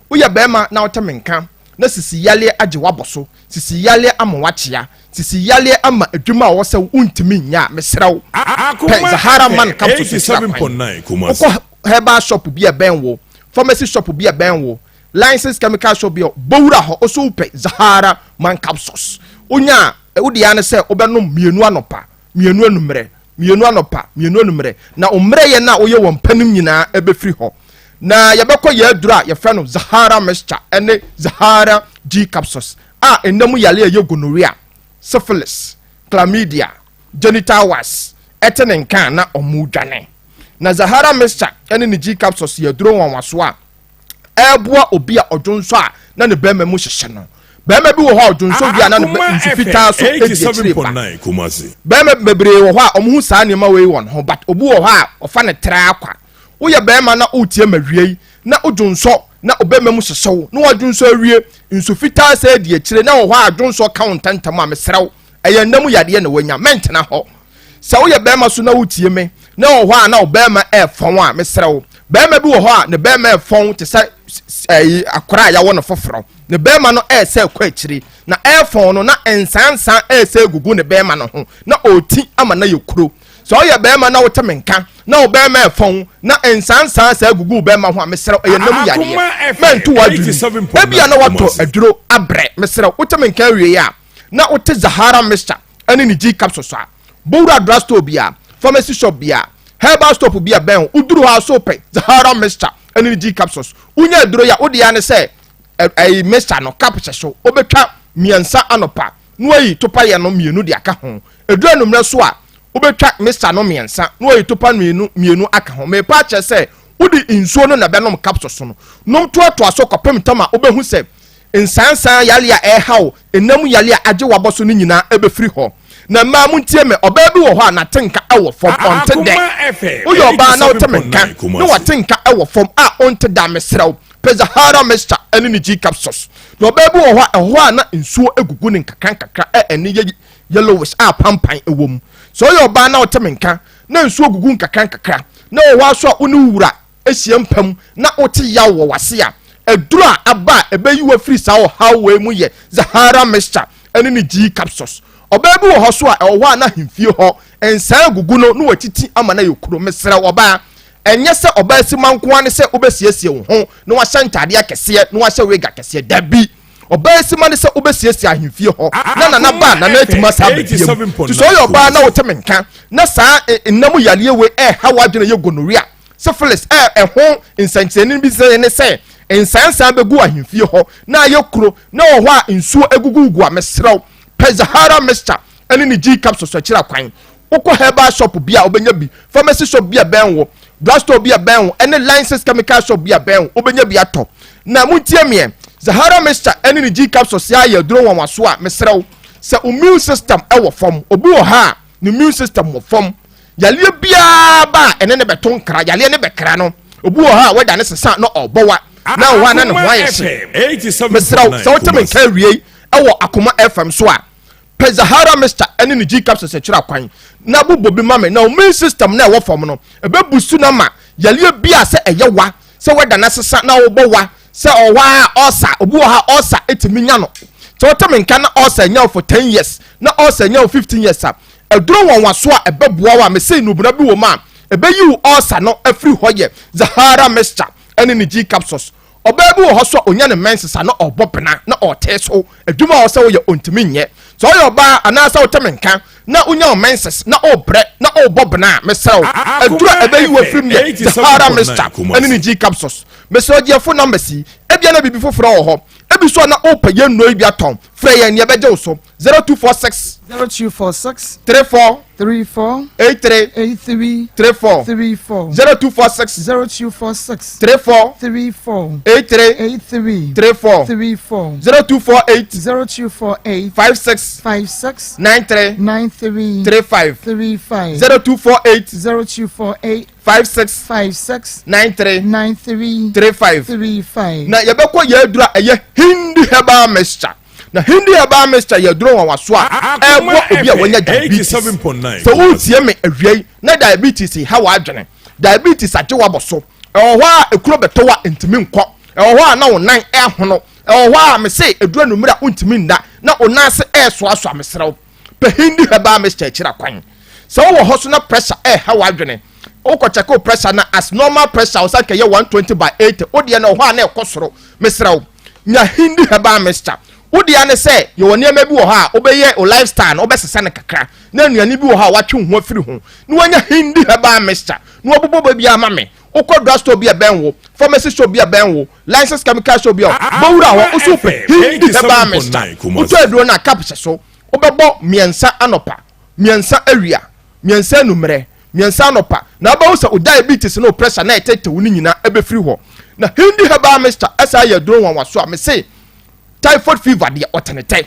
Woyɛ barima na wote me nka na sisi yareɛ agye w'abɔ so, sisi yareɛ ama woakyea, sisi yareɛ ama adwuma a ɔwɔ sɛ wontumi nyɛ a, mesrɛ wo, pɛ Akoma Zahara Man FM Capsules akyira kwan. 87.9 Kumasi. Wokɔ herbal shop bi a ɛbɛn wo, pharmacy shop bi a ɛbɛn wo, License chemical shop bi a bɔ wura hɔ ɔsɛ wopɛ Zahara man capsules wonya a wo deɛ ne sɛ wobɛnom mmienu anɔpa Mmienu anummerɛ, mmienu anɔpa, mmienu anummerɛ. Na wo mmerɛyɛ no a woyɛ wɔ mpa no mu nyinaa ɛbɛfiri hɔ. Na yɛbɛkɔ yɛn aduro a yɛfrɛ no Zahara mixture ne Zahara G capsules a ɛnna mu yareɛ a ɛyɛ gonorrhea, syphilis, chlamydia, genital warts ɛte ne nka a na wɔredwane. Na Zahara mixture ne ne G capsules yɛ aduro nwanwasoɔ a ɛreboa obi a ɔdwonsɔ a na ne bɛrima mu hyehye no. Bɛrima bi wɔ hɔ a ɔdwonsɔ wie a na ne nsu fitaa so di akyire ba. Bɛrima bebree wɔ hɔ a wɔn ho saa nneɛma wei wɔn ho but obi wɔ hɔ a ɔfa ne traa kwa. Woyɛ bɛrima na woretie ma wie yi na wodwonsɔ na ɔbɛrima mu hyehye wo na wadwonsɔ awie nsu fitaa sɛ di akyire na wɔ hɔ a dwonsɔ ka wo ntɛntɛm a mesrɛ wo ɛyɛ nna mu yadeɛ na wanya mɛntena hɔ. Sɛ woyɛ bɛrima so na wotie me na wɔ hɔ a na ɔbɛrima ɛɛfɔn a, mesrɛ wo, bɛrima bi wɔ hɔ a ne bɛrima ɛɛfɔn te sɛ ɛyi akora a yɛawo no foforɔ. Ne bɛrima no ɛɛsɛ kɔ akyiri na ɛɛfɔn no na nsansa ɛɛsɛ gugu ne bɛrima no ho na ɔɔti ama na yɛ kuro. Sɛ ɔyɛ bɛrima na wote me nka na wo bɛrima ɛɛfɔn na nsansa sɛ gugu wo bɛrima ho a, mesrɛ wo, ɛyɛ nna mu yadeɛ. Mɛnto w'adwene. Ebia na watɔ aduro abrɛ. Mesrɛ wo, wote me nka awie a na wote Zahara mixture ɛne ne G capsules a, bowura drugstore bia, pharmacy shop bia, herbal shop bi a bɛn wo, woduru hɔ a so pɛ Zahara mixture ɛne ne G capsules. Wonya aduro yi a, wode ya ne sɛ ɛyi mixture no cap hyɛ so, wobɛtwa mmiɛnsa anɔpa na wayi topayɛ no mmienu de aka ho. Ɛduru anummerɛ so a, wobɛtwa mixture no mmiɛnsa na wayi topa mmienu mmienu aka ho. Mepa akyerɛ sɛ wode nsuo no na ɛbɛnom capsules no. Nom toatoa so kɔpem tam a wobɛhu sɛ Nsaansaa yare a ɛrehaw nna mu yare a agye w'abɔso no nyinaa bɛfiri hɔ. Na mmaa montie me, ɔbaa bi wɔ hɔ a n'atenka wɔ fam, ɔnte dɛ. Woyɛ ɔbaa na wote me nka na w'atenka wɔ fam a ɔnte da a, mesrɛ wo, pɛ Zahara mixture ne ne G capsules. Na ɔbaa bi wɔ hɔ a ɛhɔ a na nsuo gugu no nkakrankakra a ɛne yɛ yellowish a pampan wɔ mu. Sɛ woyɛ ɔbaa na wote me nka na nsuo gugu nkakrankakra na wɔ hɔ ara nso a wo ne wo wura hyia mpa mu na wote yaw wɔ w'ase a, aduru a aba a ɛbɛyi wo afiri saa ɔhaw wei mu yɛ Zahara mixture ne ne G capsules. Ɔbaa bi wɔ hɔ so a ɛwɔ hɔ a n'ahemfie hɔ nsaa agugu no na watiti ama no ayɛ kuro. Mesrɛ wo ɔbaa, ɛnyɛ sɛ ɔbaa sima nko ara ne sɛ wobɛsiesie wo ho na wahyɛ ntaadeɛ akɛseɛ na wahyɛ wig akɛseɛ. Dabi! Ɔbaa sima ne sɛ wobɛsiesie ahemfie hɔ na nana ba a nana atumi asa aba biam. Nti sɛ ɔyɛ ɔbaa na wote me nka na saa nna mu yareɛ wei ɛreha w'adwene yɛ gonorrhea, Syphilis a ɛho nsɛnkyerɛnne bi sɛ ne sɛ nsaansaa bɛgu ahemfie hɔ na ayɛ kuro na wɔ hɔ a nsuo agugugugu a, mesrɛ wo pɛ Zahara mixture ne ne G capsules akyiri akwan. Wokɔ herbal shop bi a wobɛnya bi, pharmacy shop bi a ɛbɛn wo, drugstore bi a ɛbɛn wo ne licensed chemical shop bi a ɛbɛn wo wobɛnya bi atɔ. Na montie meɛ, Zahara mixture ne ne G capsules yɛ ayɛ aduro nwanwaso a mesrɛ wo sɛ wo immune system wɔ fam, obi wɔ ha a ne immune system wɔ fam, Yareɛ biara ba a ɛne ne bɛto nkra, yareɛ ne bɛkra no. Obi wɔ hɔ a wɛda ne sesa na ɔbɔ wa, na wɔ hɔ a na ne ho ayɛ hye. Mesrɛ wo, sɛ wote me nka awiei wɔ Akoma FM so a, pɛ Zahara Mixture ne ne G capsules akyiri akwan na bobɔ bi ma me na immune system na ɛwɔ fam no, ɛbɛbusu no ama yareɛ bi a sɛ ɛyɛ wa, sɛ wɛda no asesa na wobɔ wa, sɛ ɔwɔ hɔ a ɔsa, obi wɔ hɔ a ɔsa ɛtumi nya no. Sɛ wote me nka na ɔsa nya wo for 10 years, na ɔsa nya wo 15 years a, Aduro nwanwaso a ɛbɛboa wo a mese nnubona bi wɔ mu a ɛbɛyi wo ulcer no afiri hɔ yɛ Zahara mixture ɛne ne G capsules. Ɔbaa bi wɔ hɔ so a ɔnya ne menses a na ɔrebɔ bena na ɔretee so, adwuma a ɔwɔ sɛ woyɛ ɔntumi nyɛ. Sɛ woyɛ ɔbaa anaasɛ wote me nka na wonya wo menses na worebrɛ na worebɔ bena a, mesrɛ wo, aduro a ɛbɛyi wo afiri mu yɛ Zahara mixture ɛne ne G capsules. Mesrɛ wo gye yɛn phone numbers yi, ebia na biribi foforɔ wɔ hɔ, ebi nso a na wopɛ yɛn nnuro yi bi atɔn, frɛ yɛn na yɛbɛgye wo so. 0246. 0246. 34. 34. 83. 83. 34. 34. 0246. 0246. 34. 34. 83. 83. 34. 34. 0248. 0248. 56. 56. 93. 93. 35. 35. 0248. 0248. 56. 56. 93. 93. 35. 35. Na yɛbɛkɔ yɛn aduru a ɛyɛ Hindi herbal mixture. Na Hindi herbal mixture yɛ aduro nwanwaso a ɛboa obi a wanya diabetes. Sɛ woretie me awia yi na diabetes ha w'adwene, diabetes agye w'abɔ so, ɛwɔ hɔ a ekuro bɛtɔ wo a ntumi nkɔ, ɛwɔ hɔ a na wo nan ɛhono, ɛwɔ hɔ a mese eduru anwummere a wontumi nna na wo nan ase ɛresoasoa, mesrɛ wo pɛ Hindi herbal mixture akyiri akwan. Sɛ wowɔ hɔ so na pressure ɛreha w'adwene, wokɔ check wo pressure na as normal pressure wo sɛ nka ɛyɛ 120 by 80, wo deɛ no ɛwɔ hɔ a na ɛkɔ soro, mesrɛ wo nya Hindi herbal mixture. Wo dea ne sɛ yɛwɔ nneɛma bi wɔ hɔ a wobɛyɛ wo lifestyle no wobɛsesa no kakra na nnuane bi wɔ hɔ a woatwe wo ho afiri ho na woanya Hindi herbal mixture na woabobɔ ba bi ama me. Wokɔ drug store bi a ɛbɛn wo, pharmacy shop bi a ɛbɛn wo, licensed chemical shop bi a bɔwura hɔ, wo so wopɛ Hindi herbal mixture. Wotɔ aduro no a cup hyɛ so, wobɛbɔ mmiɛnsa anɔpa, mmiɛnsa awia, mmiɛnsa anummerɛ, mmiɛnsa anɔpa na wobɛhu sɛ wo diabetes ne wo pressure na ɛtetew no nyinaa ɛbɛfiri hɔ. Na Hindi herbal mixture ɛsan yɛ aduro nwanwaso a mese typhoid fever deɛ ɔtenetɛ.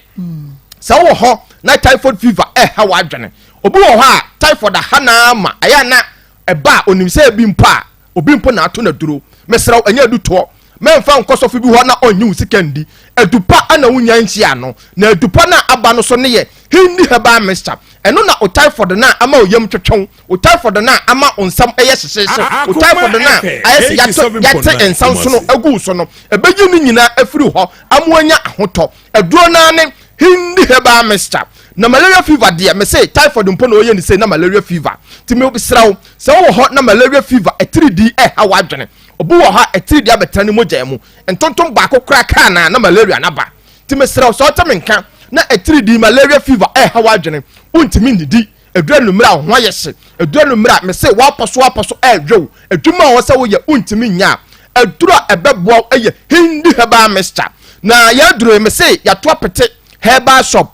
Sɛ wowɔ hɔ na typhoid fever ɛha w'adwene, obi wɔ hɔ a typhoid aha naa ma ɛyɛ na ɛba a onim sɛ ebi mpo a obi mpo na ato no aduro. Mesrɛ wo ɛnyɛ adutoɔ. Mɛmfa nkɔ sɔfo bi hɔ na ɔnnye wo sika ndi. Adu pa na wonya nhyia no, na adu pa no a aba no so no yɛ Hindi herbal mixture. Ɛno na wo typhoid no a ama wo yam twetwe wo, wo typhoid no a ama wo nsam yɛ hyehyeehye, wo typhoid no a ayɛ sɛ yɛato yɛate nsa nsono agu wo so no, ɛbɛyi ne nyinaa afiri hɔ ama woanya ahotɔ. Aduro no ara ne Hindi herbal mixture. Na malaria fever deɛ, mese typhoid mpo na ɔyɛ ne sei na malaria fever. Nti mesrɛ wo, sɛ wowɔ hɔ na malaria fever atiridii ɛha w'adwene, Obi wɔ hɔ a, atiridii abɛtena ne mogya mu. Ntontom baako koraa kaa no a, na malaria no aba. Nti mesrɛ wo, sɛ wote me nka na atiridii, malaria fever, ɛreha w'adwene, wontumi nnidi, ɛduru anwummerɛ a wo ho ayɛ hye, ɛduru anwummerɛ a, mese woapɔ so apɔ so ɛrewe wo, adwuma a ɛwɔ sɛ woyɛ wontumi nyɛ a, aduro a ɛbɛboa wo yɛ Hindi herbal mixture. Na yɛn aduro yi, mese yɛato apete herbal shop,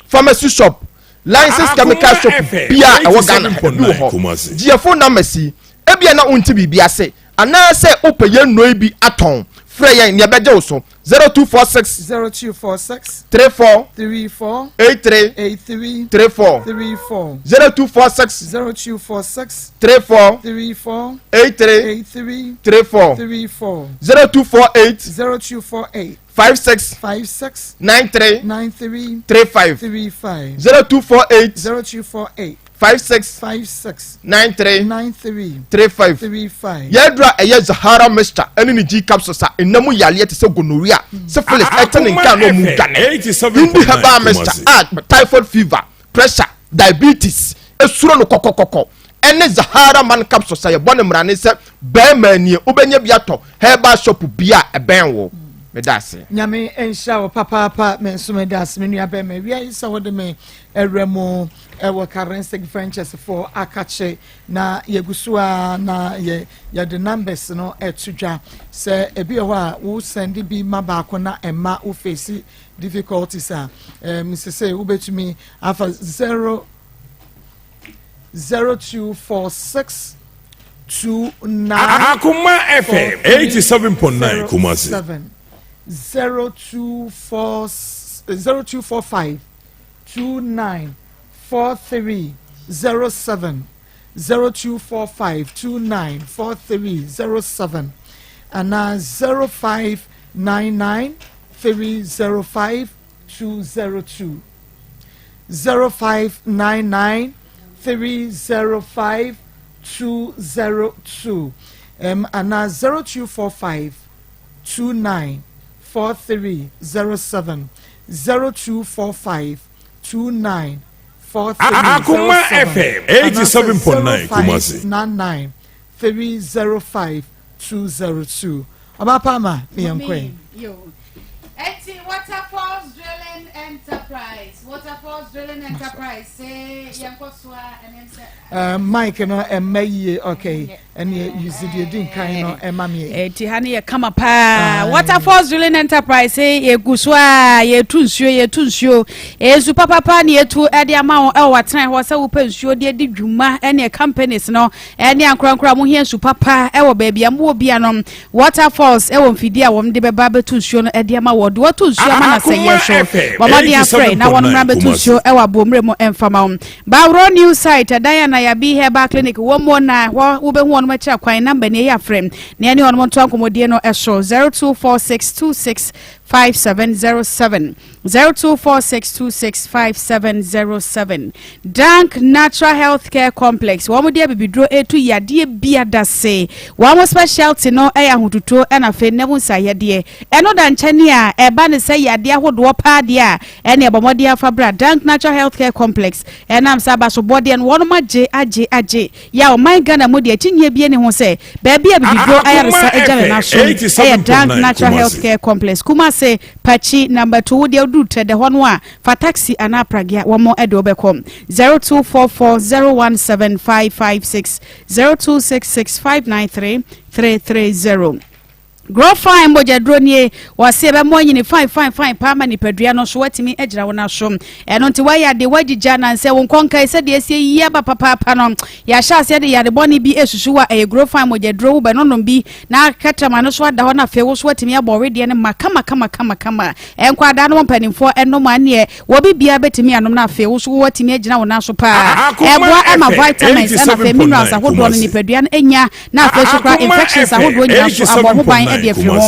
pharmacy shop, licensed chemical shop biara a ɛwɔ Ghana ha, ebi wɔ hɔ. Gye yɛn phone numbers yi. Ebia na wonte biribi ase, anaasɛ wopɛ yɛn nnuro yi bi atɔn. Frɛ yɛn na yɛbɛgye wo so. 0246 0246 34 34 83 83 34 34 0246 0246 34 34 83 83 34 34 0248 0248 56 56 93 93 35 35 0248 0248 56 56 93 93 35 35. Yɛn aduru a ɛyɛ Zahara mixture ne ne G capsules a ɛnna mu yareɛ te sɛ gonorrhea, syphilis ɛte ne nka na ɔmu dwane. Hindi herbal mixture a typhoid fever, pressure, diabetes esuro no kɔkɔkɔkɔ ɛne Zahara man capsules a yɛbɔ ne mmarane sɛ bɛrima nie wobɛnya bi atɔ herbal shop bi a ɛbɛn wo. Meda ase. Nyame nhyira wo papaapa me nso meda ase me nua bɛrima wia yi sɛ wode me awura mu ɛwɔ Karensic Ventures foɔ akakye na yɛgu so a na yɛ yɛde numbers no ɛto dwa sɛ ebi wɔ hɔ a wo send bi ma baako na ɛma wo face difficulties a ɛm sese wobɛtumi afa 0 0246 29 Akoma FM 87.9 Kumasi. 7 024 0245 29 43 07 0245 29 43 07 anaa 0599 305 202 0599 305 202 um, anaa 0245 29 43 07 0245 29 43 Akoma 07 FM anaasɛ 87.9 Kumasi. 0599 305 202. Ɔbaa pa ama me yɛn kɔɛ. Yo. Eti Waterfalls Drilling Enterprise, Waterfalls Drilling Enterprise, se yɛn kɔ so a ɛnɛ sɛ. Eh, mic no ɛmma yie okay ɛne use deɛ di nkan no ɛma me. Eti ha no yɛ kama paa. Waterfalls Drilling Enterprise yɛgu so a yɛtu nsuo yɛtu nsuo nsu papapa ne yɛtu ɛde ama wɔn ɛwɔ watena hɔ sɛ wopɛ nsuo de adi dwuma ɛne companies no ɛne ankorankora mo hia nsu papa ɛwɔ baabi a mowɔ bia no Waterfalls ɛwɔ mfidie a wɔn de bɛba abɛtu nsuo no ɛde ama wɔ de wɔtu nsuo ama na sɛ yɛ so wɔn afrɛ na wɔn mmra bɛtu nsuo ɛwɔ aboɔmmerɛ mu ɛmfama wɔn Baworo New Site, ɛdan a Nayabi Herbal Clinic wɔ mu na hɔ wobɛhu wɔnom akyira kwan. Number ni ɛyɛ afrɛ na ɛne wɔnom ntoa nkɔmmɔdie no so 0246265707 0246265707 Dank Natural Healthcare Complex wɔn de abibiduro etu yadeɛ bi adase wɔn specialty no ɛyɛ ahotutuo ɛna afei nna mu nsayɛdeɛ ɛno da nkyɛne a ɛba ne sɛ yadeɛ ahodoɔ paa deɛ a Ɛne ɛbɔ mmɔden afa bra Dank Natural Health Care Complex ɛnam sɛ abasobɔdeɛ no wɔnom agye agye agye yɛ a ɔman Ghana mu deɛ akyinnyeɛ bia ni ho sɛ baabi a bibiduro ayaresa agya ne nan so ɛyɛ Dank Natural Health Care Complex Kumasi. Kumase Pakyi number 2. Wo deɛ woduru Trɛdɛ hɔ no a, fa taxi anaa pragea wɔn de wo bɛkɔ. 0244 017 556 0266 593 330. Grow fine mogyaduro nie, wɔse ɛbɛma wanyini fine fine fine paa ma nipadua no nso watumi agyina wo nan so. Ɛno nti woayɛ ade, woagyigya nansɛ wo nkɔnkae sɛdeɛ ɛsi ayiyi aba papaapa no. Yɛahyɛ aseɛ de yare bɔne bi resusu wo a, ɛyɛ Grow fine mogyaduro, wobɛnonom bi na kɛtrɛma no so ada hɔ na afei wo nso woatumi abɔ wedeɛ no ma kama kama kama kama. Nkwadaa nom mpanimfoɔ nom a ɛneɛ wɔ bibiara bɛtumi anom na afei wo nso woatumi agyina wo nan so paa. Ɛboa ma vitamins ɛna afei minerals ahodoɔ no nipadua no nya na afei nso koraa infections ahodoɔ nyinaa nso abɔ ho ban de afiri ho.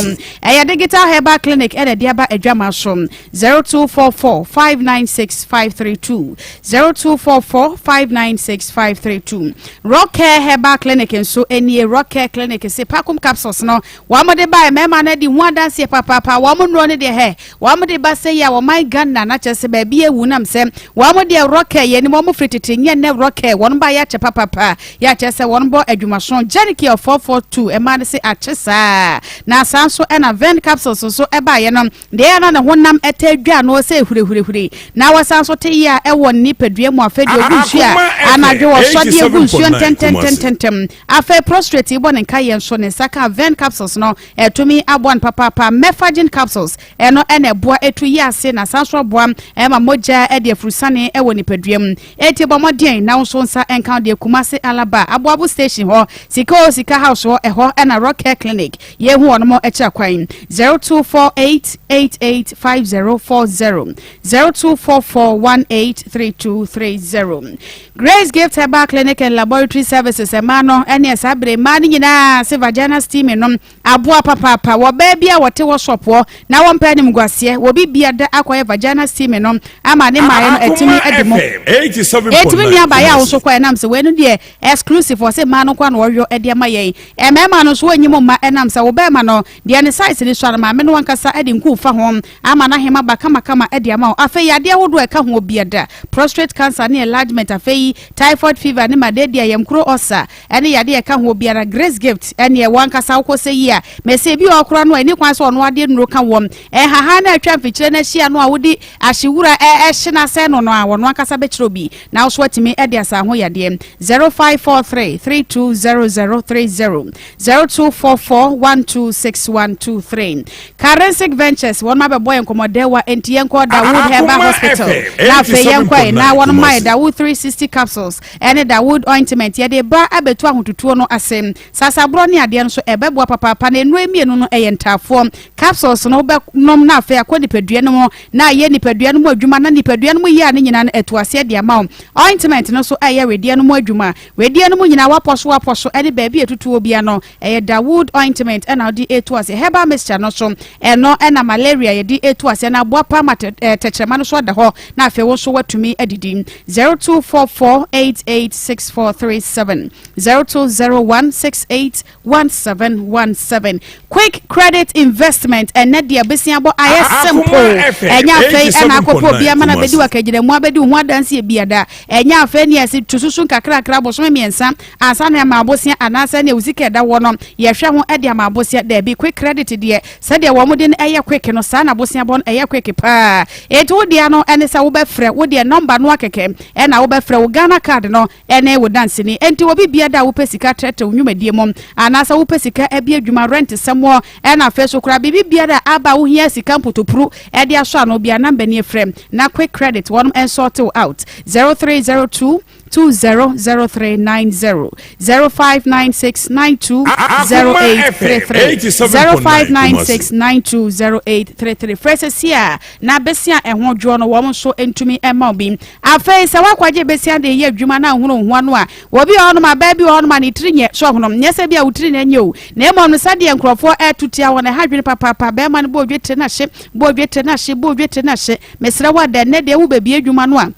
Ɛyɛ Digital Herbal Clinic ɛna ɛde aba adwamaa so. 0244 596 532 0244 596 532. Rock Care Herbal Clinic nso nie. Rock Care Clinic se Pacum capsules no wɔn de bae mmarima no adi ho adanseɛ papaapa. Wɔn nnuro no deɛ hɛ wɔn de ba sɛ yi a wɔman Ghana na kyerɛ sɛ baabi ewu nam sɛ wɔn deɛ Rock Care yɛ nim wɔn firi tete nyɛ nnɛ Rock Care wɔn ba yɛ akyɛ papapa yɛ akyɛ sɛ wɔn bɔ adwumaso Janikiel 442 mmaa no se akye saa na saa nso ɛna Ven capsules nso ɛbaeɛ no Deɛ na ne honam taa dwa ano sɛ hurihurihuri, na wɔsan nso te yea wɔ ne nipadua mu. Afei deɛ ɔgu nsuo a, anadwo ɔsɔ deɛ gu nsuo ntɛntɛntɛntɛm. Afei prostrate yi bɔ ne nkaeɛ nso, ne nsa ka Ven capsules no, ɛtumi aboa no papaapa. Mefagin capsules, ɛno na ɛboa ɛtu yea ase na san nso aboa ma mogya de afurusane wɔ nipadua mu. Enti bɔ mmɔden na wo nso wo nsa nka wo deɛ. Kumasi Alaba, Aboabo station hɔ, Sika o Sika house hɔ, ɛhɔ na Rock Care Clinic Yɛhu wɔnom akyira kwan 0248 885040 0244 183230. Grace Gift Herbal Clinic and Laboratory Services mmaa no ɛne saa bere mmaa no nyinaa se vagina steaming no aboa papaapa wɔ baa bi a wɔte wɔ sɔpoɔ na wɔmpɛ animguaseɛ wɔ bi bia da akɔyɛ vagina steaming no ama ne mmaeɛ no atumi adi mu. Ɛtumi nua baeɛ a wo so kɔ ɛnam sɛ wei no deɛ Exclusive ɔse mmaa no nkoa na wɔyɔ de ama yɛn mmarima no nso wɔnyi mo mma ɛnam sɛ wo barima no deɛ ne size no sua no maame no ankasa de nku fa ho ama n'ahema ba kamakama de ama wo afei yadeɛ ahodoɔ a ɛka ho biada prostrate cancer ne enlargement afei typhoid fever ne malaria yamkuro ulcer ɛne yadeɛ a ɛka ho biara Grace Gift ɛneɛ wo ankasa wokɔ sɛ yi a mɛsɛ ebi wɔ hɔ koraa no a ɛni kwan sɛ ɔno adeɛ nnuro ka wɔm ɛhahan no a atwa mfikyire no ahyia no a wode ahyewura ɛhye no asɛe no no a wɔno ankasa bɛkyerɛ obi Na wo nso woatumi de asa ho yadeɛ. 0543 320030 0244 126123 Karensic Ventures wɔn abɛbɔ yɛn nkɔmmɔdɛwa enti yɛnkɔ Dawood Herbal Hospital na afei yɛnkɔ ɛ na wɔn ma yɛ Dawood 360 capsules ɛne Dawood ointment yɛde ba abɛtu ahotutuo no ase sasaborɔ ne adeɛ nso ɛbɛboa papaapa na nnuro mmienu no ɛyɛ ntaafoɔ capsules no wobɛnom na afei akɔ nipadua no mu na ayɛ nipadua no mu adwuma na nipadua no mu yea no nyinaa no atu aseɛ de ama wo. Ointment no nso ɛyɛ wedeɛ no mu adwuma. Wedeɛ no mu nyinaa wapɔ so wapɔ so ɛne baabi a ɛtutuo bia no ɛyɛ Dawood ointment ɛna wode ɛtu aseɛ. Herbal mixture no nso ɛno ɛna malaria yɛde ɛtu aseɛ na aboa paa ma tɛkyerɛma no so ada hɔ na afei wo nso woatumi adidi. 0244886437 020168 1717 Quick credit investment ɛnɛ deɛ besia bɔ ayɛ simple ɛnyɛ afei ɛna akɔpɔ obi ama na bɛdi wakagyina mu abɛdi ho adanseɛ biada ɛnyɛ afei ne ɛsi tu susu nkakrakra bosome mmiɛnsa ansa na ama abosia anaasɛ ne sika ɛda wɔ no yɛhwɛ ho ɛde ama abosia daabi quick credit deɛ sɛdeɛ wɔn de no ɛyɛ quick no saa na abosia bɔ no ɛyɛ quick paa eti wo deɛ no ɛne sɛ wobɛfrɛ wo deɛ nɔmba no akɛkɛ ɛna wobɛfrɛ wo Ghana card no ne wo danseni. Enti obi bia da a wopɛ sika trɛtrɛ wo nnwumadie mu, anaasɛ wopɛ sika abie adwuma, rent sɛmoɔ, ɛna afei so koraa biribi biara a aba a wohia sika mpotopuru de asɔ ano bia number nie frɛ na quick credit wɔnom nsort wo out 0302 200390 0596 920833 0596 920833 frɛ sɛsi a na besia ɛho dwoɔ no wɔn nso ntumi mma wo bi. Afei sɛ woakɔgye besia de reyɛ adwuma na nhunu wo ho ano a, obi wɔ hɔnom a, baa bi wɔ hɔnom a ne tiri nyɛ, so ɔhonom, nyɛ sɛ bi a wo tiri na ɛnyɛ o, na mmom no sɛdeɛ nkurɔfoɔ reto tia wɔn, ɛha adwene papaapa, barima no bɔ odwetire no ahye, bɔ odwetire no ahye, bɔ odwetire no ahye, mesrɛ wo ada, nnɛ deɛ wobɛbie adwuma no a,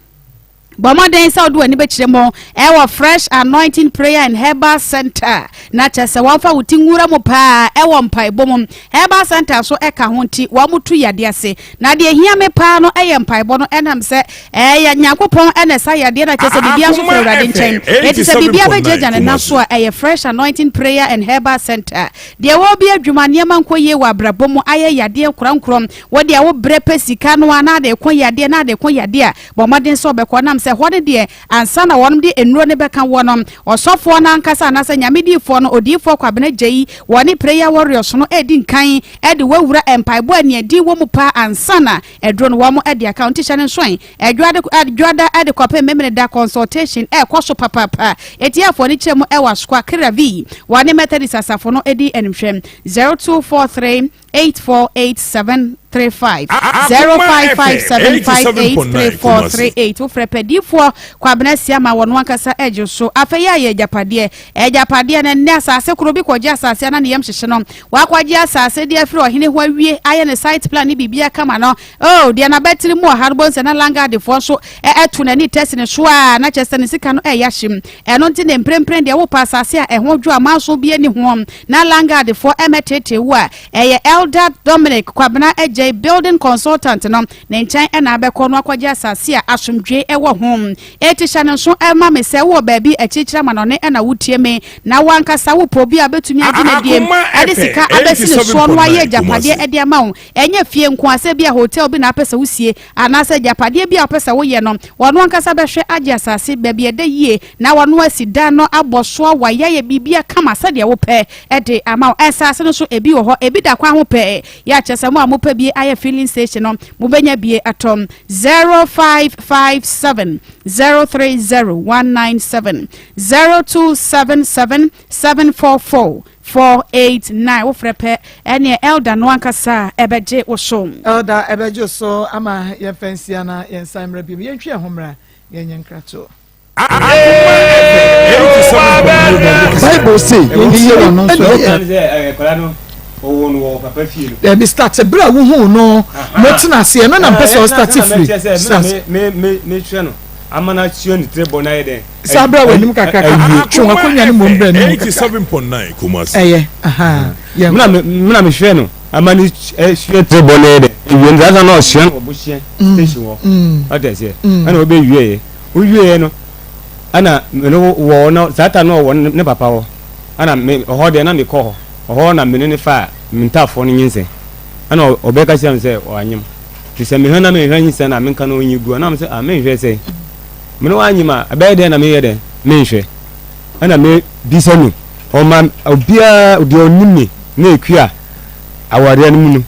Bɔ mmɔden sɛ wode w'ani bɛkyerɛ mu ɛwɔ Fresh Anointing Prayer and Herbal Center na kyerɛ sɛ wɔmfa wo ti nwura mu paa ɛwɔ mpaebɔ mu. Herbal Center nso ɛka ho nti wɔn tu yadeɛ ase. Na deɛ ɛhia me paa no ɛyɛ mpaebɔ no ɛnam sɛ ɛyɛ Nyankopɔn ɛna ɛsa yadeɛ na kyerɛ sɛ biribiara nso firi Awurade nkyɛn. Enti sɛ biribiara bɛgyagya ne nan so a ɛyɛ Fresh Anointing Prayer and Herbal Center. Deɛ wɔrebi adwuma nneɛma nkɔ yie wɔ abrabɔ mu ayɛ yadeɛ nkorɔnkorɔ wo deɛ wo brɛ pɛ sika no a na ade ko yadeɛ na ade ko yadeɛ a Bɔ mmɔden sɛ wobɛkɔ, ɛnam sɛ ɛhɔ no deɛ, ansa na wɔnom de nnuro no bɛka woɔ no, ɔsɔfoɔ no ankasa anaasɛ Nyame diyifoɔ no, Odiyifoɔ Kwabena Gyei, wɔne Prayer Warriors no redi nkan de wo awura mpaebɔ a nea din wɔ mu paa ansa na aduro no wɔn de aka wo. Nti hyɛ no nsoɛ, Ɛdwoada, Ɛdwoada de kɔpem Memeneda consultation ɛrekɔ so papaapa. Atiafoɔ no kyerɛ mu ɛwɔ Asokwa, Keravi, wɔne Methodist asafo no di animhwɛ. 0243 848735 0557583438 wofrɛ pɛ difoɔ Kwabena Siama wɔn ankasa agye so. Afei yɛ ayɛ agyapadeɛ agyapadeɛ no nnɛ asase koro bi kɔgye asase ana ne yam hyehye no wakɔgye asase de afiri ɔhene ho awie ayɛ ne site plan ne biribi kama no. Oh, deɛ n'abatiri mu ɔha no bɔnsɛ na langadefoɔ nso ɛto n'ani tɛsi ne so a na kyerɛ sɛ ne sika no ɛyɛ ahyem. Ɛno nti ne mprempren deɛ wopɛ asase a ɛho dwo a manso bi ani ho na langadefoɔ ɛmɛtetee wo a ɛyɛ Elder Dominic Kwabena Adjei building consultant no ne nkyɛn ɛna abɛkɔ no akɔgye asase a asomdwoe ɛwɔ ho. Eti hyɛ no nso ɛma me sɛ wowɔ baabi akyirikyiri amanɔne ɛna wotie me na wo ankasa wopɛ obi a bɛtumi agye no adie ɛde sika abɛsi ne soɔ no ayɛ agyapadeɛ ɛde ama wo. Ɛnyɛ fie nko ara, sɛ ebia hotel bi na wopɛ sɛ wosie, anaasɛ agyapadeɛ bi a wopɛ sɛ woyɛ no, ɔno ankasa bɛhwɛ agye asase, baabi a ɛda yie, na wano asi dan no abɔ so awae ayɛ biribiara kama sɛdeɛ wopɛ de ama wo. Nsase no nso, ebi wɔ hɔ, ebi da kwan ho pɛɛ, yɛ a kyerɛ sɛ mo a mopɛ bi ayɛ filling station no, mobɛnya bi atɔ. 0557 030 197 0277 744 489 wofrɛ pɛ ɛneɛ elder no ankasa ɛbɛgye wo so. Elder ɛbɛgye wo so ama yɛmfa nsia na yɛnsan mmra biom. Yɛntwe yɛn ho mmra na yɛnyɛ nkratoɔ. Bible se, Dabi start bere a wohuu no mo tena ase ɛno na mpɛ sɛ ɔstart firi start. Ama no asua ne tire bɔ no ayɛ dɛn? San bra w'anim kakra kakra. Twe w'akonnwa no mmom bra anim kakra. Ɛyɛ, ahaa, yɛnkɔ. Mena me, mena mehwɛ no ama no sua tire bɔ no ayɛ dɛn? Awie no, saa na ɔsua no wɔ Bohyɛ station hɔ. Wate aseɛ? Ɛna ɔbɛwieɛ. Ɔwieɛ no, ɛna me ne wɔ na saa ta no ɔwɔ ne papa hɔ. Ɛna me, ɔhɔ deɛ na mekɔ hɔ. Ɔhɔ na me ne no faa me ntaafoɔ no nyinsɛn. Ɛna ɔbɛka kyerɛ me sɛ wanyem. Nti sɛ mehwɛ na menhwɛ nyinsɛn a menka no ɔnyi gu a na mesɛ ah menhwɛ sɛn mene wanyem a ɛbɛyɛ dɛn na meyɛ dɛn menhwɛ ɛna mebisa no ɔma obiara deɛ ɔnim me na ɛkua awareɛ no mu no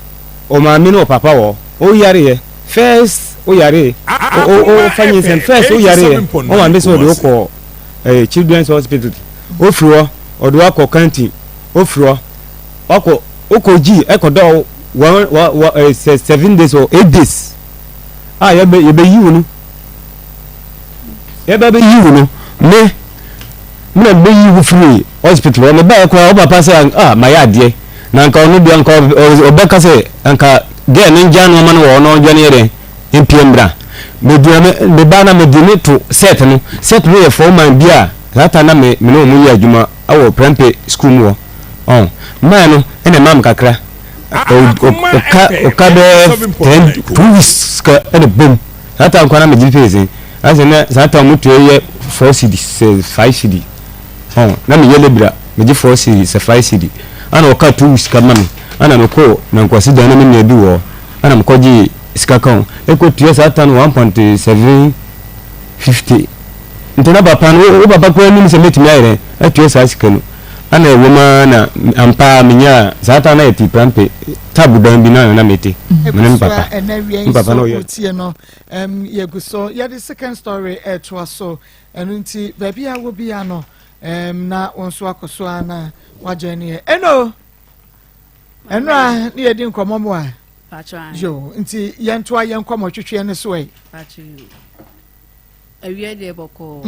ɔmaame ne ɔpapa wɔ ɔyareɛ first ɔyareɛ ɔfa nyinsɛn first ɔyareɛ ɔmaame sɛ ɔde ɔkɔ eh, children's hospital ɔfiri hɔ ɔde wakɔ kantin ɔfiri hɔ Wakɔ wokɔ gyi ɛkɔ dɔ one wa wa ɛɛ sɛ seven days or 8 days a yɛbɛ yɛbɛ yi wo no yɛbɛ bɛ yi wo no me me na bɛ yi wo firi hospital hɔ me ba yɛ koraa wo papa sɛ ah ma yɛ adeɛ na nka ɔno deɛ nka ɔbɛka sɛ nka gɛɛ ne ngya nneɛma no wɔ hɔ na ɔndwa ne yɛ dɛ mpie mbra me dua me me ba na me de ne to set no set no yɛ foreman bi a saa ta na me me ne wɔn yɛ adwuma ɛwɔ prɛmpe school mu hɔ. Ɔn, mmaa no ɛna ɛmaa me kakra. Ɔka ɔka bɛyɛ 10 2 weeks sika ɛna bom. Saa time koraa na megye pay sɛn. Asɛ na saa time mo tua yɛ 4 cedi sɛ 5 cedi. Ɔn, na meyɛ lebra megye 4 cedi sɛ 5 cedi. Ɛna ɔka 2 weeks sika ma me. Ɛna mekɔɔ Nankwasi dan na me nua bi wɔ hɔ. Ɛna mekɔgye sika ka ho. Ɛkɔ tua saa time no 1.750. Nti na papa no wo papa koraa nim sɛ mɛtumi ayɛ dɛn atua saa sika no. Ana ɛwom ara na ampa ara menyaa saa ta na yɛte Prampe tab dan bi na na mete me ne me papa. Ɛnɛ wia Me papa na nso ɔyɛ wotie no um, yɛgu so yɛde second story ɛtoa so ɛno nti baabi a wɔ bia no um, na wo nso akɔ so a na wagyɛn ne yɛ ɛno ɛno a ne yɛdi nkɔmmɔ mu a yo nti yɛntoa yɛn nkɔmmɔ twetweɛ no so ɛ. Awia deɛ bɔkɔɔ.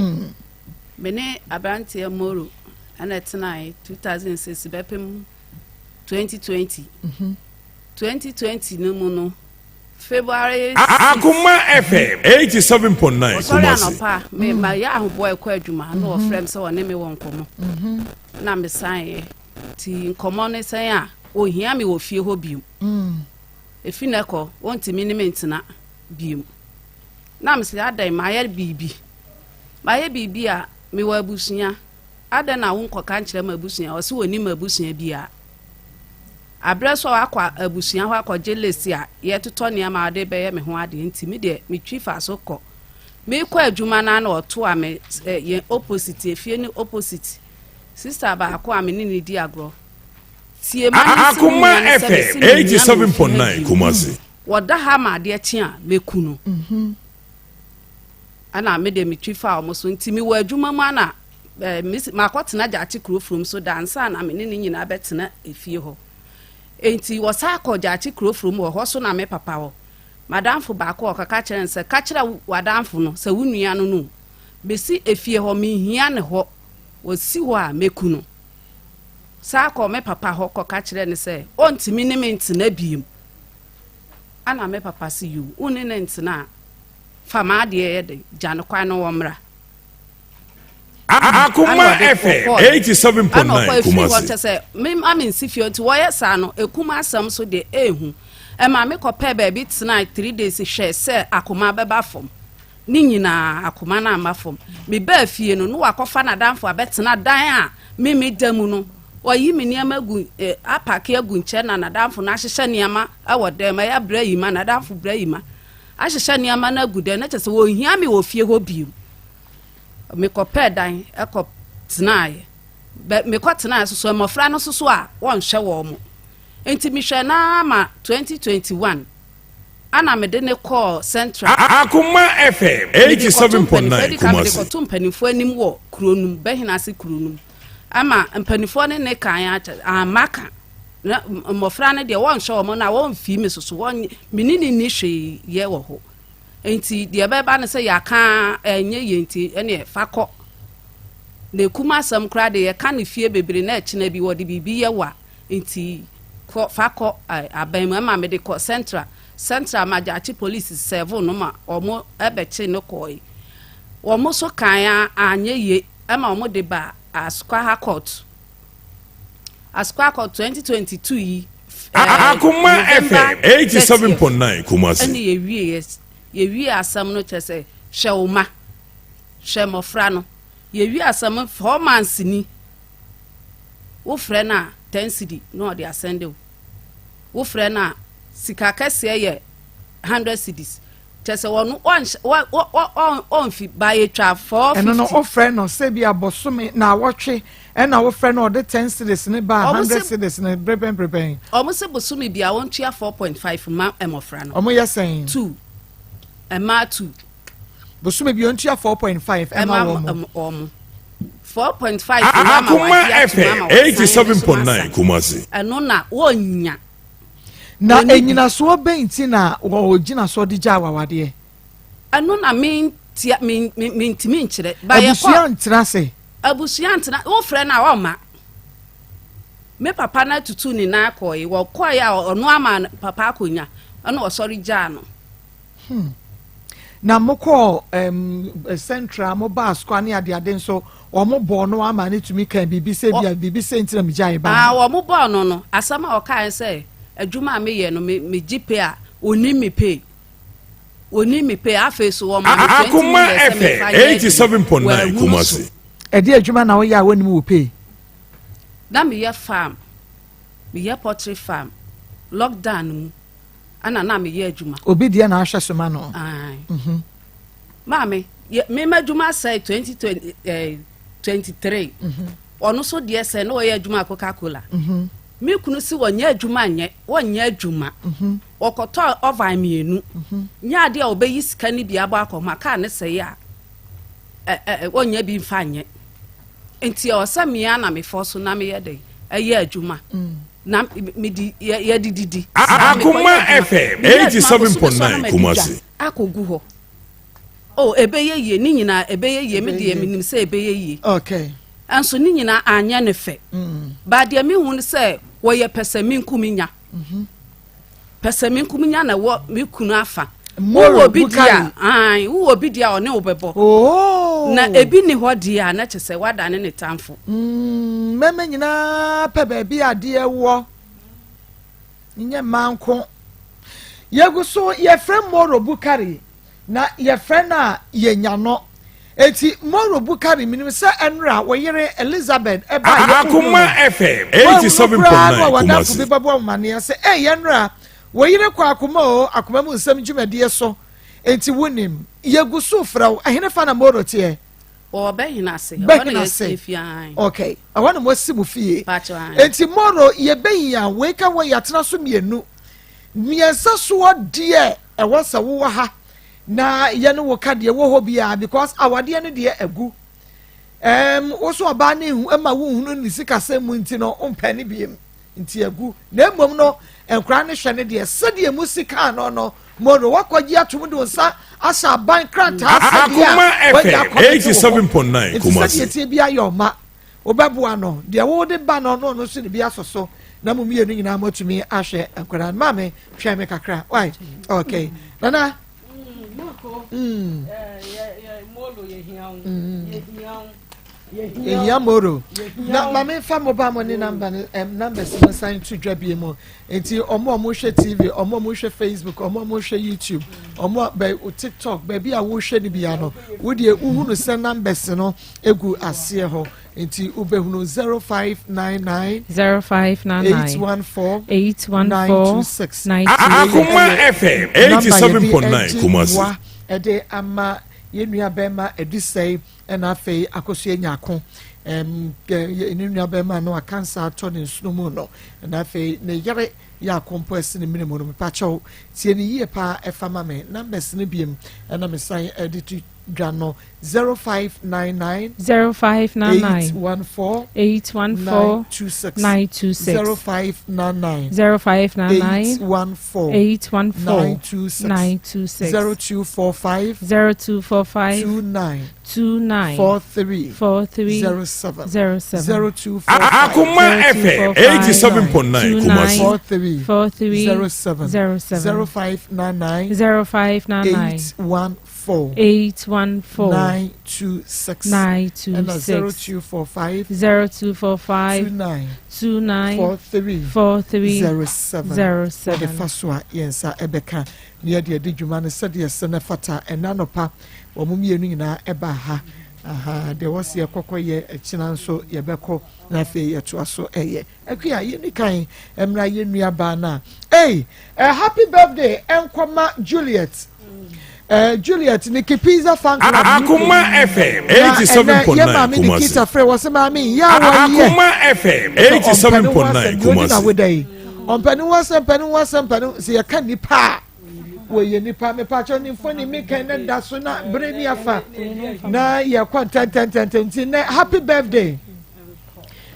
Me ne aberanteɛ Moro ɛna ɛtenae 2006 bɛpem 2020. 2020 no mu no, February 6. Akoma FM 87.9 Ɔsɔre Kumasi. anɔpa me ma yɛ ahoboa ɛkɔ adwuma na ɔfrɛ me sɛ ɔne me wɔ nkɔmmɔ na mesan yɛ nti nkɔmmɔ no sɛn a ɔhia me wɔ fie hɔ biom ɛfi nɛ kɔ wɔntumi ne me ntena biom na mesɛ adɛn mayɛ biribi mayɛ biribi a mewɔ abusua adɛn na wonkɔka nkyerɛ m'abusua ɔse wɔnim m'abusua biara Aberɛ so a wakɔ abusua hɔ akɔgye list a yɛtotɔ nneɛma a ɔde bɛyɛ me ho adeɛ nti me deɛ metwi fa so kɔ. Mekɔ adwuma no ara na ɔtoa me yɛn opposite, efie no opposite. Sister baako a me ne no di agorɔ. Tie ma ne nsi me Akoma nua no sɛ mese FM menhia no wɔ fie ha 87.9 bio. Kumasi. Wɔda ha ma adeɛ kye a mɛku no. Ɛna me deɛ metwi faa wɔn so nti mewɔ adwuma mu ana Eh, mesi makɔtena Gyaakye kuro furom so da ansa na me ne ne nyinaa bɛtena efie hɔ. Enti wɔsan kɔ Gyaakye kuro furom hɔ, hɔ so na me papa wɔ. M'adamfo baako ɔkɔka kyerɛ no sɛ, ka kyerɛ w'adamfo no sɛ wo nua no no, mesi efie hɔ, menhia ne hɔ, wɔsi hɔ a mɛku no. San kɔ me papa hɔ kɔka kyerɛ no sɛ ɔntumi ne me ntena biem. Ana me papa se yoo, wo ne no ntena a, fa m'adeɛ yɛ den, gya no kwan no wɔmmra. Akoma FM 87.9 Kumasi. Kyɛ sɛ me ma me nsi fie nti wɔyɛ saa no ekum asɛm so deɛ ehu ɛma me kɔpɛ baabi tena three days hwɛ sɛ akoma bɛba fam ne nyinaa akoma no amma fam mebaa fie no no wakɔfa n'adamfo abɛtena dan a me me da mu no wɔyi me nneɛma gu eh, apake agu nkyɛn na n'adamfo no ahyehyɛ nneɛma wɔ dan mu ɛyɛ brɛ yi ma n'adamfo brɛ yi ma ahyehyɛ nneɛma no agu dan na kyɛ sɛ wɔnhia me wɔ fie hɔ bio Mekɔpɛɛ dan kɔ tenaeɛ. Bɛ mekɔ tenaeɛ soso mmɔfra no soso a wɔnhwɛ wɔn mo. Nti mehwɛ no ara ma 2021 ana mede ne kɔɔ Central. Akoma FM 87.9 Mede Kumasi. kɔto mpanimfoɔ anim wɔ kuro no mu, Bɛhenase kuro no mu. Ama mpanimfoɔ ne ne kan akyɛ amma ka. Na mmɔfra no deɛ wɔnhwɛ wɔn na wɔmfii me soso wɔn me ne ne nni hwee yɛ wɔ hɔ. Enti deɛ ɛbɛba ne sɛ yɛaka ara ɛnyɛ yie nti ɛneɛ fa kɔ. Na ɛkum asɛm koraa deɛ yɛka no fie bebree na ɛkyena bi wɔde biribi yɛ wo a nti kɔ fa kɔ aban mu. Ɛma mede kɔ central. Central ma Gyaakye police sɛvo no ma wɔn ɛbɛkye no kɔe. Wɔn nso kan a anyɛ yie ɛma wɔn de ba Asukwaha court. Asukwaha court 2022 yi Akoma FM 87.9 Kumasi. Ɛne yɛwie yɛwie asɛm no kyerɛ sɛ hwɛ wo ma hwɛ mmɔfra no yɛwie asɛm no 4 months ni wofrɛ no a 10 cedi na ɔde asɛnde wo wofrɛ no a sika kɛseɛ yɛ 100 cedis kyerɛ sɛ wɔn ɔnfi ba yɛtwa 450. Ɛno no wofrɛ no sɛ bi abɔsome na awɔtwe ɛna wofrɛ no ɔde 10 cedis ne ba 100 cedis ne brepɛn brepɛn. Ɔmo sɛ bosome bi a wɔntua 4.5 ma mmɔfra no. Ɔmo yɛ sɛn. Two, mmaa two. Bosome bi ontua 4.5 ɛma wɔn. Wɔn 4.5. Akoma FM 87.9 Kumasi. Ɛno na wɔnya. Na enyinasoɔ bɛn ti na wɔgyina so de gya awawadeɛ. Ɛno na mentia mentumi nkyerɛ. Abusua ntena ase. Abusua ntena wofrɛ no a ɔmma. Me papa no atutu ne nan kɔe wɔkɔe a ɔno ama papa akonnwa ɛna ɔsɔre gyaa no. Na mokɔɔ um, central mo baa sukuu ne adeade nso wɔn bɔɔ no ama ne tumi kan biribi sɛ bia biribi sɛ ntina mi gyae ba. Aa wɔn bɔɔ no no asɛm a ɔkae sɛ adwuma a meyɛ no me megye pay a onim me pay onim me pay afei so wɔn ma me 20 million sɛ mefa yɛ adwuma wɔ awu so. Ɛde adwuma na woyɛ a wɔnim wɔ pay. Na meyɛ farm meyɛ poultry farm lockdown mu. Ɛna na meyɛ adwuma. Obi deɛ na ahwɛ so ma no. Ae. Mhm. Maame, yɛ mema adwuma asɛe 2023. Mhm. Ɔno so deɛ sɛ na ɔyɛ adwuma Coca Cola. Mhm. Me kunu si wɔnyɛ adwuma nyɛ, wɔnyɛ adwuma. Mhm. Wɔkɔtɔ oven mmienu. Mhm. Nyɛ adeɛ a ɔbɛyi sika no bi abɔ akɔma kaa ne sɛe a ɛ ɛ wɔnyɛ bi mfa nyɛ. Nti ɛwɔ sɛ mmea na mefɔ so na meyɛ dɛ ɛyɛ adwuma. Mm. Na mede yɛde didi. Akoma FM 87.9 Kumasi. Akɔgu hɔ. Oh, ɛbɛyɛ yie ne nyinaa ɛbɛyɛ yie me deɛ menim sɛ ɛbɛyɛ yie. Okay. Ɛnso ne nyinaa anyɛ ne fɛ. Mm. Ba deɛ mehu ne sɛ wɔyɛ pɛ sɛ menku me nya. Mm-hmm. Pɛsɛmenkominya na ɛwɔ me kunu afa. Wowɔ bi di a, ae, wowɔ bi di a ɔne wo bɛbɔ. Oh. Na ebi ni hɔ di a na kyɛ sɛ wadane ne tamfo. Mm, mmarima nyinaa pɛ baabi adeɛ wɔ. Nyɛ mmaa nko. Yɛgu so yɛfrɛ Moro Bukari na yɛfrɛ no a yɛnya no. Eti Moro Bukari menim sɛ ɛnora wo yere Elizabeth ɛbaa yɛ Akoma FM 87.9 no a wadamfo bi bɛbɔ amaneɛ sɛ ɛyɛ ɛnora Wo yere kɔ akoma oo, akoma mu nsɛm dwumadie so, enti wonim. Yɛgu so frɛ wo, ɛhene fa na Moro teɛ? Wɔwɔ Bɛhena ase, ɛhɔ na Bɛhena yɛsi ase. efie ae. Ok, ɛhɔ na moasi mo fie. Pakyɛ ae. Enti Moro, yɛbɛhia wei ka ho, yɛatena so mmienu. Mmiɛnsa soɔ deɛ ɛwɔ sɛ wowɔ ha na yɛne wo ka deɛ ɛwɔ hɔ biara because awadeɛ no deɛ agu. Ɛɛm, wo so ɔbaa no nhu, ɛma wonhunu ne sikasɛm mu nti no, wompɛ no biem. Nti agu. Na mmom no, nkwadaa no hwɛ no deɛ, sɛdeɛ mu si kaa no no, Moro, woakɔgye atom de wo nsa ahyɛ aban krataa sɛdeɛ Akoma a wanya FM akɔmete wɔ hɔ. 87.9 Nti sɛdeɛ Kumasi. ɛteɛ biara yɛ ɔma. Wobɛboa no. Deɛ wode ba no, na ɔno nso de bi asɔ so, na mo mmienu nyinaa moatumi ahwɛ nkwadaa no. Maame, twɛn me kakra. Why? Okay. Nana. Mm. Mm. Yɛhia moro. Na ma memfa mobile money number no um, numbers no nsan to dwa bie mu. Nti ɔmo a ɔmo hwɛ TV, ɔmo a ɔmo hwɛ Facebook, ɔmo a ɔmo hwɛ YouTube, ɔmo a bɛ TikTok, baabi a wohwɛ no bia no, wo deɛ wohunu sɛ numbers no egu aseɛ hɔ. Nti wobɛhunu 0599 0599 814 814 926. Akoma FM 87.9 Kumasi. Ɛde ama yɛn nua bɛrima Adisɛe Ɛna afei Akosua Nyarko, ɛm, ne nuabarima no a kansa atɔ ne nsono mu no, ɛna afei ne yere yɛ akompo asi ne mene mu no, mepakyɛw tie ne yie paa ɛfa ma me. Numbers no biem ɛna mesan ɛde to dwa no, 0599 0599 814 814 926 926 0599 0599 814 814 926 926 0245 0245 29 29 43 43 07 07 0245 Akoma FM 87.9 Kumasi. 43 43 07 07 0599 0599 814 814 926 ɛna 926 0245 0245 29 29 43 43 07 07. Wɔde fa so a yɛn nsa ɛbɛka na yɛde adi dwuma no sɛdeɛ ɛsɛ na ɛfata. Ɛna anɔpa wɔn mmienu nyinaa ɛbaa ha. Aha, deɛ wɔsi yɛkɔkɔ yɛ akyina nso yɛbɛkɔ na afei yɛtoa so ɛyɛ. Akua, yɛnni kan mmra yɛn nua baa no a. Ei, eh, happy birthday ɛnkɔma Juliet. Eh, Juliet Nikki Pizza fan club. Akoma FM Na ɛnɛ yɛ 87.9 maame Nikita Kumasi. frɛ wɔ sɛ maame yɛ a wɔyɛ. Akoma FM Sɛ ɔmpɛ ne ho 87.9 asɛm deɛ ɔdi Kumasi. n'awoda yi. Ɔmpɛ ne ho asɛm, mpɛ ne ho asɛm, mpɛ ne ho sɛ yɛka nipa a wɔyɛ nipa mepakyɛ ne mfoni meka ne da so na bere ni afa na yɛkɔ ntɛntɛntɛntɛm nti nɛ happy birthday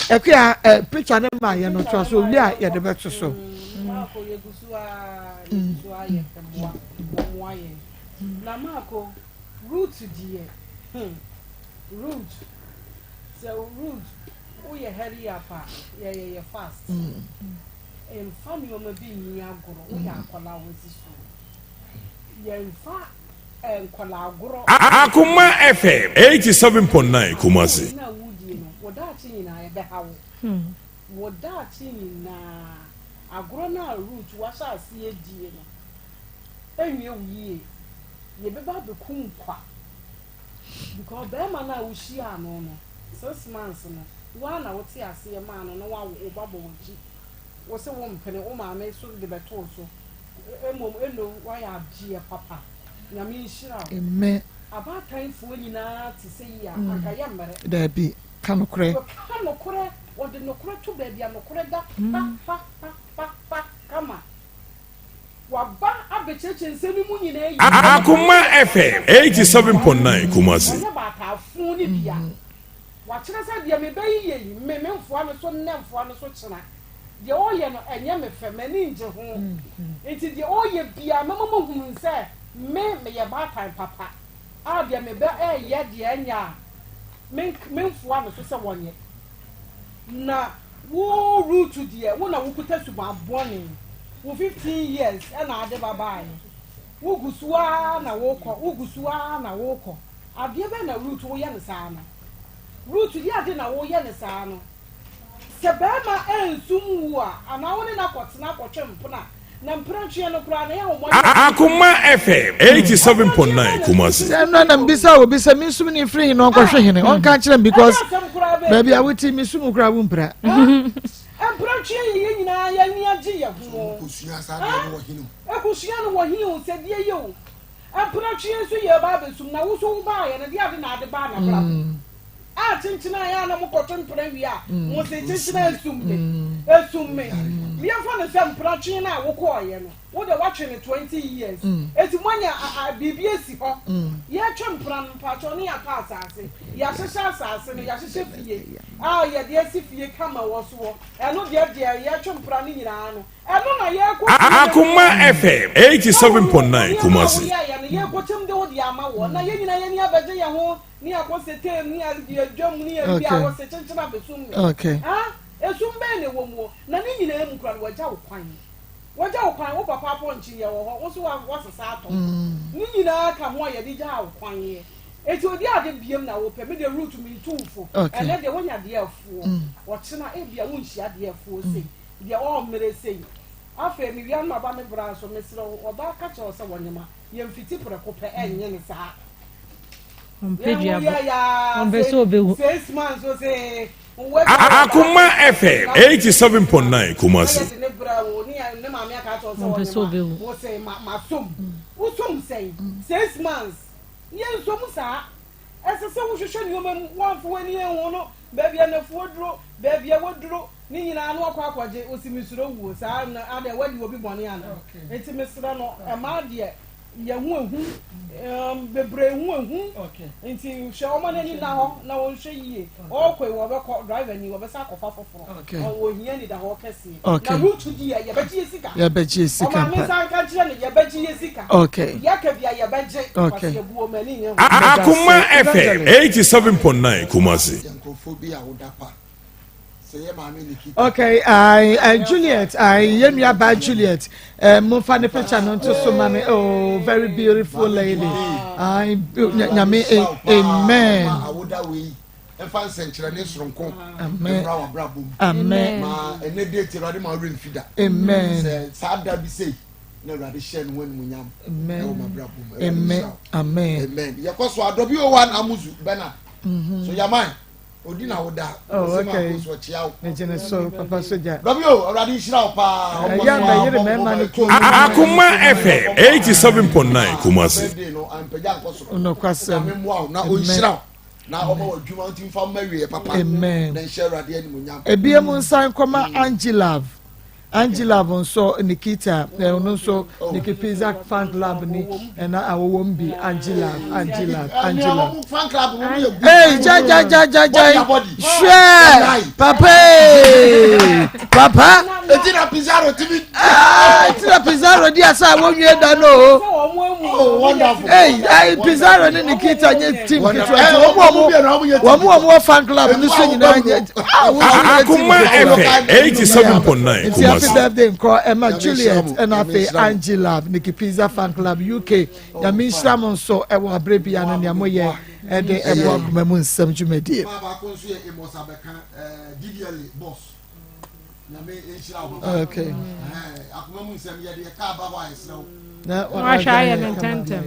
ɛkua ɛ picture ne ma yɛ no toa so owie a yɛde bɛto so. Na maako Ruth deɛ hmm Ruth sɛ Ruth woyɛ hurry up a yɛyɛ yɛ fast mfa nneɛma bi nni agorɔ woyɛ akwadaa wasi so yɛmfa nkwadaa agorɔ. Akoma FM 87.9 Kumasi. Na wodie no wo daakye nyinaa ɛbɛha wo wo daakye nyinaa agorɔ no a Ruth wahyɛ aseɛ die no ɛnwie wo yie yɛbɛba abɛku wo kwa because bɛrima no a wohyiaa no no 6 months no woa na wote aseɛ maa no na woawo wo ba bɔ w'akyi wo se wo mpene wo maame so de bɛto wo so mmom ɛno woayɛ adeɛ papa Nyame nhyira wo. Amen. Abaatanfoɔ nyinaa te sɛ yi a anka yɛ mmerɛ. Daabi, ka nokorɛ. Wɔka nokorɛ, wɔde nokorɛ to baabi a nokorɛ da pa pa pa pa pa kama. Waba abɛkyerɛkyerɛ nsɛm yi mu nyinaa yi. Akoma FM 87.9 Kumasi. Ɔnyɛ baataafo no bia. Wakyerɛ sɛ deɛ mebɛyi yɛ yi, me memfoa me so nnɛ mfoa me so kyena. Deɛ ɔreyɛ no ɛnyɛ me fɛ, m'ani ngye ho. Nti deɛ ɔreyɛ biara mɛma moahunu sɛ me meyɛ baatan papa a deɛ mebɛ ɛreyɛ deɛ ɛnyɛ a memfoa me so sɛ wɔnyɛ. Na wo Ruth deɛ wo na wokuta suban bɔne. Wo 15 years ɛna ade ba baeɛ. Wogu so ara na wokɔ, wogu so ara na wokɔ. Adeɛ bɛn na Ruth woyɛ no saa no? Ruth deɛ ade na woyɛ no saa no? Sɛ barima ansum wo a, anaa wo ne no akɔtena akɔtwe mpena, na mprɛntweɛ no koraa no, ɛyɛ a wɔyɛ. Akoma FM 87.9 Kumasi. Sɛ ɛno na mbisa obi sɛ mensum ne mfiri he na ɔnkɔhwe hene ɔnka nkyerɛ m because baabi a wote mesum koraa wompira. Mprɛntweɛ yɛ yɛn nyinaa yɛn ani agye yɛ ho. Ɛkosua no wɔ he o, sɛ deɛ yɛ o. Mprɛntweɛ nso yɛ ba abɛsum na wo nso wo baayɛ no deɛ ade na ade baa n'abrabɔ. A kyenkyene a ɛyɛ a na mokɔtwe mpena wie a, mo se kyenkyene a esum me, esum me. Yɛmfa no sɛ mpenatwe no a wokɔeɛ no, wo deɛ woatwe no 20 years. Enti moanya a, a, biribi asi hɔ. Yɛretwe mpena no, mpakyɛw, ne yɛatɔ asase. Yɛahyehyɛ asase no, yɛahyehyɛ fie a yɛde asi fie kama wɔ soɔ. Ɛno deɛ deɛ yɛretwe mpena no nyinaa no, ɛno na yɛrekɔ fie no Akoma FM 87.9 na wo nneɛma a Kumasi. woyɛeɛ no, yɛrekɔkyɛm de wo deɛ ama woɔ. Na yɛn nyinaa yɛn ani abɛgye yɛn ho. Ne akɔ setee mu ne adwam ne awia a wɔse kyenkyen abɛsum me. Ah, esum bɛn na ɛwɔ mu o? Na ne nyinaa mu koraa no, wɔagya wo kwan. Wɔagya wo kwan, wo papa apɔnkye yɛ wɔ hɔ, wo nso woasesa atɔ. Ne nyinaa ka ho a yɛde gyaa wo kwan yɛ. Enti odi ade biam na wopɛ. Me deɛ Ruth meretu wo fo. Ɛnnɛ deɛ woanya deɛ afuo. Ɔkyena ebia wonhyia deɛ afuo sei, deɛ ɔremmere sei. Afei mewia no maba me bra so, mesrɛ wo, ɔbaa ka kyerɛ wo sɛ wɔnyema. Yɛmfiti prɛko pɛ ɛnyɛ no saa. Ɔmpɛ duabɔ. Ɔmpɛ sɛ ɔbɛwu. Akoma FM 87.9 Kumasi. Ɔmpɛ sɛ ɔbɛwu. Wosom sɛn? Six months. Yɛnsom saa. Ɛsɛ sɛ wohwehwɛ nneɛma mu. Woamfa w'ani anhu no, baabi a n'afuo duro, baabi a waduro, ne nyinaa no akɔ akɔgye. Wosi mesuro wuo. Saa na adɛn wadi obi bɔne anaa? Enti mesrɛ no, mmaa deɛ Yɛ ho ehu um, bebree ho ehu. Nti hwɛ ɔma n'ani nna hɔ na wɔnhwɛ yie. Ɔrekɔ yi wɔbɛkɔ driver ni wɔbɛsa akɔfa foforɔ. Ɔhia anidahɔ kɛseɛ. Na route deɛ yɛbɛgye yɛ sika. Yɛbɛgye yɛ sika Ɔmaame nsa nka nkyerɛ no yɛbɛgye yɛ sika. Yɛka bia yɛbɛgye. Kwasi abuo m'ani nyɛ ho. Akoma FM 87.9 Kumasi. Nkurɔfoɔ bi a woda pa. Okay, I, uh, Juliet, I, yɛn nua baa Juliet, uh, momfa ne picture no nto so ma me. Oh, very beautiful lady. I, nyame, amen. ɛfa nsɛnkyerɛnne soronko mmra w'abrabɔ mu amen ma ɛnɛ date awurade ma ɔwerɛ mfi da amen sɛ saa da bi sei na awurade hyɛ ne ho animuonyam ɛwɔ m'abrabɔ mu amen amen amen yɛkɔ so adɔ bi wɔ amuzu bernard so yaman Odi na woda. Oh, okay. Megyene so, Papa Soja. Dɔbi o, Awurade nhyira wo paa. Ɛyɛ a mɛyere mɛma no kuo. Akoma FM 87.9 Kumasi. Birthday no, ampagya nkɔ soro. Nokwasɛm. Nyame mmoa wo na ɔnhyira wo. Na ɔma wɔ adwuma nti mfa mma wie papa. Amen. Na nhyɛ Awurade animuonyam. Ebia mu nsan kɔma Angie Love. Angie Love nso Nikita ɔno nso Nikki Pizza fan club ni ɛna awowɔ mu bi Angie Love Angie Love Angie Love. Ee jai jai jai jai jai hwɛ papa ee papa. Eti na Pizarro ti bi. Aa eti na Pizarro di asa a wɔnwie da no o. Oh wonderful. Ee ayi Pizarro ne Nikita nye team ketewa ti wɔn a wɔn wɔn a wɔwɔ fan club no so nyinaa nye. Akoma FM 87.9 Nti happy Kumasi. birthday nkɔ ɛma Juliet ɛna afei Angie Love Nikki Pizza fan club UK Nyame nhyira mo nso ɛwɔ abere bia no nea moyɛ ɛde ɛboa akoma mu nsɛm dwumadie. Maa baako nso yɛ Amos Abɛka eh, DDLA boss. Nyame nhyira wo papa. Okay. Eh, akoma mu nsɛm yɛde yɛ kaa ba hɔ a yɛsrɛ wo. Na Wahwɛ ayɛ no ntɛmntɛm.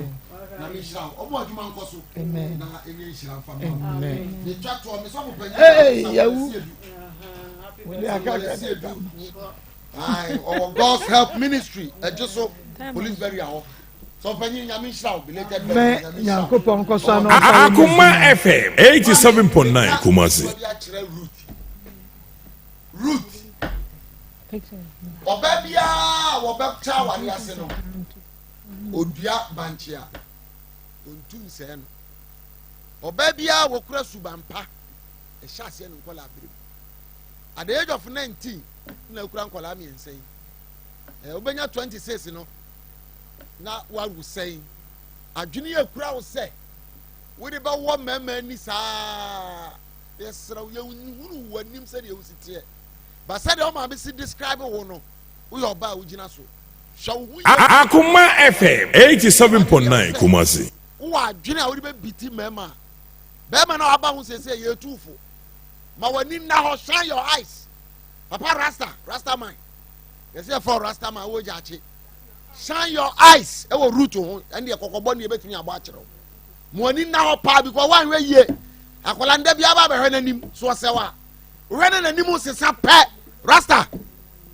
Nyame nhyira wo. Ɔmo adwuma nkɔ so. Amen. Na ɛnyɛ nhyira mfa ma wo. Amen. Ne twa toɔ me sɔfo panyin. Hey, yawu. Wòle akaka de da. Ayi, ɔwɔ God's Help Ministry ɛgye so police barrier hɔ. Sɔfo panyin Nyame nhyira wo belated birthday Mɛ Nyame nhyira wo. Nyankopɔn nkɔ so ano ɔmfa yɛ Akoma FM 87.9 Kumasi. Ruth. Ɔbaa biara a wɔbɛkyɛ aware ase no, odua bankye a, ontu nsɛɛ no. Ɔbaa biara a wɔkura suban pa, ɛhyɛ aseɛ ne nkɔlaa bere mu. At the age of 19, na akura nkɔlaa mmiɛnsa yi. Ɛ wobɛnya 26 no, na wawu sɛn. Adwene yɛ kura wo sɛ wode bɛwɔ mmarima ani saa. Yɛsrɛ wo, yɛnhunu w'anim sɛdeɛ wosi teɛ. But sɛdeɛ wo maame si describe wo no. Woyɛ ɔbaa a wogyina so. Hwɛ wo ho yie. Akoma FM 87.9 Kumasi. Wowɔ adwene a wode bɛbiti mmarima a, barima no a waba ho seesei yɛ tu fo. Ma w'ani nna hɔ, shine your eyes. Papa Rasta, Rasta man. Yɛsɛ yɛfrɛ wo Rasta man, wowɔ gyaakye. Shine your eyes ɛwɔ root ho, ɛne deɛ kɔkɔbɔ ne yɛbɛtumi abɔ akyerɛ wo. Ma w'ani nna hɔ paa because woanhwɛ yie. Akwadaa no da biara ba abɛhwɛ n'anim, so ɔsɛw a. Wohwɛ ne n'anim sesa pɛ, Rasta,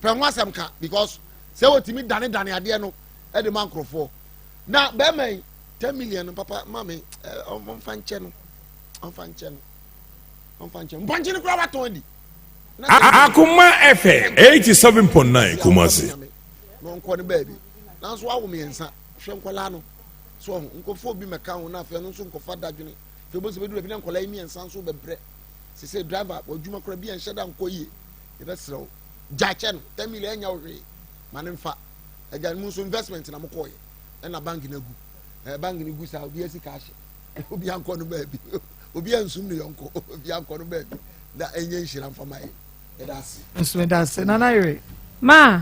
pɛ ho asɛm ka because sɛ wɔtumi dane dane adeɛ no de ma nkurɔfoɔ. Na bɛrima yi, 10 million no papa ma me, ɔmfa nkyɛ no, ɔmfa nkyɛ no, ɔmfa nkyɛ no. Mpɔnkye no koraa watɔn adi. Akoma FM 87.9 Kumasi. Na ɔnkɔ ne baabi. Nanso wawo mmiɛnsa, hwɛ nkwadaa no. So ɔho, nkɔfoɔ obi mɛka ho na afei ɛno nso nkɔfa dadwene. Afei bɔsɛ bɛduru baabi na nkwadaa yi mmiɛnsa nso bɛbrɛ. Sese driver w'adwuma koraa bi a nhyɛ da nkɔ yie. Yɛbɛsrɛ wo. Gya kyɛ no. 10 million ɛnyɛ wo hwee. Ma ne mfa. Agya no mu nso investment na mokɔɔyɛ. Ɛna bank no agu. Ɛɛ bank no gu saa obi asi ka ahyɛ. Obi ankɔ no baabi. Obi ansum ne yɔnko. Obi ankɔ no baabi. Na ɛnyɛ nhyira mfa ma yɛn. Yɛda ase. Nso meda ase. Nana yere. Ma,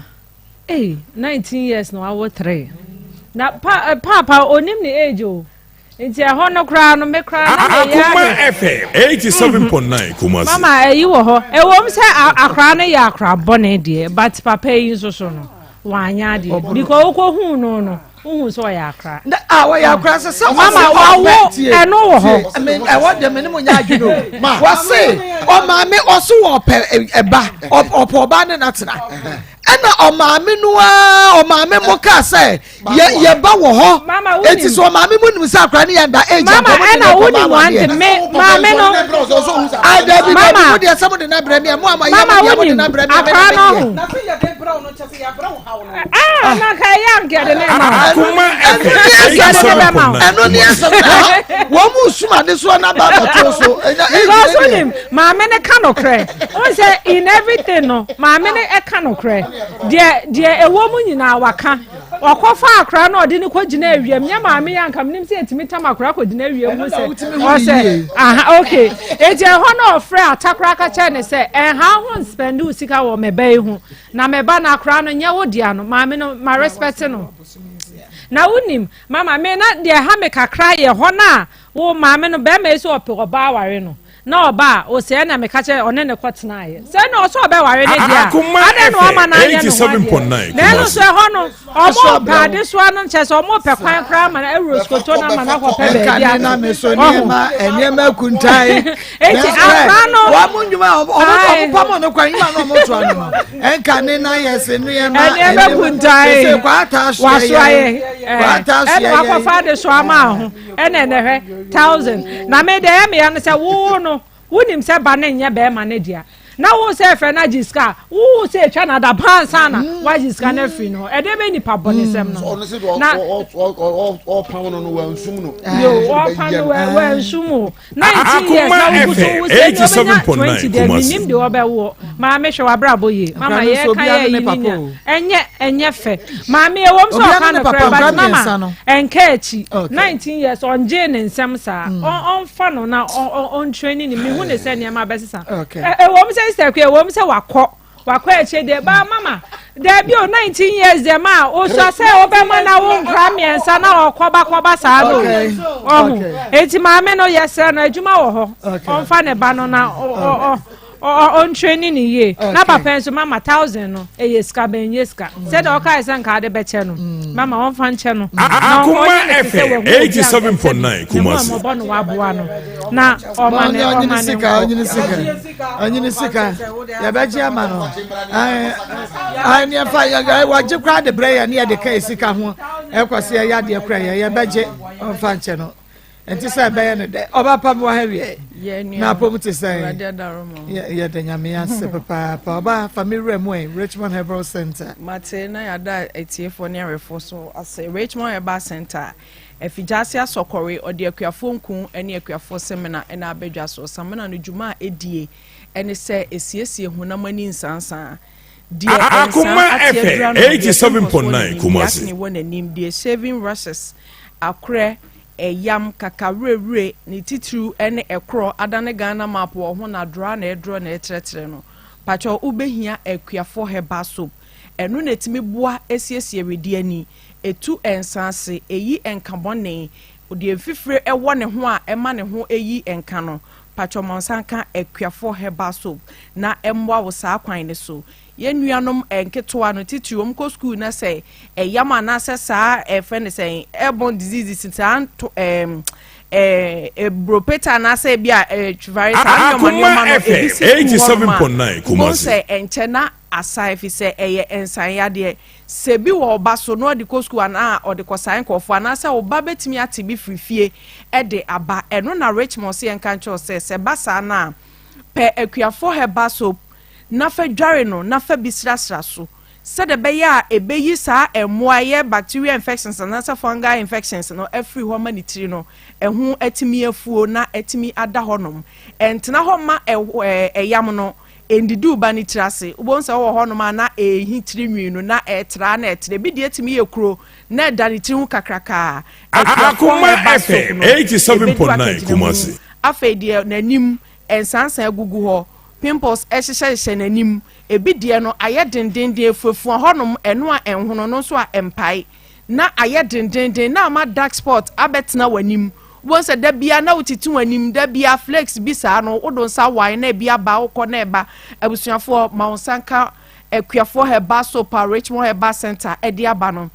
ei, 19 years na wawo 3. Na pa, eh, paapa onim ne age o. Nti ɛhɔ no koraa no me koraa na meyɛ Akoma ade. FM 87.9 Kumasi. Mama ɛyi wɔ hɔ. Ɛwom sɛ akora no yɛ akora bɔne deɛ, but papa yi nso so no, wanyɛ adeɛ. Because wokɔhuu no no, wohu sɛ ɔyɛ akora. Na a wɔyɛ akora sɛ sɛ Mama wawo ɛno wɔ hɔ. Ɛwɔ deɛ me ne mo nyɛ adwene o. Wɔse ɔmaame ɔso wɔ ɔpɛ ɛba ɔpɛ ɔbaa ne n'atena. Ɛna ɔmaame no ara ɔmaame mo kaa sɛ yɛ yɛ ba wɔ hɔ eti sɛ ɔmaame mu nim sɛ akora ne yɛ nda age mama ɛna wo ni one thing me maame no ah dabi dabi mo deɛ sɛ mo de na brɛ mi a mo ama yɛ mo deɛ mo de na brɛ mi a mɛ na mɛ deɛ. ah na ka ɛyɛ anka de ne ma akoma ɛno ne asɛm na wɔn mu sum ade soɔ na ba abɛto so ɛnya because wonim maame ne ka nokorɛ wohu sɛ in everything no maame ne ɛka nokorɛ deɛ deɛ ɛwɔ mu nyinaa waka Ɔkɔfaa akora na ɔde no kɔgyina awiam. Nyɛ maame yɛ anka menim sɛ yɛtumi tam akora kɔgyina awiam ho sɛ ɔsɛ aha okay. Eti ɛhɔ na ɔfrɛ atakora ka kyerɛ ne sɛ ɛnha ho nspɛnde wo sika wɔ me ba yi ho na me ba no akora no nyɛ wo dea no maame no ma respect no. Na wonim mama me na deɛ ɛha me kakra yɛ hɔ no a wo maame no bɛrima yi sɛ ɔpɛ ɔbaa aware no Na ɔba a, ose ɛna meka kyerɛ ɔne ne kɔ tenaeɛ. Sɛ na ɔsɛ ɔbɛware ne deɛ a, adɛn na wama no anyɛ ne ho adeɛ? Na ɛno nso ɛhɔ no, ɔmo pɛ adesoa no nkyɛ sɛ ɔmo pɛ kwan koraa ma no awuro sukoto no ama no akɔpɛ baabi ato. Ɔho. Nneɛma akuntan. Eti akora no. Wɔn mo nnwuma ɔmo ɔmo pam no kwan nnwuma na ɔmo to ano no. Ɛnka ne nan yɛ se nneɛma. Nneɛma kuntan. Sese kwata asoɛ yɛ. Kwata asoɛ yɛ. Ɛna wakɔfa adesoa ama ho. Ɛna ɛnɛ hwɛ thousand na me deɛ ɛyɛ me ya no sɛ wo no wonim sɛ ba no nyɛ bɛrima no dea na wo sɛ ɛfɛ no agye sika wo sɛ atwa no ada paa nsa na mm. wagye sika no afiri no hɔ ɛdeɛ bɛ nipa bɔne sɛm no na ɔpam no no wansum no yo ɔpam no wansum o 19 years na wogu so wo sɛ ɛne ɔbɛnya 20 deɛ menim deɛ ɔbɛwoɔ maame hwɛ wabrabɔ yie mama yɛka yɛ yi ne nya ɛnyɛ ɛnyɛ fɛ maame ɛwɔm sɛ ɔka no korɛ but mama ɛnka akyi 19 years ɔngyee ne nsɛm saa mm. ɔmfa no na ɔntrɛni ne mehu ne sɛ nneɛma bɛsesa ɛwɔm sɛ sɛ ɛwɔm sɛ wakɔ Wakɔ akyire deɛ baa mama daabi o 19 years deɛ ma osua sɛ wobɛma na wo nkora mmiɛnsa na ɔkɔba kɔba saa no ɔho eti maame no yɛsrɛ no adwuma wɔ hɔ ɔmfa ne ba no na ɔntrɛni ne yie na papa nso mama thousand no ɛyɛ sika bɛnyɛ sika mm. sɛdeɛ ɔkae sɛ nka ade bɛkyɛ no mm. mama ɔmfa nkyɛ no na ɔnyɛ ne te sɛ wahu obi a ne ho a mɔbɔ no waboa no na ɔma ne ɔma ne nkɔ Ɔnyini sika yɛbɛgye ama no neɛfa wagye koraa de brɛ yɛ ne yɛde ka sika ho ɛkɔ sɛ yɛyɛ adeɛ koraa yɛ yɛbɛgye ɔmfa nkyɛ no nti sɛ ɛbɛyɛ no dɛ ɔba pa mu ha wiɛ na apom te sɛ yɛda nyame ase papaapa ɔba fa me wura mu ɛ Richmond Herbal Center mate na yɛada atiefoɔ ne awɛfoɔ so ase Richmond Herbal Center Afigyase asɔkɔre, ɔde akuafoɔ nku ne akuafoɔ samina na aba dwa so. Samina no dwuma a ɛdie ne sɛ ɛsiesie honam ani nsansaa. Deɛ nsaa ate adura no, deɛ pimples wɔ n'anim, deɛ acne wɔ n'anim, deɛ shaving rashes, akorɛ, ɛyam, kakawerɛwerɛ, ne titiriw ne ɛkorɔ adane Ghana map wɔ ho na draw na ɛdraw na ɛtrɛtrɛ no. Pakyɛw wobɛhia akuafoɔ herbal soap. Ɛno na ɛtumi boa siesie wedeɛ ani, ɛtu nsa ase, ɛyi nka bɔne, deɛ mfifire wɔ ne ho a ɛma ne ho yi nka no. Pakyɛ ma wo nsa nka Akuafoɔ Herbal Soap na ɛmmoa wo saa kwan no so. Yɛn nuanom nketewa no titiriw wɔn kɔ sukuu na sɛ ɛyam anaasɛ saa ɛfrɛ no sɛn airborne diseases saa nto ɛɛm ɛɛ bropeta anaasɛ ebi a ɛɛ twivare saa nneɛma nneɛma no ebi si sukuu hɔ nom a wɔn sɛ ɛnkyɛ na asa efi sɛ ɛyɛ nsan yadeɛ sɛ bi wɔ ɔba so na ɔde kɔ sukuu anaa ɔde kɔ saa nkurɔfoɔ anaasɛ ɔba bɛtumi ate bi firi fie ɛde aba ɛno na Richmond sɛ yɛn ka nkyɛw sɛ sɛ ba saa na pɛ akuafoɔ herbal soap na fa dware no na fa bi srasra so sɛdeɛ ɛbɛyɛ a ɛbɛyi saa mmoa a ɛyɛ bacterial infections anaasɛ fungal infections no afiri hɔ ma ne tiri no ɛho atumi afuo na atumi ada hɔnom. Ɛntena hɔ mma ɛyam no ɛndidi wo ba no tiri ase. Wobɛhu sɛ wowɔ hɔnom a na ɛrehi tiri nwi no na ɛretra na ɛtra. Ebi deɛ ɛtumi yɛ kuro na ɛda ne tiri ho kakrakaa. Akuafoɔ Akoma herbal soap FM no ɛbɛdu 87.9 akagyinamu. Kumasi. Afei deɛ n'anim nsansan agugu hɔ, pimples hyehyɛhyehyɛ n'anim, ebi deɛ no ayɛ dendenden afuafua hɔnom, ɛno a ɛnhono no nso a ɛmpae, na ayɛ dendenden na ama dark spot abɛtena w'anim. Wobɛhu sɛ da biara na wotete w'anim, da biara flakes bi saa no, wode wo nsa wae na ebi aba, wokɔ na ɛba. Abusuafoɔ, ma wo nsa nka Akuafoɔ Herbal Soap a Richmond Herbal Center de aba no.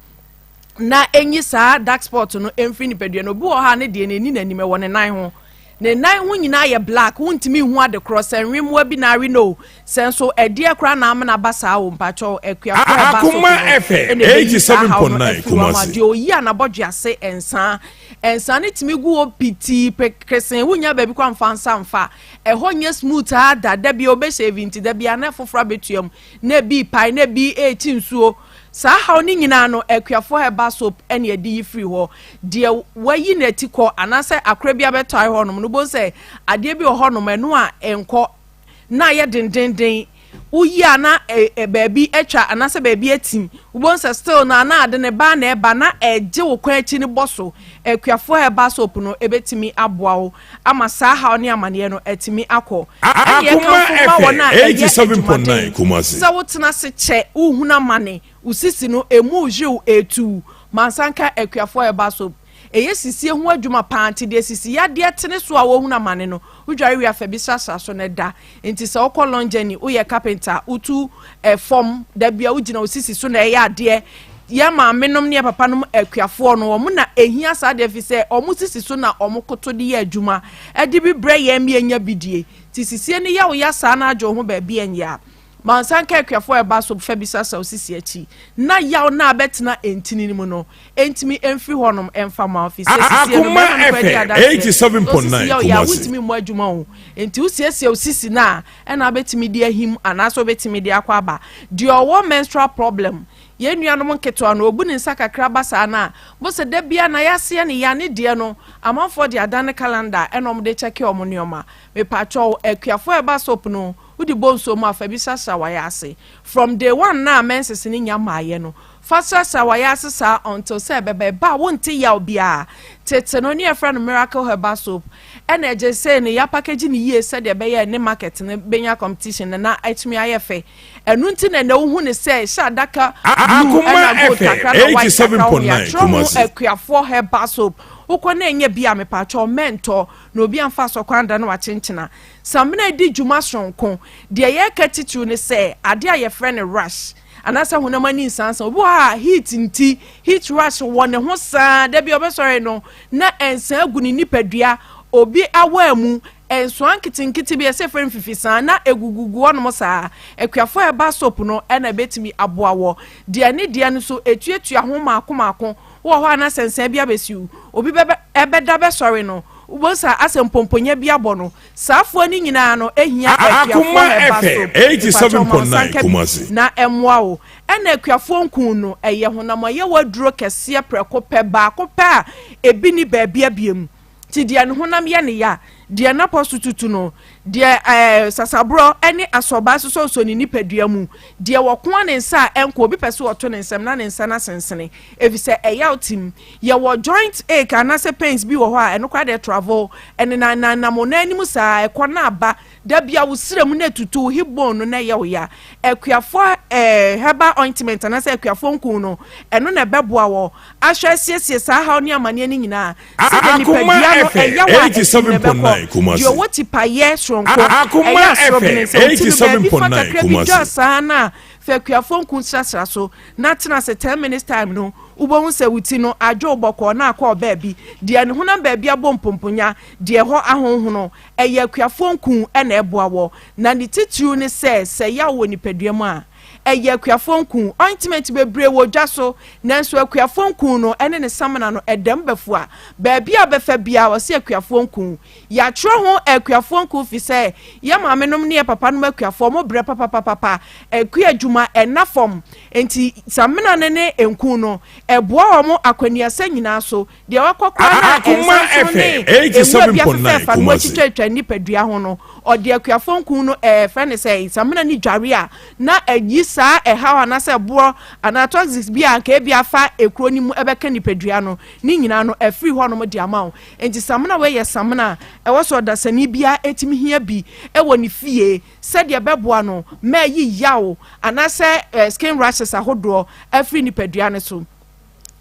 na enyi saa dark spot no mfiri nipadua no. Obi wɔ hɔ a ne deɛ n'ani n'anim ɛwɔ ne nan ho. Ne nan ho nyinaa yɛ black, wontumi nhu ade korɔ sɛ nwemmoa bi na awe no o, sɛ nso ɛdeɛ koraa na amena aba saa o, mpakyɛw akuafoɔ a ɛba so no Akoma FM ɛna ɛbɛyi saa haw no 87.9 afiri hɔ ama. Kumasi. Deɛ oyi a n'abɔdwe ase nsaa, nsaa no tumi gu hɔ pitii pekresee, wonnya baabi koraa mfa nsa mfa, ɛhɔ nyɛ smooth ara da, da biara wobɛshave nti da biara na foforɔ abɛtua mu, na ebi repae, na ebi rekyi nsuo. Saa haw no nyinaa no, Akuafoɔ Herbal Soap na ɛde yi firi hɔ. Deɛ wayi n'ati kɔ anaasɛ akora bi abɛtae hɔnom no, wobɛhu sɛ adeɛ bi wɔ hɔnom, ɛno a ɛnkɔ na ayɛ dendenden. Woyi a na baabi atwa anaasɛ baabi atim. Wobɛhu sɛ still no a na ade no ba na ɛba na ɛgye wo kwan akyi no bɔ so. Akuafoɔ Herbal Soap no ɛbɛtumi aboa wo ama saa haw ne amaneɛ no atumi akɔ. Ɛne Akoma ɛkamfo ma wɔn FM a ɛyɛ 87.9 adwumaden Kumasi. sɛ wotena ase kyɛ, wohunu amane, wo sisi no, emu rehyew, etu wo. Mansa nka akuafoɔ herbal soap. Ɛyɛ sisie ho adwuma paa nti deɛ sisi yadeɛ tene so a wɔhunu amane no, wodware wie a fa bi srasra so na ɛda. Nti sɛ wokɔ long journey, woyɛ carpenter, wotu fam, da bia wogyina wo sisi so na ɛyɛ adeɛ. Yɛn maamenom ne yɛn papanom akuafoɔ no, wɔn na ɛhia saa adeɛ ɛfiri sɛ wɔn sisi so na wɔn koto de yɛ adwuma de bi brɛ yɛn ma yɛnya bi die. Nti sisie no yɛ wo ya saa na adwo wo ho baabi ɛnyɛ a, ma nsa nka akuafoɔ a ɛba so fa bi sasa wo sisi akyi na yaw no a bɛtena ntini no mu no ntumi mfiri hɔnom mfa ma wo ɛfiri sɛ sisie no Akoma bɛrima no koraa di FM adanseɛ sɛ wo sisi 87.9 yɛ wo ya a Kumasi. wontumi mmɔ adwuma o. Nti wosiesie wo sisi no a ɛna wobɛtumi de ahim anaasɛ wobɛtumi de akɔ aba. Deɛ ɔwɔ menstrual problem, yɛn nuanom nketewa no, ɔbu ne nsa kakra ba saa no a, bo sɛ da biara na yaseɛ ne ya, ne deɛ no, amanfoɔ de adane calendar ɛna wɔn de kyɛke wɔn nneɛma. Mepakyɛw, akuafoɔ a ɛba soap no, wode bɔ nsuo mu a, fa bi srasra w'ayaase. From day one no a menses no nya mmaeɛ no, Fa srasra w'ayaase saa until sɛ ɛbɛba. Ɛba a wonte yaw biara. Tete no ne yɛfrɛ no Miracle Herbal Soap. Ɛna ɛgye sei no yɛapakagyi no yie sɛdeɛ ɛbɛyɛ a ɛne market no bɛnya competition no na atumi ayɛ fɛ. Ɛno nti na ɛnɛ wohu no sɛ hyɛ adaka blue Akoma ɛna gold FM kakra na white kakra wɔ ho. 87.9 Yɛatwerɛ ho Kumasi. Akuafoɔ Herbal Soap. Wokɔ na ɛnyɛ bi a mepaakyɛw mɛntɔ na obi amfa asɔkwan da na wakyenkyena. Samina di dwuma soronko. Deɛ yɛreka titiriw ne sɛ adeɛ a yɛfrɛ no rash. Anaasɛ honam ani nsansa. Obi wɔ hɔ a heat nti, heat rush wɔ ne ho saa, da bi ɔbɛsɔre no na nsa agu ne nipadua, obi awaa mu, nsoa nketenkete bi a ɛsɛ frɛ no fifisaa na egugugu hɔnom saa. Akuafo a ɛba soap no na ebetumi aboa wɔ. Deɛ ne deɛ no nso etuatua ho mmaako mmaako. Wowɔ hɔ a na sɛ nsa bi abesiw, obi bɛbɛ ɛbɛda bɛsɔre no, wobɛhu sɛ asɛ mpɔmpɔnya bi abɔ no. Saa afoa no nyinaa no hia akuafoɔ Akoma herbal FM soap. Mepakyɛw ma wo nsa 87.9 nka bi Kumasi. na ɛmmoa wo. Ɛna akuafoɔ nku no, ɛyɛ honam ɔyɛwɔ aduro kɛseɛ prɛko pɛ, baako pɛ a ebi nni baabia biom. Nti deɛ ne honam yɛ ne ya, Deɛ n'apɔ so tutu no, deɛ ɛɛ sasaborɔ ne asɔbaa sosɔsosɔ ne nipadua mu, deɛ wɔkoa ne nsa a ɛnkɔ, obi pɛ sɛ ɔto ne nsam na ne nsa no asensene, efisɛ ɛyaw tim. Yɛwɔ joint ache anaasɛ pains bi wɔ hɔ a ɛno koraa deɛ travel, ɛnenanenam wo nan anim saa, ɛkɔ na aba, da bi a wo srɛ mu na ɛtutu wo hip bone no na ɛyɛ wo ya. Akuafoɔ eh, herbal ointment anaasɛ akuafoɔ nku no, ɛno na ɛbɛboa wɔ ahwɛ asiesie saa haw ne amaneɛ no nyinaa sɛdeɛ nipadua no ɛyaw a ɛtim no bɛkɔ. Deɛ ɔwɔ tipayɛ soronko, ɛyɛ asorobene, sɛ wo ti no baabi fa kakra bi dwa saa no a, fa akuafoɔ nku srasra so na tena ase 10 minutes time no, wobɛhu sɛ wo ti no adwo bɔkɔɔ na akɔ baabi. Deɛ ne honam baabi abɔ mpomponya, deɛ ɛhɔ ahonhono, Ɛyɛ akuafoɔ nku na ɛboa wɔ, na ne titiriw ne sɛ, sɛ yaw wɔ nipadua mu a, ɛyɛ akuafoɔ nku. Ointment bebree wɔ dwa so, nanso akuafoɔ nku no ne ne samina no, ɛda mu bɛfua. Baabi a wobɛfa biara, wɔse akuafoɔ nku. Yɛatwerɛ ho akuafoɔ nku firi sɛ yɛn maamenom ne yɛn papanom akuafoɔ, wɔbrɛ papapapapa. Akua adwuma, ɛnna fam. Enti samina no ne nku no, ɛboa wɔn akwannuasa nyinaa so. Deɛ wakɔ koraa no a Akoma nsansono ne FM nwura bi 87.9 afefɛɛfa no Kumasi. atwitwatwa nipadua ho no, ɔde akuafoɔ nku no ɛɛ frɛ no sɛ samina ne dware a na ayi saa ɛhaw anaasɛ ɛboɔ anaa toxics bi a anka ebi afa ekuro no mu ɛbɛka nipadua no ne nyinaa no afiri hɔnom de ama wo. Enti samina wei yɛ samina a ɛwɔ sɛ ɔdasani biara ɛtumi hia bi ɛwɔ ne fie sɛdeɛ ɛbɛboa no ma ayi yaw anaasɛ skin rashes ahodoɔ afiri nipadua no so.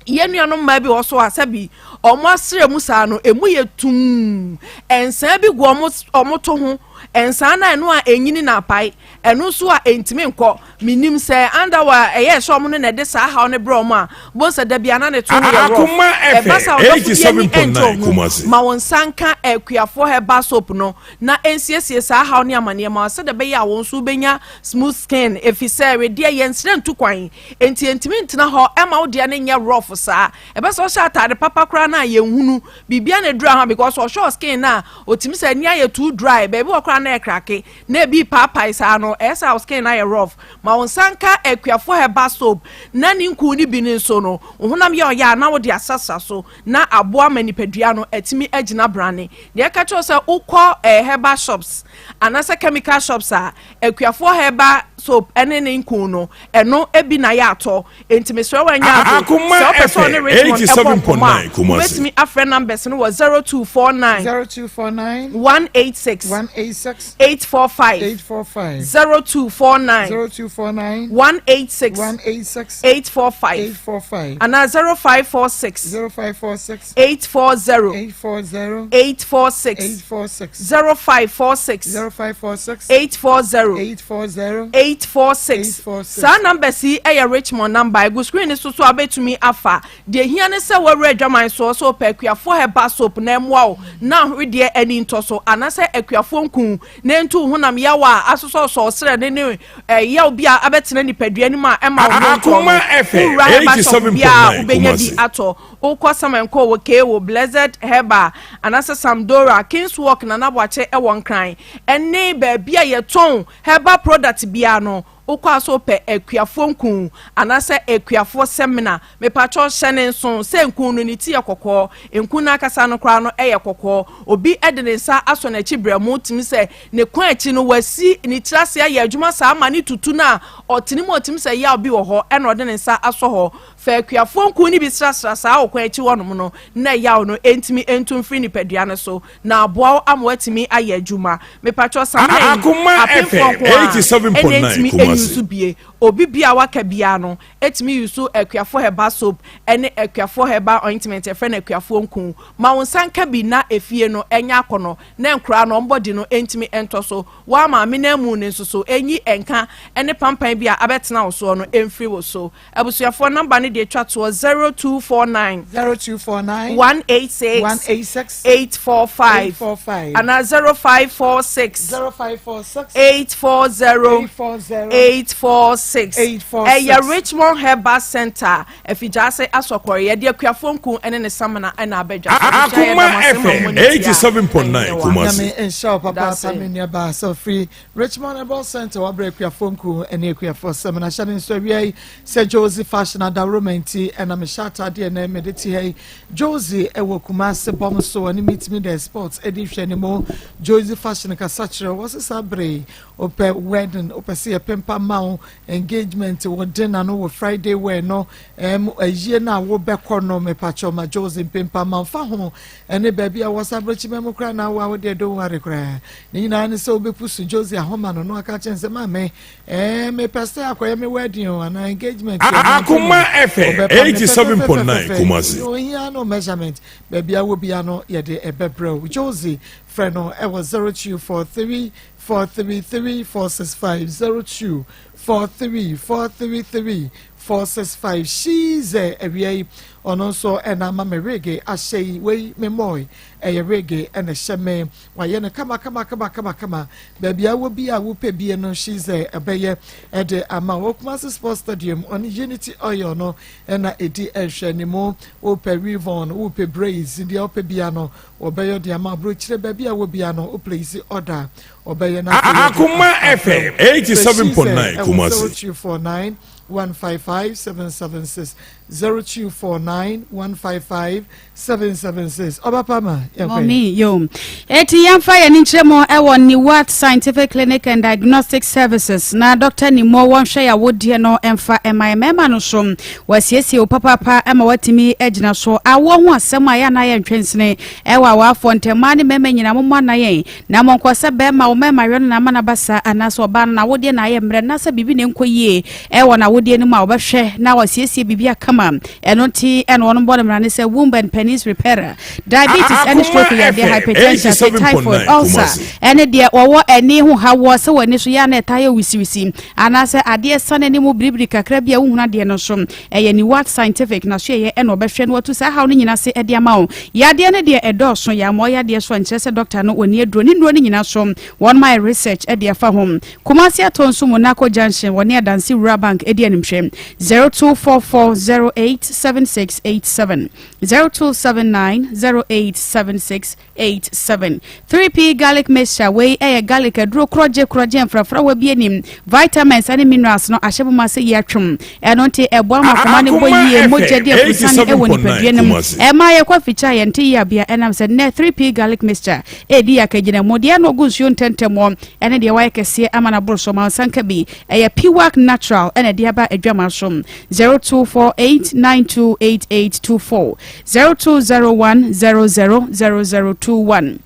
Yɛn nuanom mmaa bi wɔ so a sɛbi wɔn asrɛ mu saa no emu yɛ tumm nsaa bi gu wɔn wɔn to ho nsaa na ɛno a enyini na apae ɛno nso a entumi nkɔ menim sɛ andawa ɛyɛ ɛhyɛ wɔn no na ɛde saa haw no brɛ wɔn a bonsa dabi ana ne to no yɛ rough Akoma ɛba FM saa ɔdɔfo bi ani ɛnkyɛ 87.9 ho Kumasi. ma wɔn nsa nka akuafoɔ herbal soap no na ensiesie saa haw ne amaneɛ ma sɛdeɛ ɛbɛyɛ a wɔn nso bɛnya smooth skin efisɛ wedeɛ yɛn nsrɛ ntu kwan Enti entumi ntena hɔ mma wo deɛ no nyɛ rough saa. Ɛbɛ sɛ ɔhyɛ ataade papa koraa no a yɛnhunu. Biribiara na ɛdura ho because ɔhwɛ wo skin no a, ɔtumi sɛ ani ayɛ too dry, baabi wɔ koraa na ɛkrake, na ebi repaapae saa no, ɛyɛ sɛ wo skin no ayɛ rough. Ma wo nsa nka Akuafo herbal soap na ne nku no bi no nso no, wo honam yɛ ɔyɛ a na wode asrasra so na aboa ma nipadua no atumi agyina brane. Deɛ ɛka kyerɛ wo sɛ wokɔ eh, herbal shops anaasɛ chemical shops a, Akuafoɔ herbal soap ne ne nku no, ɛno bi na yɛ atɔ. Enti mesrɛ wo ɛnyɛ ado. Akoma Sɛ wopɛ sɛ ɔne FM Richmond ɛbɔ nkɔmmɔ a, 87.9 Kumasi. wobɛtumi afrɛ numbers no wɔ 0249 0249 186 186 845 845 0249 0249 186 186 845 845 anaa 0546 0546 840 840 846 846 0546 0546 840 840 846 846. Saa numbers yi yɛ Richmond number, egu screen no so so a wobɛtumi afa. Deɛ ehia ne sɛ woawura adwaman soɔ sɛ wopɛ Akuafoɔ herbal soap na ɛmmoa wo na ahwedeɛ ani ntɔ so anaasɛ Akuafoɔ nku na ɛntu wo honam yaw a asosɔsosɔ wo srɛ ne ne yaw bi a abɛtena nipadua no mu a ɛma wo ho ntɔ Akoma no. FM Wowura herbal shop biara a 87.9 wobɛnya bi Kumasi. atɔ. Wokɔ Samankoo wɔ Kewo, Blessed Herbal anaasɛ Samdora, Kings Walk, Nana Boakye wɔ Nkran ne baabi a yɛtɔn herbal product biara no, wokɔ a sɛ wopɛ Akuafoɔ nku anaasɛ Akuafoɔ samina, mepakyɛw hyɛ ne nso sɛ nku no ne ti yɛ kɔkɔɔ, nku no ankasa no koraa no yɛ kɔkɔɔ. Obi de ne nsa asɔ n'akyi brɛmo tumi sɛ ne kɔn akyi no wasi ne tiri ase ayɛ adwuma saa ma ne tutu no a ɔtene mu ɔtumi sɛ yaw bi wɔ hɔ ɛna ɔde ne nsa asɔ hɔ. Fa akuafoɔ nku no bi srasra saa ɔkwan akyi hɔnom no na ɛyaw no ntumi ntu mfiri nipadua no so na aboa wo ama woatumi ayɛ adwuma. Mepakyɛw samina yi Akoma apemfoɔ FM nko ara ɛna 87.9 ɛntumi Kumasi. nyusu bie. Obi bia a waka biara no tumi yusu akuafoɔ herbal soap ne akuafoɔ herbal ointment yɛfrɛ no akuafoɔ nku. Ma wo nsa nka bi na efie no nyɛ akɔnɔ na nkoraa no wɔn body no ntumi ntɔ so. Wo maame no amu no nso so nyi nka ne pampan bi a abɛtena wo soɔ no mfiri wo so. Abusuafoɔ number no deɛ twa toɔ 0249 0249 186 186 845 845 anaa 0546 0546 840 840 846. 846. Ɛyɛ Richmond Herbal Center, Afigyaase Asɔkɔre. Yɛde Akuafoɔ Nku ne ne samina na aba dwa so. Abusua, yɛda Akoma mo ase ma mo FM ani tua. 87.9 Ɛnyɛ wa. Kumasi. Nyame nhyira wo papaapa Dase. me nuabaa sɛ ɔfiri Richmond Herbal Center wabrɛ akuafoɔ nku ne akuafoɔ sɛm na hyɛ ne nso awia yi sɛ Josie Fashion adaworoma nti ɛna mehyɛ ataadeɛ na mede te ha yi. Josie ɛwɔ Kumase bɔm so ɔne Meet Me The Sports ɛdi hwɛ ne mu. Josie Fashion kasa kyerɛ wɔ sesa bere yi wopɛ wedding, wopɛ sɛ yɛpempa ma wo, engagement, wɔ dinner no, wɔ Friday wear no, ayie no a wobɛkɔ no, mepakyɛw ma Josie mpempa ma mfa ho ɛne baabi a wɔsa abrɛkyima mu koraa na awo a wode don't worry koraa. Ne nyinaa ne sɛ wobɛpu so Josie ahoma no na waka kyɛn sɛ maame mepɛ sɛ akɔyɛ me wedding o anaa engagement o, anaa Akoma dinner. FM Wɔbɛpa me 87.9 fɛfɛfɛfɛfɛ. Kumasi. Ohia no measurement baabi a wɔ bia no yɛde ɛbɛbrɛ wo. Josie frɛ no ɛwɔ 0243 433 465, 0243 433 465. Shize awia yi ɔno nso ɛna ama me wig ahyɛ yi. Wei me mɔe ɛyɛ wig ɛna ɛhyɛ me, wayɛ no kama kama kama kama kama. Baabi a wɔ bi a wopɛ bie no, Shize ɛbɛyɛ ɛde ama wɔ Kumasi Sports Stadium. Ɔne Unity Oil no ɛna ɛdi ɛhwɛ ne mu. Wopɛ weave-on, wopɛ braids, deɛ wopɛ bia no wɔbɛyɛ de ama. Aburokyerɛ baabi a wɔ bia no, wo place order, ɔbɛyɛ na Akoma FM 87.9 Kumasi. 0249 155 776, 0249 155 776. Ɔba Pama, yɛnkɔ. Mommy, yo. Eti yɛmfa yɛn nkyerɛ mu ɛwɔ Niwat Scientific Clinic and Diagnostic Services na Dr. Nimo wɔnhwɛ yɛ awodeɛ no ɛmfa ɛma mmarima no so. Wɔasiesie wo papaapa ɛma watumi agyina so. Awoɔ ho asɛm a yɛ anaa yɛ ntwensene ɛwɔ awaafoɔ ntɛmmaa ne mmarima nyinaa mommɔ ana yɛn na monkɔ sɛ bɛrima wo mmarima yɛ no na ama no aba saa anaasɛ ɔbaa no n'awodeɛ na ayɛ mmerɛ na sɛ biribi na nkɔ yie ɛwɔ n'awodeɛ no mu a, wɔbɛhwɛ na wɔasiesie biribi akama. Ɛno nti ɛna wɔn bɔ no mmara ne sɛ womb and penis repairer, diabetes ɛne stroke yadeɛ, hypertension, typhoid, ulcer, ɛne deɛ wɔwɔ ani ho hawoɔ sɛ wɔn ani so yɛ ana ɛta yɛ wisiwisi anaasɛ adeɛ sa n'anim biribiri kakra bi a wohunu adeɛ no so, ɛyɛ Niwat Scientific na so yɛyɛ ɛna ɔbɛhwɛ no watu saa haw no nyinaa se ɛde ama wo. Yadeɛ no deɛ ɛdɔɔso yɛ ama ɔyɛ adeɛ so a nkyerɛ sɛ doctor no wɔni aduro ne nnuro no nyinaa so wɔn ma yɛ research ɛde afa ho. Kumasi atɔ nso mu Nako Junction, wɔne Adansi Rural Bank ɛdi animhwɛ. 0244087687, 0279087687. 3P Garlic Mixture wei ɛyɛ garlic aduro korɔgye korɔgye mfrafrawa bi anim, vitamins ɛne minerals no ahyɛ mu ma sɛ yi atwom. Ɛno nti ɛboa ma akoma no bɔ yie, mogya di afusane ɛwɔ nipadua no mu, ɛma yɛkɔ afikya a yɛnte yie abea. Ɛnam sɛ nnɛ 3P Garlic Mixture ɛdi akagyina mu deɛ na ɔgu nsuo ntɛntɛm ɛne deɛ wayɛ kɛseɛ ama no aboro so ma nsanka bi. Ɛyɛ Piwak Natural ɛna ɛde aba adwama so. 0248 928824, 0201 000021.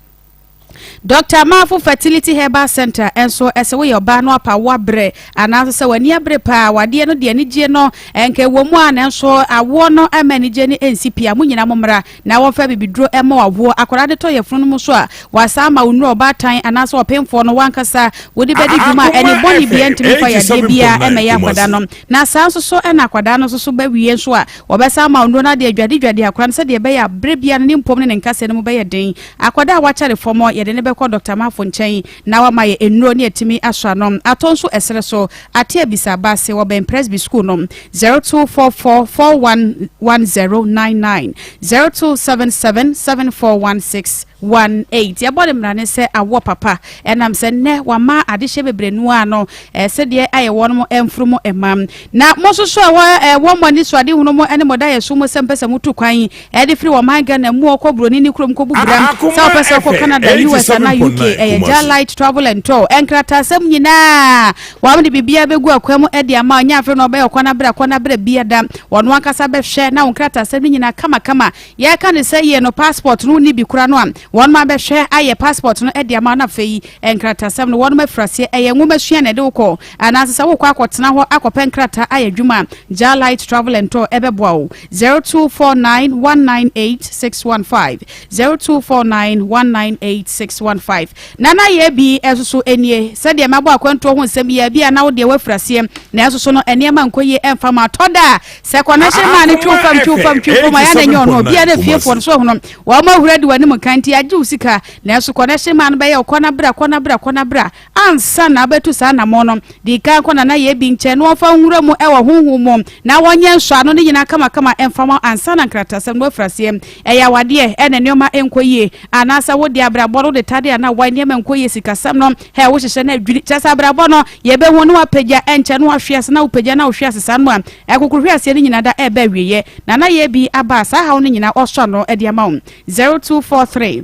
Dr Mafo Fertility Herbal Center ɛnso ɛsɛ woyɛ ɔbaa no apa wabrɛ anaasɛ sɛ w'ani abere paa, wadeɛ no deɛ anigye no ɛnka ɛwɔ mu a, nanso awoɔ no ɛma anigye no ɛnsi pii a, mo nyinaa mo mmra na wɔmfa bibiduro ɛma wawoɔ akwadaa de tɔ yɛfunu no mu so a wasa ama wo nnuro. Ɔbaatan anaasɛ ɔpemfoɔ no wankasa wode bɛdi dwuma a ɛne bɔne bia ntumi fa yadeɛ biara ɛmɛyɛ akwadaa no. Na saa nso so ɛna akwadaa no nso so bɛwie nso a, wɔbɛsa ama wo nnuro no ade adwadedwade akwadaa no sɛdeɛ ɛbɛyɛ a berɛ biara no ne mpom ne ne nkasɛɛ no mu bɛyɛ den. Akwadaa a wakyɛre fam, yɛde ne bɛkɔ Dr Mafo nkyɛn na wama yɛ nnuro ne atumi asɔ ano. Atɔ nso ɛserɛ so ate abisa baase wɔbɛn Presby School no. 0244 411099, 0277 7416 18. Yɛbɔ ne mmara ne sɛ awoɔ papa ɛnam sɛ nnɛ wama adehyɛ bebree no a no sɛdeɛ ayɛ wɔn mo mfuru mu ɛma na mo nso so ɛwɔ ɛwɔ mo ani so ade hunu mo ɛne mo da yɛ so mo sɛ mpɛ sɛ motu kwan ɛde firi wɔn man Ghana mu ɔkɔ buroni ne kurom kɔbu bram sɛ wopɛ sɛ ɔkɔ Canada, US anaa UK, ɛyɛ Jalight Travel and Tour. Ɛnkrataasɛm nyinaa wɔn de biribiara bɛgu akwan mu ɛde ama ɔnyɛ afei na ɔbɛyɛ ɔkɔ n'abrɛ akɔ n'abrɛ bia da. Wɔn ankasa bɛhwɛ na wɔn nkrataasɛm no nyinaa kamakama. Yɛka ne sɛ yie no passport no ni bi kora no a, wɔn ma bɛhwɛ ayɛ passport no ɛde ama no. Afei nkratasɛm no wɔn afiri aseɛ. Ɛyɛ nwoma sua na ɛde wokɔ anaasɛ sɛ wokɔ akɔtena hɔ akɔpɛ nkrataa ayɛ adwuma, Jalight Travel and Tour ɛbɛboa wo. 0249 198 615, 0249 198. 6615. Nana yɛ bi nso so nie, sɛdeɛ mabɔ akwantuo ho nsɛm yi a, bi a na wo deɛ woafiri aseɛ, nanso so no nneɛma nkɔ yie ɛmfa ma atɔ da a, sɛ connection man no twe wo fam, twe wo fam, twe wo fam a, yɛ na ɛnyɛ ɔno, obiara na fiefoɔ no so ahunu, wɔn ahura di w'anim nkan nti agye wo sika, nanso connection man no bɛyɛ wo kɔ na bra, kɔ na bra, kɔ na bra, ansa na wobɛtu saa anammɔn no, di kan kɔ Nana yɛ bi nkyɛn na wɔmfa nwura mu wɔ honhom mu na wɔnyɛ nsɔano no nyinaa kamakama mfa ma wo ansa na nkratasɛm no afiri aseɛ. Ɛyɛ awadeɛ na nneɛma nkɔ yie anaasɛ wo deɛ abrabɔ no wode tade anaa wae nneɛma nkɔ yie sikasɛm no hɛ wohyehyɛ no adwiri kyerɛ sɛ abrabɔ no yɛbɛhu na wapagya ɛnkyɛ na wahwe ase na wopagya na wohwe ase saa no a ɛkokoro hwe aseɛ no nyinaa da ɛreba awieɛ Nana yɛ bi aba a saa haw no nyinaa ɔsɔ ano de ama wo 0243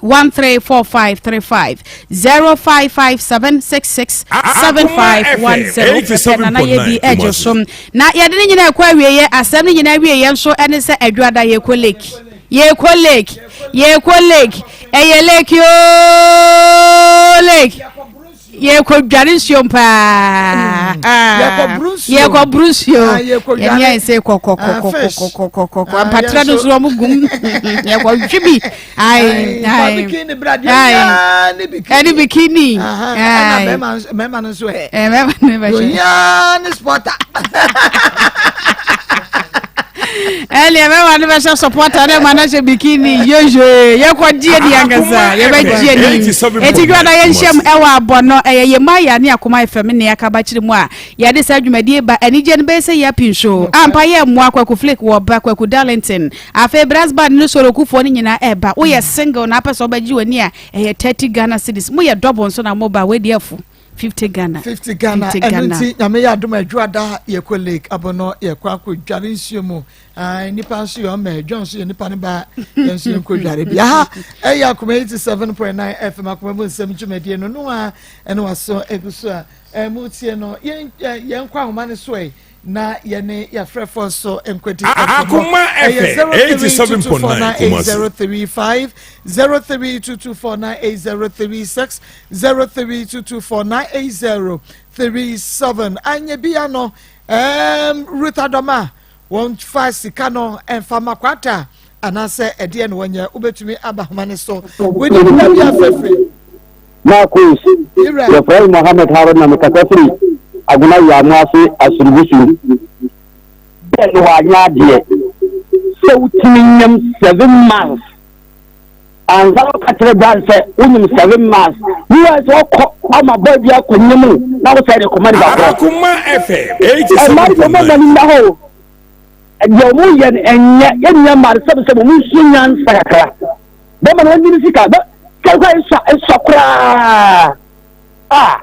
134535 0557 66 7510 pɛpɛ na na yɛ bi ɛgye so na yɛde ne nyinaa ɛkɔ awieɛ asɛm no nyinaa awieɛ nso ɛne sɛ adwada yɛkɔ lake yɛkɔ lake yɛkɔ lake ɛyɛ lake yoo lake yɛkɔ dware nsuo paa yɛkɔ buru nsuo yɛne ayɛ sɛ kɔkɔkɔkɔkɔkɔkɔ mpatra no nso wɔn gum yɛkɔ hwi bi ayi ayi ɛne bikini ayi mɛma no nso ɛ mɛma no bɛ hyɛ ohia ne spɔta. Ɛnneɛ mɛma no bɛhyɛ supporter ne ma no hyɛ bikini yoyo yɛkɔgye ani ankasa yɛbɛgye ani eti dwa na yɛnhyɛm ɛwɔ abɔ no ɛyɛ yɛ mu ayɛ ne akoma fm ne akaba kyerɛ mu a yɛde saa dwumadie ba anigye no bɛyɛ sɛ yɛ api nso ampa yɛ mmoa kwaku flake wɔ ba kwaku darlington afei brass band ne sorokufoɔ no nyinaa ɛba woyɛ single na apɛ sɛ wobɛgye w'ani a ɛyɛ 30 Ghana cedis moyɛ double nso na moba wei afu 50 Ghana. 50 Ghana ɛno nti nyame yɛ adom adwoada yɛkɔ lake abɔnɔ yɛkɔ akɔ dware nsuo mu nipa nso yɛ ɔmɛ dwa nso yɛ nipa ne ba yɛn nso yɛnkɔ dware bi aha ɛyɛ akoma 87.9 fm akoma mu nsɛm dwumadie no no a ɛne waso egu so a ɛmu tie no yɛn yɛn kɔ ahoma ne so ɛ na yɛne yɛafrɛfoɔ nso nkɔdi nkɔmmɔ. Ɛyɛ 0322498035, 0322498036, 0322498037. Anyɛ bia no, um, Ruth Adoma, wɔmfa sika no ɛmfa ma kwata anaasɛ ɛdeɛ na wɔnyɛ wobɛtumi aba homa no so. Wodi nipa bi afɛfiri. Marcus, Yɛfrɛ me Mohammed Haruna, mekasa firi Agona Wiamoase Asiribusu. Bɛn na wanyɛ adeɛ sɛ wotumi nyam seven months ansa woka kyerɛ Dan sɛ wonyim seven months meanwhile sɛ ɔkɔ ama boy bi akɔ nyam wo na wosɛ de kɔma nipa korɔ. Akoma FM Ɛmma de ɔmo ma ni nna hɔ o. Deɛ ɔmo yɛ no ɛnyɛ yɛn nua mmaa no sɛbi sɛbi ɔmo nsua nyansa kakra. Bɛma no wanyini sika bɛ sika koraa esua esua koraa ah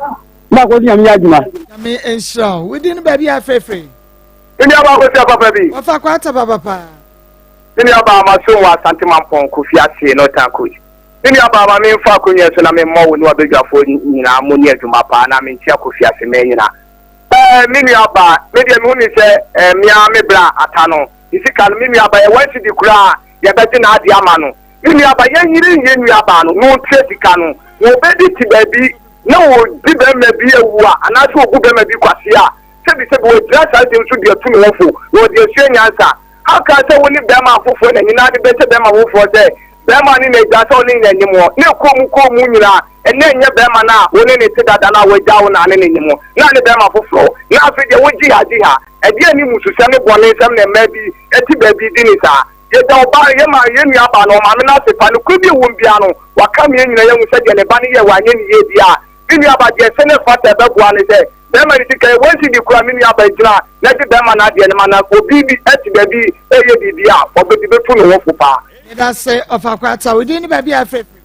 na akɔsi nyame yɛ adwuma. Nyame nhyira wo. Wodi no baabi a frɛfrɛ. Me nua baa Kosi papa bi. Wɔfa kɔ ata papa paa. Me nua baa masom wɔ Asante Mampɔn Kofi ase Northern Coast. Me nua baa ma memfa akonnwa so na memmɔ wo ne w'abadwafoɔ nyinaa mo ne adwuma paa na menkyia Kofi ase mmaa nyinaa. Ɛɛ me nua baa me deɛ mehu ne sɛ ɛɛ me ara me bra ata no ne sika no me nua baa yɛ one cedi koraa yɛbɛgye n'adeɛ ama no. Me nuaba, yɛnyere yɛn nuabaa no na ɔntua sika no. Na ɔbɛdi te baabi na ɔdi barima bi awu a, anaasɛ ɔbu barima bi kwasea a, sɛbisɛbi wagyina saa asɛm so de atu ne ho fo, na ɔde asua nyansa. How can sɛ wo ne barima foforɔ na nyinaa de bɛhyɛ barima foforɔ sɛ barima ne n'agya sɛ ɔne no nyem hɔ, na ɛkɔɔ mu kɔɔ mu nyinaa, ɛnnɛ ɛnyɛ barima no a wo ne no te dada no a wagyaa wo na ne no nyem hɔ, na ne barima foforɔ, na afei deɛ wo gyeha gyeha. Ɛdeɛn ne mmususɛm ne bɔnesɛm na mmaa bi te baabi di ne saa? Yɛda ɔbaa no, yɛn maa yɛn nua baa no, ɔmaame no ase pa. Nokorɛ bi a ɛwɔ mu biara no, waka me yɛn nyinaa yɛahu sɛ deɛ ne ba no yɛɛ wanyɛ no yie biara. Me nua baa, deɛ ɛsɛ na ɛfata a ɛbɛboa ne sɛ, bɛrima no sika yɛ one cedi koraa, me nua baa gyina na gye bɛrima no adeɛ no ma na obi bi te baabi reyɛ biribi a, ɔbɛde bɛtu ne ho fo paa. Medase ɔfa kwata wo din ne baabi a afrɛ firi.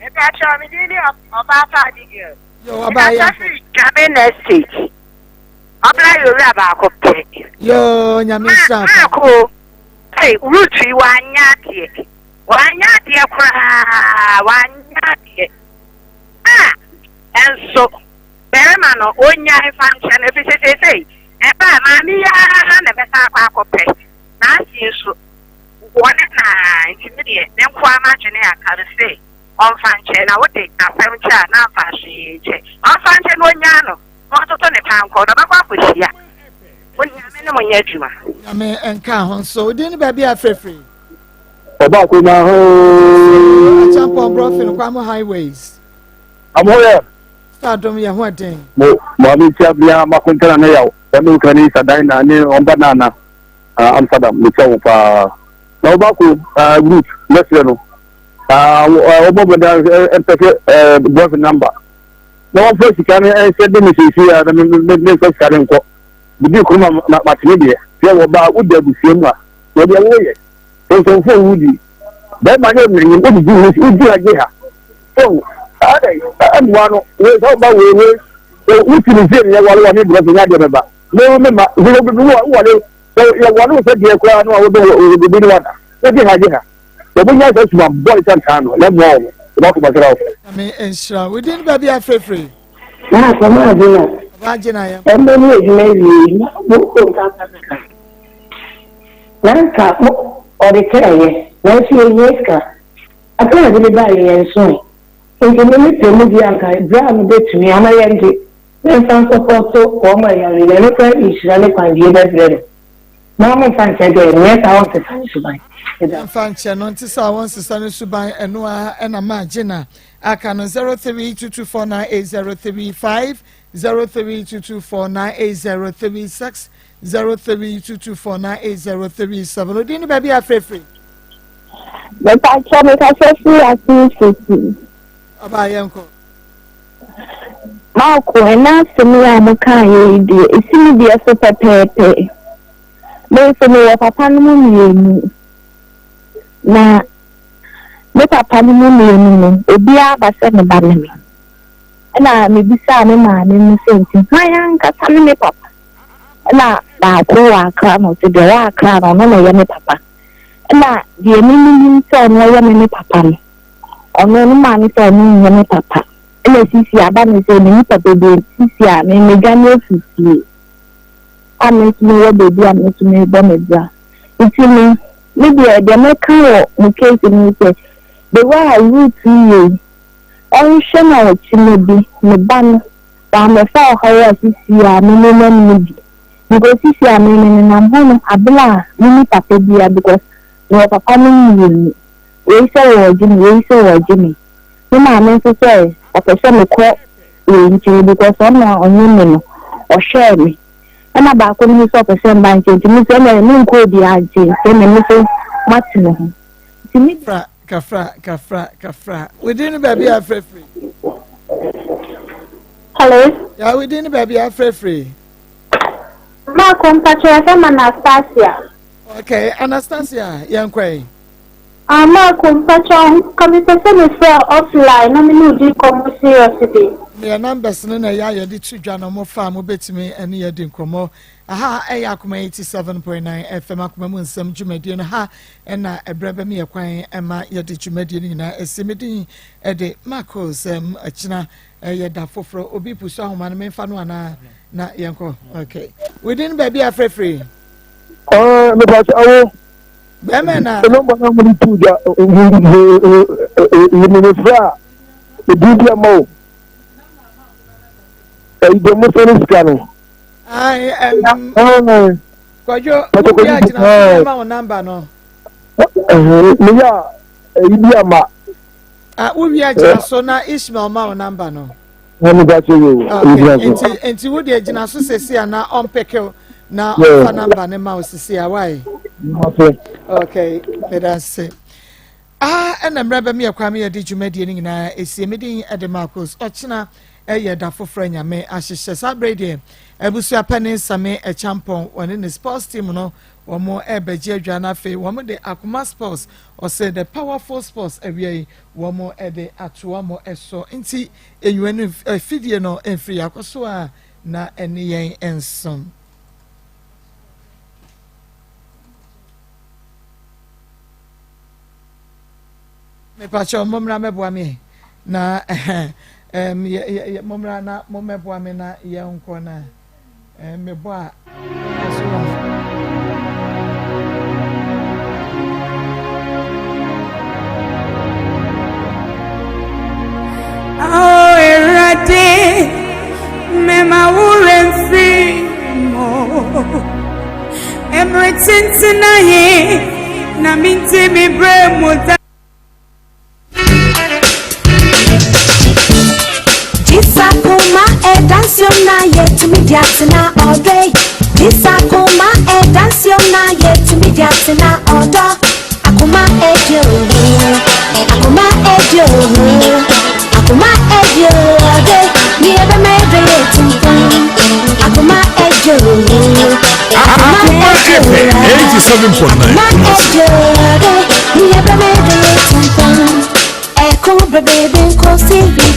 Mepakyɛw me din ne Ɔbaa Pa Abigail. Yo ɔbaa yɛ. Mekasa firi Dwaben Estate. Ɔbra yɛ owura baako pɛ. Yoo nyame nhyira wo. Maako ei Ruth yi wanyɛ adeɛ wanyɛ adeɛ koraa wanyɛ adeɛ ah ɛnso barima no ɔnyae fa nkyɛ no ɛfiri sɛ seesei ɛba a maame yi ara na ɛbɛsan akɔ akɔpɛ n'ase nso wɔne naa nti me deɛ me nkoa m'adwene aka no se ɔmfa nkyɛ na wode asɛm kyɛ a na amfa hwee nkyɛ ɔmfa nkyɛ na ɔnyaa no na ɔntoto ne pankɔ na ɔbɛkɔ akɔhyia mo nyame ne mo nyɛ adwuma. Nyame nka ho nso. Wo din ne baabi a frɛfrɛ yi? Ɔbaako na hoo. Achampɔn Brɔfin Kwamo Highways. Amo yɛ. Star dom yɛ ho ɛden. Mo maame tia bia makontana ne yaw. Wɔne okra ne isa dan na ne ɔmba nana. Amsterdam mekyia wo paa. Na ɔbaako root mɛsrɛ no. Wɔbɔ bɛda mpɛ sɛ brɔfin number. Na wɔmfa sika no ɛnsɛ de me siesie a na memfa sika no nkɔ. Bibi koro ma matene deɛ. Sɛ wɔba wodi abusua mu a wɔde ɛwo yɛ. Nsɛmfo a wodi. Bɛrima ne ɔnyanyim wodidi ho wodi ha gye ha. So adɛn mmoa no wei sɛ woba wei wei wosi ne fie ne yɛware wɔ ne borɔfo nyɛ adeɛ bɛba me me ma sɛ woware sɛ yɛware wo sɛ deɛ koraa no a wobɛ obi ne wada wogye ha gye ha wɔbɛnya sɛ suma bɔne sɛ ntaa no yɛmmoa wɔ wɔbɛkɔ basra wo. Nyame nhyira wo din baabi afrɛfrɛ. Na asɛm a gyina. Ɔbaa gyina yɛn. Ɛmmɛ ne adwuma wie na mo kɔ South Africa. Na anka mo ɔde kyɛɛ yɛ, nanso yɛhia sika. Kakra a ɔde baeɛ yɛnsoe. Nti me me pɛ mu deɛ anka berɛ a mebɛtumi ama yɛngye na mfa nsɔpɔto wɔn a yare no, ɛno koraa nhyira ne kwan deɛ bɛbrɛ no. Mo mo mfa nkyɛ deɛ, nyɛ saa ɔnsesa ne suban. Meda. Mfa nkyɛ no nte saa ɔnsesa ne suban ɛno ara ɛna ma Gina aka no 0322498035 0322498036 0322498037 odin ne baabi a frɛfiri. Mepakyɛ mekasa firi Asene City. Ɔbaa yɛn kɔ. Maako ɛna asɛm yi a mo kaa yɛ yi deɛ esi me deɛ so pɛpɛɛpɛ. Me nso mewɔ papa no mu mmienu. Na me papa no mu mmienu no obiara ba sɛ me ba ne me. Ɛna mebisaa me maame mu sɛ nti hwan ankasa ne me papa? Ɛna baako wɔ Accra na ɔse deɛ ɔwɔ Accra no ɔno na ɔyɛ me papa. Ɛna deɛ me menim sɛ ɔno ɔyɛ me me papa no, ɔno ne maame sɛ ɔno nyɛ me papa. Ɛna sisi aba ne sɛ menni papa bi sisi a me medwane afiri fie a me nso mewɔ baabi a me nso mebɔ me bra. Nti no me deɛ deɛ mɛka wɔ mo case no mu sɛ the way a Ruth yɛ yi ɔnhwɛ na ɔkyena bi ne ba no Wɔammɛfa ɔhaw a sisi a me nenam mu bi because sisi a me menenam hɔ nom aber a menni papa biara because mewɔ papa nom mmienu, wei sɛ wɔregye me, wei sɛ wɔregye me. Me maame nso sɛ ɔpɛ sɛ mekɔ wei nkyɛn because ɔno a ɔnye me no ɔhwɛɛ me. Ɛna baako no nso sɛ ɔpɛ sɛ mba nkyɛn nti me nso ɛnna menkɔ obiara nkyɛn nti ɛnna me nso mate me ho. Nti me. Fra kafra kafra kafra. Within baabi a afrɛfrɛ. Hello. Ya within baabi a afrɛfrɛ. Marco mpakyɛ yɛfrɛ me Anastasia. Okay, Anastasia, yɛn kɔ yi. Ah, Marco mpakyɛ nka mepɛ sɛ mefrɛ offline na me ne odi nkɔmmɔ serious bi. Yɛ numbers no na ɛyɛ a yɛde to dwa no mo fa a mobɛtumi ne yɛdi nkɔmmɔ. Aha ɛyɛ Akoma 87.9 FM Akoma mu nsɛm dwumadie no ha ɛna ɛberɛ bɛmi yɛ kwan ɛma yɛde dwumadie no nyinaa ɛsi me din ɛde Marcos ɛm ɛkyena ɛyɛ da foforɔ obi pusu ahoma no memfa no anaa na yɛnkɔ okay within baabi afrɛfrɛ mepa sɛ awo bɛmɛ na nɔmba no mode to gya yimemefrɛ a ɛdin bi ama o ɛyi dɛ mo sɛ ne sika no Kwadwo, wo bi agyina so ma wo namba no. Meyɛ a ɛyi bi ama. Wo wi agyina so na Ishmael ma wo namba no. Nti nti wo deɛ gyina so sisi a na ɔmpekew na ɔmfa namba ne ma wo sisi a wae. Okay, meda ase. Aha ɛna mmerɛ bɛm yɛ kwan yɛde dwumadie no nyinaa ɛsie me din ɛde Marcos ɔkyena ɛyɛ da foforɔ nyame ahyehyɛ saa berɛ deɛ abusua panin Same Ɛkyampɔn wɔne ne sports team no wɔn ɛbɛgye adwa no afei wɔn de akoma sports ɔsɛ the powerful sports awia yi wɔn ɛde atoa mo ɛso nti enyiwa no afidie no mfiri akɔ so a na ɛne yɛn nsom. Mepakyɛw mommra mɛboa me na ɛɛm yɛ yɛ mommra na mommɛboa me na yɛnkɔ na ɛɛm mebɔ a ɛso wɔ. Oh, Erade, mema wo remfiri mo. Emre tenten ahe. na minti mi brɛ mu da. Jisakuma edansiona yetumi diatina ọdọ. Jisakuma edansiona yetumi diatina ọdọ. Akuma edi ohu, akuma edi ohu, akuma edi ọdọ. Ni ebe mebe yetumpun. Akuma edi ohu, akuma Akuma edi FM ohu. 87.9 Akuma Kumasi. edi ọdọ. Ni ebe mebe yetumpun. Ẹkún bèbè bí n kò sí rí.